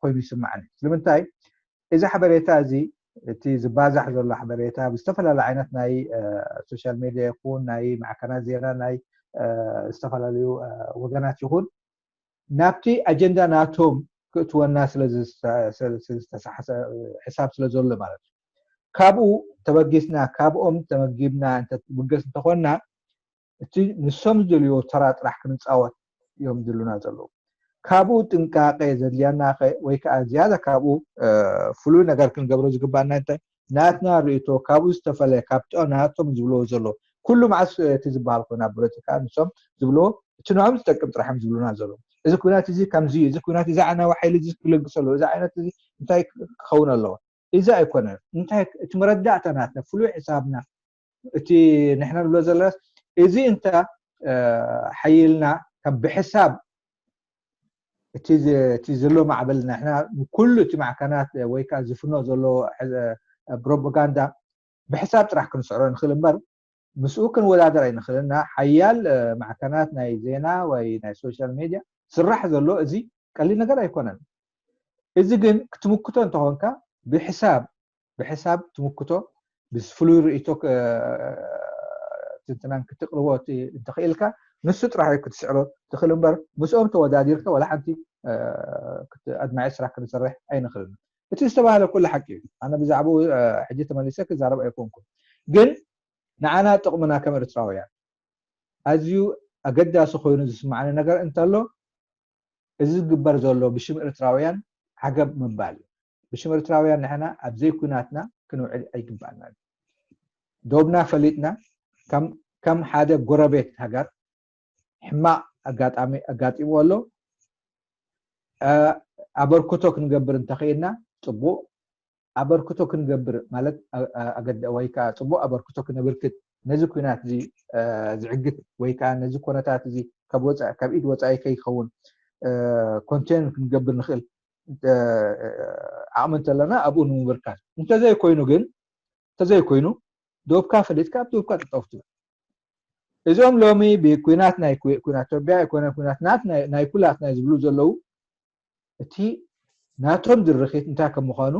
ኮይኑ ይስማዓኒ። ስለምንታይ እዚ ሓበሬታ እዚ እቲ ዝባዛሕ ዘሎ ሓበሬታ ብዝተፈላለዩ ዓይነት ናይ ሶሻል ሜድያ ይኹን ናይ ማዕከናት ዜና ናይ ዝተፈላለዩ ወገናት ይኹን ናብቲ ኣጀንዳ ናቶም ክእትወና ስለዝተሳሕሰ ሕሳብ ስለ ዘሎ ማለት እዩ። ካብኡ ተበጊስና ካብኦም ተመጊብና እንተትብገስ እንተኾንና እቲ ንሶም ዝደልዮ ተራ ጥራሕ ክንፃወት እዮም ዝብሉና ዘለዉ። ካብኡ ጥንቃቄ ዘድልያና ወይ ከዓ ዝያዳ ካብኡ ፍሉይ ነገር ክንገብሮ ዝግባና እንታይ ናትና ርእቶ ካብኡ ዝተፈለ ካብቶ ናቶም ዝብልዎ ዘሎ ኩሉ መዓስ እቲ ዝበሃል ኮይኑ ኣብ ፖለቲካ ንሶም ዝብልዎ እቲ ንዖም ዝጠቅም ጥራሕ እዮም ዝብሉና ዘለዉ። እዚ ኩናት እዚ ከምዚ እዚ ኩናት እዚ ዓናዊ ሓይሊ እዚ ክለግስ ኣለዎ እዚ ዓይነት እዚ እንታይ ክኸውን ኣለዎ እዚ ኣይኮነን። እንታይ እቲ መረዳእታ ናትና ፍሉይ ሕሳብና እቲ ንሕና ንብሎ ዘለና እዚ እንተ ሓይልና ከም ብሕሳብ እቲ ዘሎ ማዕበል ንሕና ንኩሉ እቲ ማዕከናት ወይ ከዓ ዝፍኖ ዘሎ ፕሮፓጋንዳ ብሕሳብ ጥራሕ ክንስዕሮ ንኽእል እምበር ምስኡ ክንወዳደር ኣይንኽእልና። ሓያል ማዕከናት ናይ ዜና ወይ ናይ ሶሻል ሜድያ ስራሕ ዘሎ እዚ ቀሊል ነገር ኣይኮነን። እዚ ግን ክትምክቶ እንተኾንካ ብሕሳብ ብሕሳብ ትምክቶ ብፍሉይ ርእቶ ትንትናን ክትቅርቦ እንተኽኢልካ ንሱ ጥራሕ ክትስዕሮ ትኽእል እምበር ምስኦም ተወዳዲርካ ዋላ ሓንቲ ኣድማዒ ስራሕ ክንሰርሕ ኣይንኽእልን። እቲ ዝተባህለ ኩሉ ሓቂ እዩ። ኣነ ብዛዕባኡ ሕጂ ተመሊሰ ክዛረብ ኣይኮንኩን፣ ግን ንዓና ጥቕምና ከም ኤርትራውያን ኣዝዩ ኣገዳሲ ኮይኑ ዝስማዓኒ ነገር እንተሎ እዚ ዝግበር ዘሎ ብሽም ኤርትራውያን ዓገብ ምባል እዩ። ብሽም ኤርትራውያን ንሕና ኣብ ዘይኩናትና ክንውዕል ኣይግባእናን። ዶብና ፈሊጥና ከም ሓደ ጎረቤት ሃገር ሕማቕ ኣጋጣሚ ኣጋጢምዎ ኣሎ። ኣበርክቶ ክንገብር እንተኽኢልና ፅቡቕ፣ ኣበርክቶ ክንገብር ማለት ወይ ከዓ ፅቡቅ ኣበርክቶ ክነብርክት ነዚ ኩናት እዚ ዝዕግት ወይ ከዓ ነዚ ኮነታት እዚ ካብ ወፃኢ ካብ ኢድ ወፃኢ ከይኸውን ኮንቴን ክንገብር ንኽእል ዓቕሚ እንተለና ኣብኡ ንምብርካት እንተዘይኮይኑ ግን እንተዘይኮይኑ ዶብካ ፈሊጥካ ኣብ ዶብካ ጠጠው ትብል። እዞም ሎሚ ብኩናት ናይ ኩናት ኢትዮጵያ ኣይኮነ ኩናት ናይ ኩላትና ዝብሉ ዘለዉ እቲ ናቶም ድርኺት እንታይ ከም ምዃኑ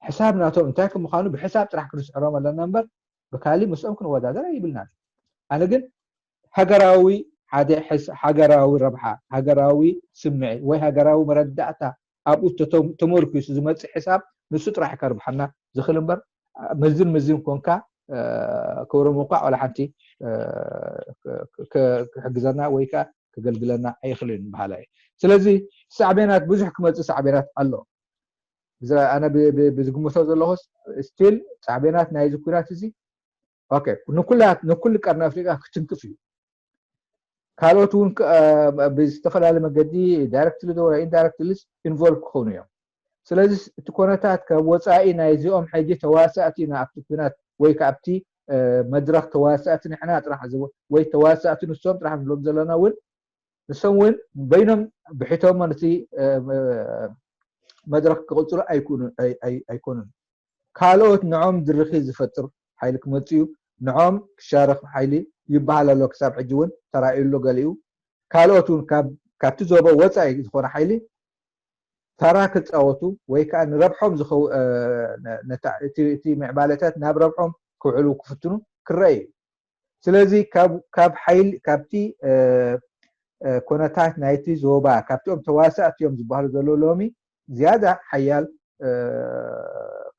ሕሳብ ናቶም እንታይ ከም ምዃኑ ብሕሳብ ጥራሕ ክንስዕሮም ኣለና እምበር ብካሊእ ምስኦም ክንወዳደር ኣይብልናን። ኣነ ግን ሃገራዊ ሓደ ሃገራዊ ረብሓ ሃገራዊ ስምዒት ወይ ሃገራዊ መረዳእታ ኣብኡ ተመርኪሱ ዝመፅእ ሕሳብ ንሱ ጥራሕ ከርብሓና ዝኽእል እምበር ምዝን ምዝን ኮንካ ክብሮም እንኳዕ ዋላ ሓንቲ ክሕግዘና ወይ ከዓ ክገልግለና ኣይኽእልን በሃላ እየ። ስለዚ ሳዕቤናት ብዙሕ ክመፅእ ሳዕቤናት ኣሎ። ኣነ ብዝግምቶ ዘለኹስ ስቲል ሳዕቤናት ናይዚ ኩናት እዚ ንኩላት ንኩሉ ቀርኒ ኣፍሪቃ ክትንክፍ እዩ። ካልኦት እውን ብዝተፈላለየ መገዲ ዳይረክትሊ ዶ ኢንዳይረክትሊ ኢንቮልቭ ክኾኑ እዮም። ስለዚ እቲ ኮነታት ካብ ወፃኢ ናይዚኦም ሕጂ ተዋሳእቲ ኢና ኣብቲ ኩናት ወይ ከዓ ኣብቲ መድረክ ተዋሳእቲ ንሕና ጥራሕ ወይ ተዋሳእቲ ንሶም ጥራሕ ንብሎም ዘለና እውን ንሶም እውን በይኖም ብሒቶሞ ነቲ መድረክ ክቕፅሉ ኣይኮኑን። ካልኦት ንዖም ድርኺ ዝፈጥር ሓይሊ ክመፅእ እዩ። ንዖም ክሻረኽ ሓይሊ ይበሃል ኣሎ። ክሳብ ሕጂ እውን ተራእዩ ኣሎ ገሊኡ። ካልኦት እውን ካብቲ ዞባ ወፃኢ ዝኾነ ሓይሊ ተራ ክፃወቱ ወይ ከዓ ንረብሖም ዝኸው እቲ ምዕባለታት ናብ ረብሖም ክውዕሉ ክፍትኑ ክረአ እዩ። ስለዚ ካብ ሓይሊ ካብቲ ኮነታት ናይቲ ዞባ ካብቲኦም ተዋሳእቲ እዮም ዝበሃሉ ዘለዉ ሎሚ ዝያዳ ሓያል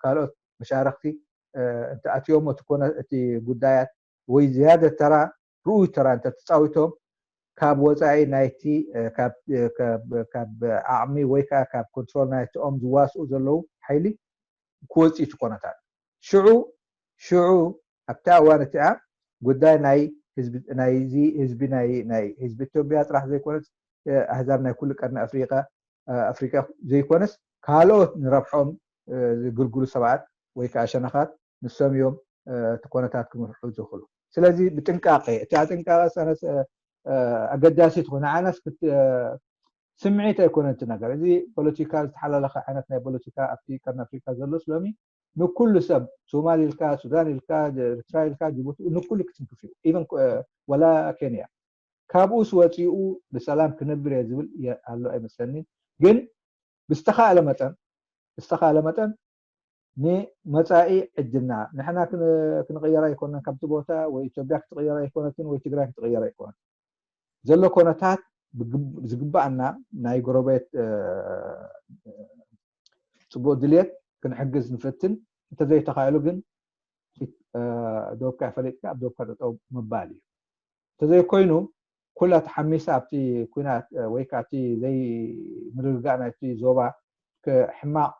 ካልኦት መሻርክቲ እንተኣትዮሞ እቲ ጉዳያት ወይ ዝያደ ተራ ርኡይ ተራ እንተተፃዊቶም ካብ ወፃኢ ናይቲ ካብ ዓቕሚ ወይ ከዓ ካብ ኮንትሮል ናይቲኦም ዝዋስኡ ዘለዉ ሓይሊ ክወፅእ እቲ ኮነታት ሽዑ ሽዑ ኣብታ እዋን እቲኣ ጉዳይ ናይ ህዝቢ ናይዚ ህዝቢ ናይ ናይ ህዝቢ ኢትዮጵያ ጥራሕ ዘይኮነስ ኣህዛብ ናይ ኩሉ ቀርኒ ኣፍሪቃ ኣፍሪቃ ዘይኮነስ ካልኦት ንረብሖም ዝግልግሉ ሰባት ወይ ከዓ ሸነኻት ንሶም እዮም እቲ ኮነታት ክምርሑ ዝኽእሉ። ስለዚ ብጥንቃቄ እቲ ጥንቃቄ ኣገዳሲ ትኾነ ዓናስ ስምዒት ኣይኮነን እቲ ነገር። እዚ ፖለቲካ ዝተሓላለኸ ዓይነት ናይ ፖለቲካ ኣብቲ ቀርኒ ኣፍሪካ ዘሎስ ሎሚ ንኩሉ ሰብ ሶማል ኢልካ ሱዳን ኢልካ ኤርትራ ኢልካ ጅቡቲ ንኩሉ ክትንክፍ እዩ። ኢቨን ወላ ኬንያ ካብኡስ ወፂኡ ብሰላም ክነብር እየ ዝብል ኣሎ ኣይመስለኒን። ግን ብዝተኻእለ መጠን ብዝተኻእለ መጠን ንመፃኢ ዕድልና ንሕና ክንቕየር ኣይኮነን ካብቲ ቦታ ወይ ኢትዮጵያ ክትቕየር ኣይኮነትን ወይ ትግራይ ክትቕየር ኣይኮነትን ዘሎ ኮነታት ዝግባኣና ናይ ጎረቤት ፅቡቅ ድልየት ክንሕግዝ ንፍትን እንተዘይተኻኢሉ ግን ዶብካ ፈሊጥካ ኣብ ዶብካ ጠጠው ምባል እዩ። እንተዘይኮይኑ ኩላ ተሓሚሳ ኣብቲ ኩናት ወይ ከዓ ኣብቲ ዘይምርግጋእ ናይቲ ዞባ ሕማቅ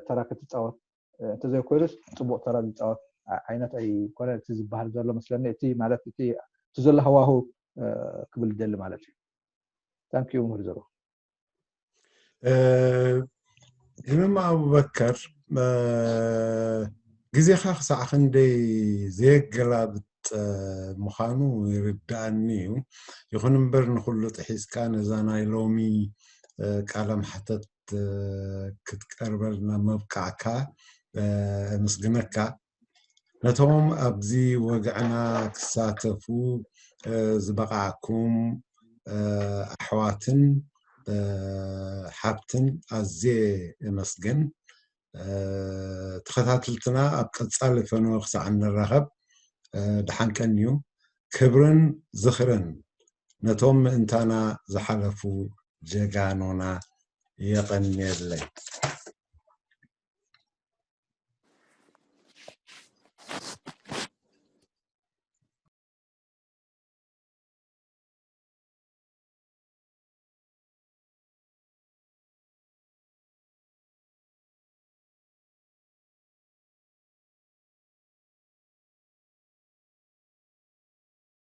ተራ ክትፃወት እንተዘይኮይኑስ ፅቡቅ ተራ ዝፃወት ዓይነት ኣይኮነ እቲ ዝበሃል ዘሎ መስለኒ እቲ ማለት እቲ እቲ ዘሎ ሃዋሁ ክብል ደሊ ማለት እዩ። ታንኪዩ ምሁር ዘሩ። ይምም ኣቡበከር ግዜኻ ክሳዕ ክንደይ ዘየገላብጥ ምዃኑ ይርዳኣኒ እዩ። ይኹን እምበር ንኹሉ ጥሒስካ ነዛ ናይ ሎሚ ቃለ መሕተት ክትቀርበልና ምብቃዕካ ኣመስግነካ። ነቶም ኣብዚ ወግዕና ክሳተፉ ዝበቓዕኩም ኣሕዋትን ሓብትን ኣዝየ እመስግን። ተኸታትልትና ኣብ ቀጻሊ ፈነወ ክሳዕ እንራኸብ ደሓን ቀንዩ። ክብርን ዝኽርን ነቶም ምእንታና ዝሓለፉ ጀጋኑና። የቐንየለይ።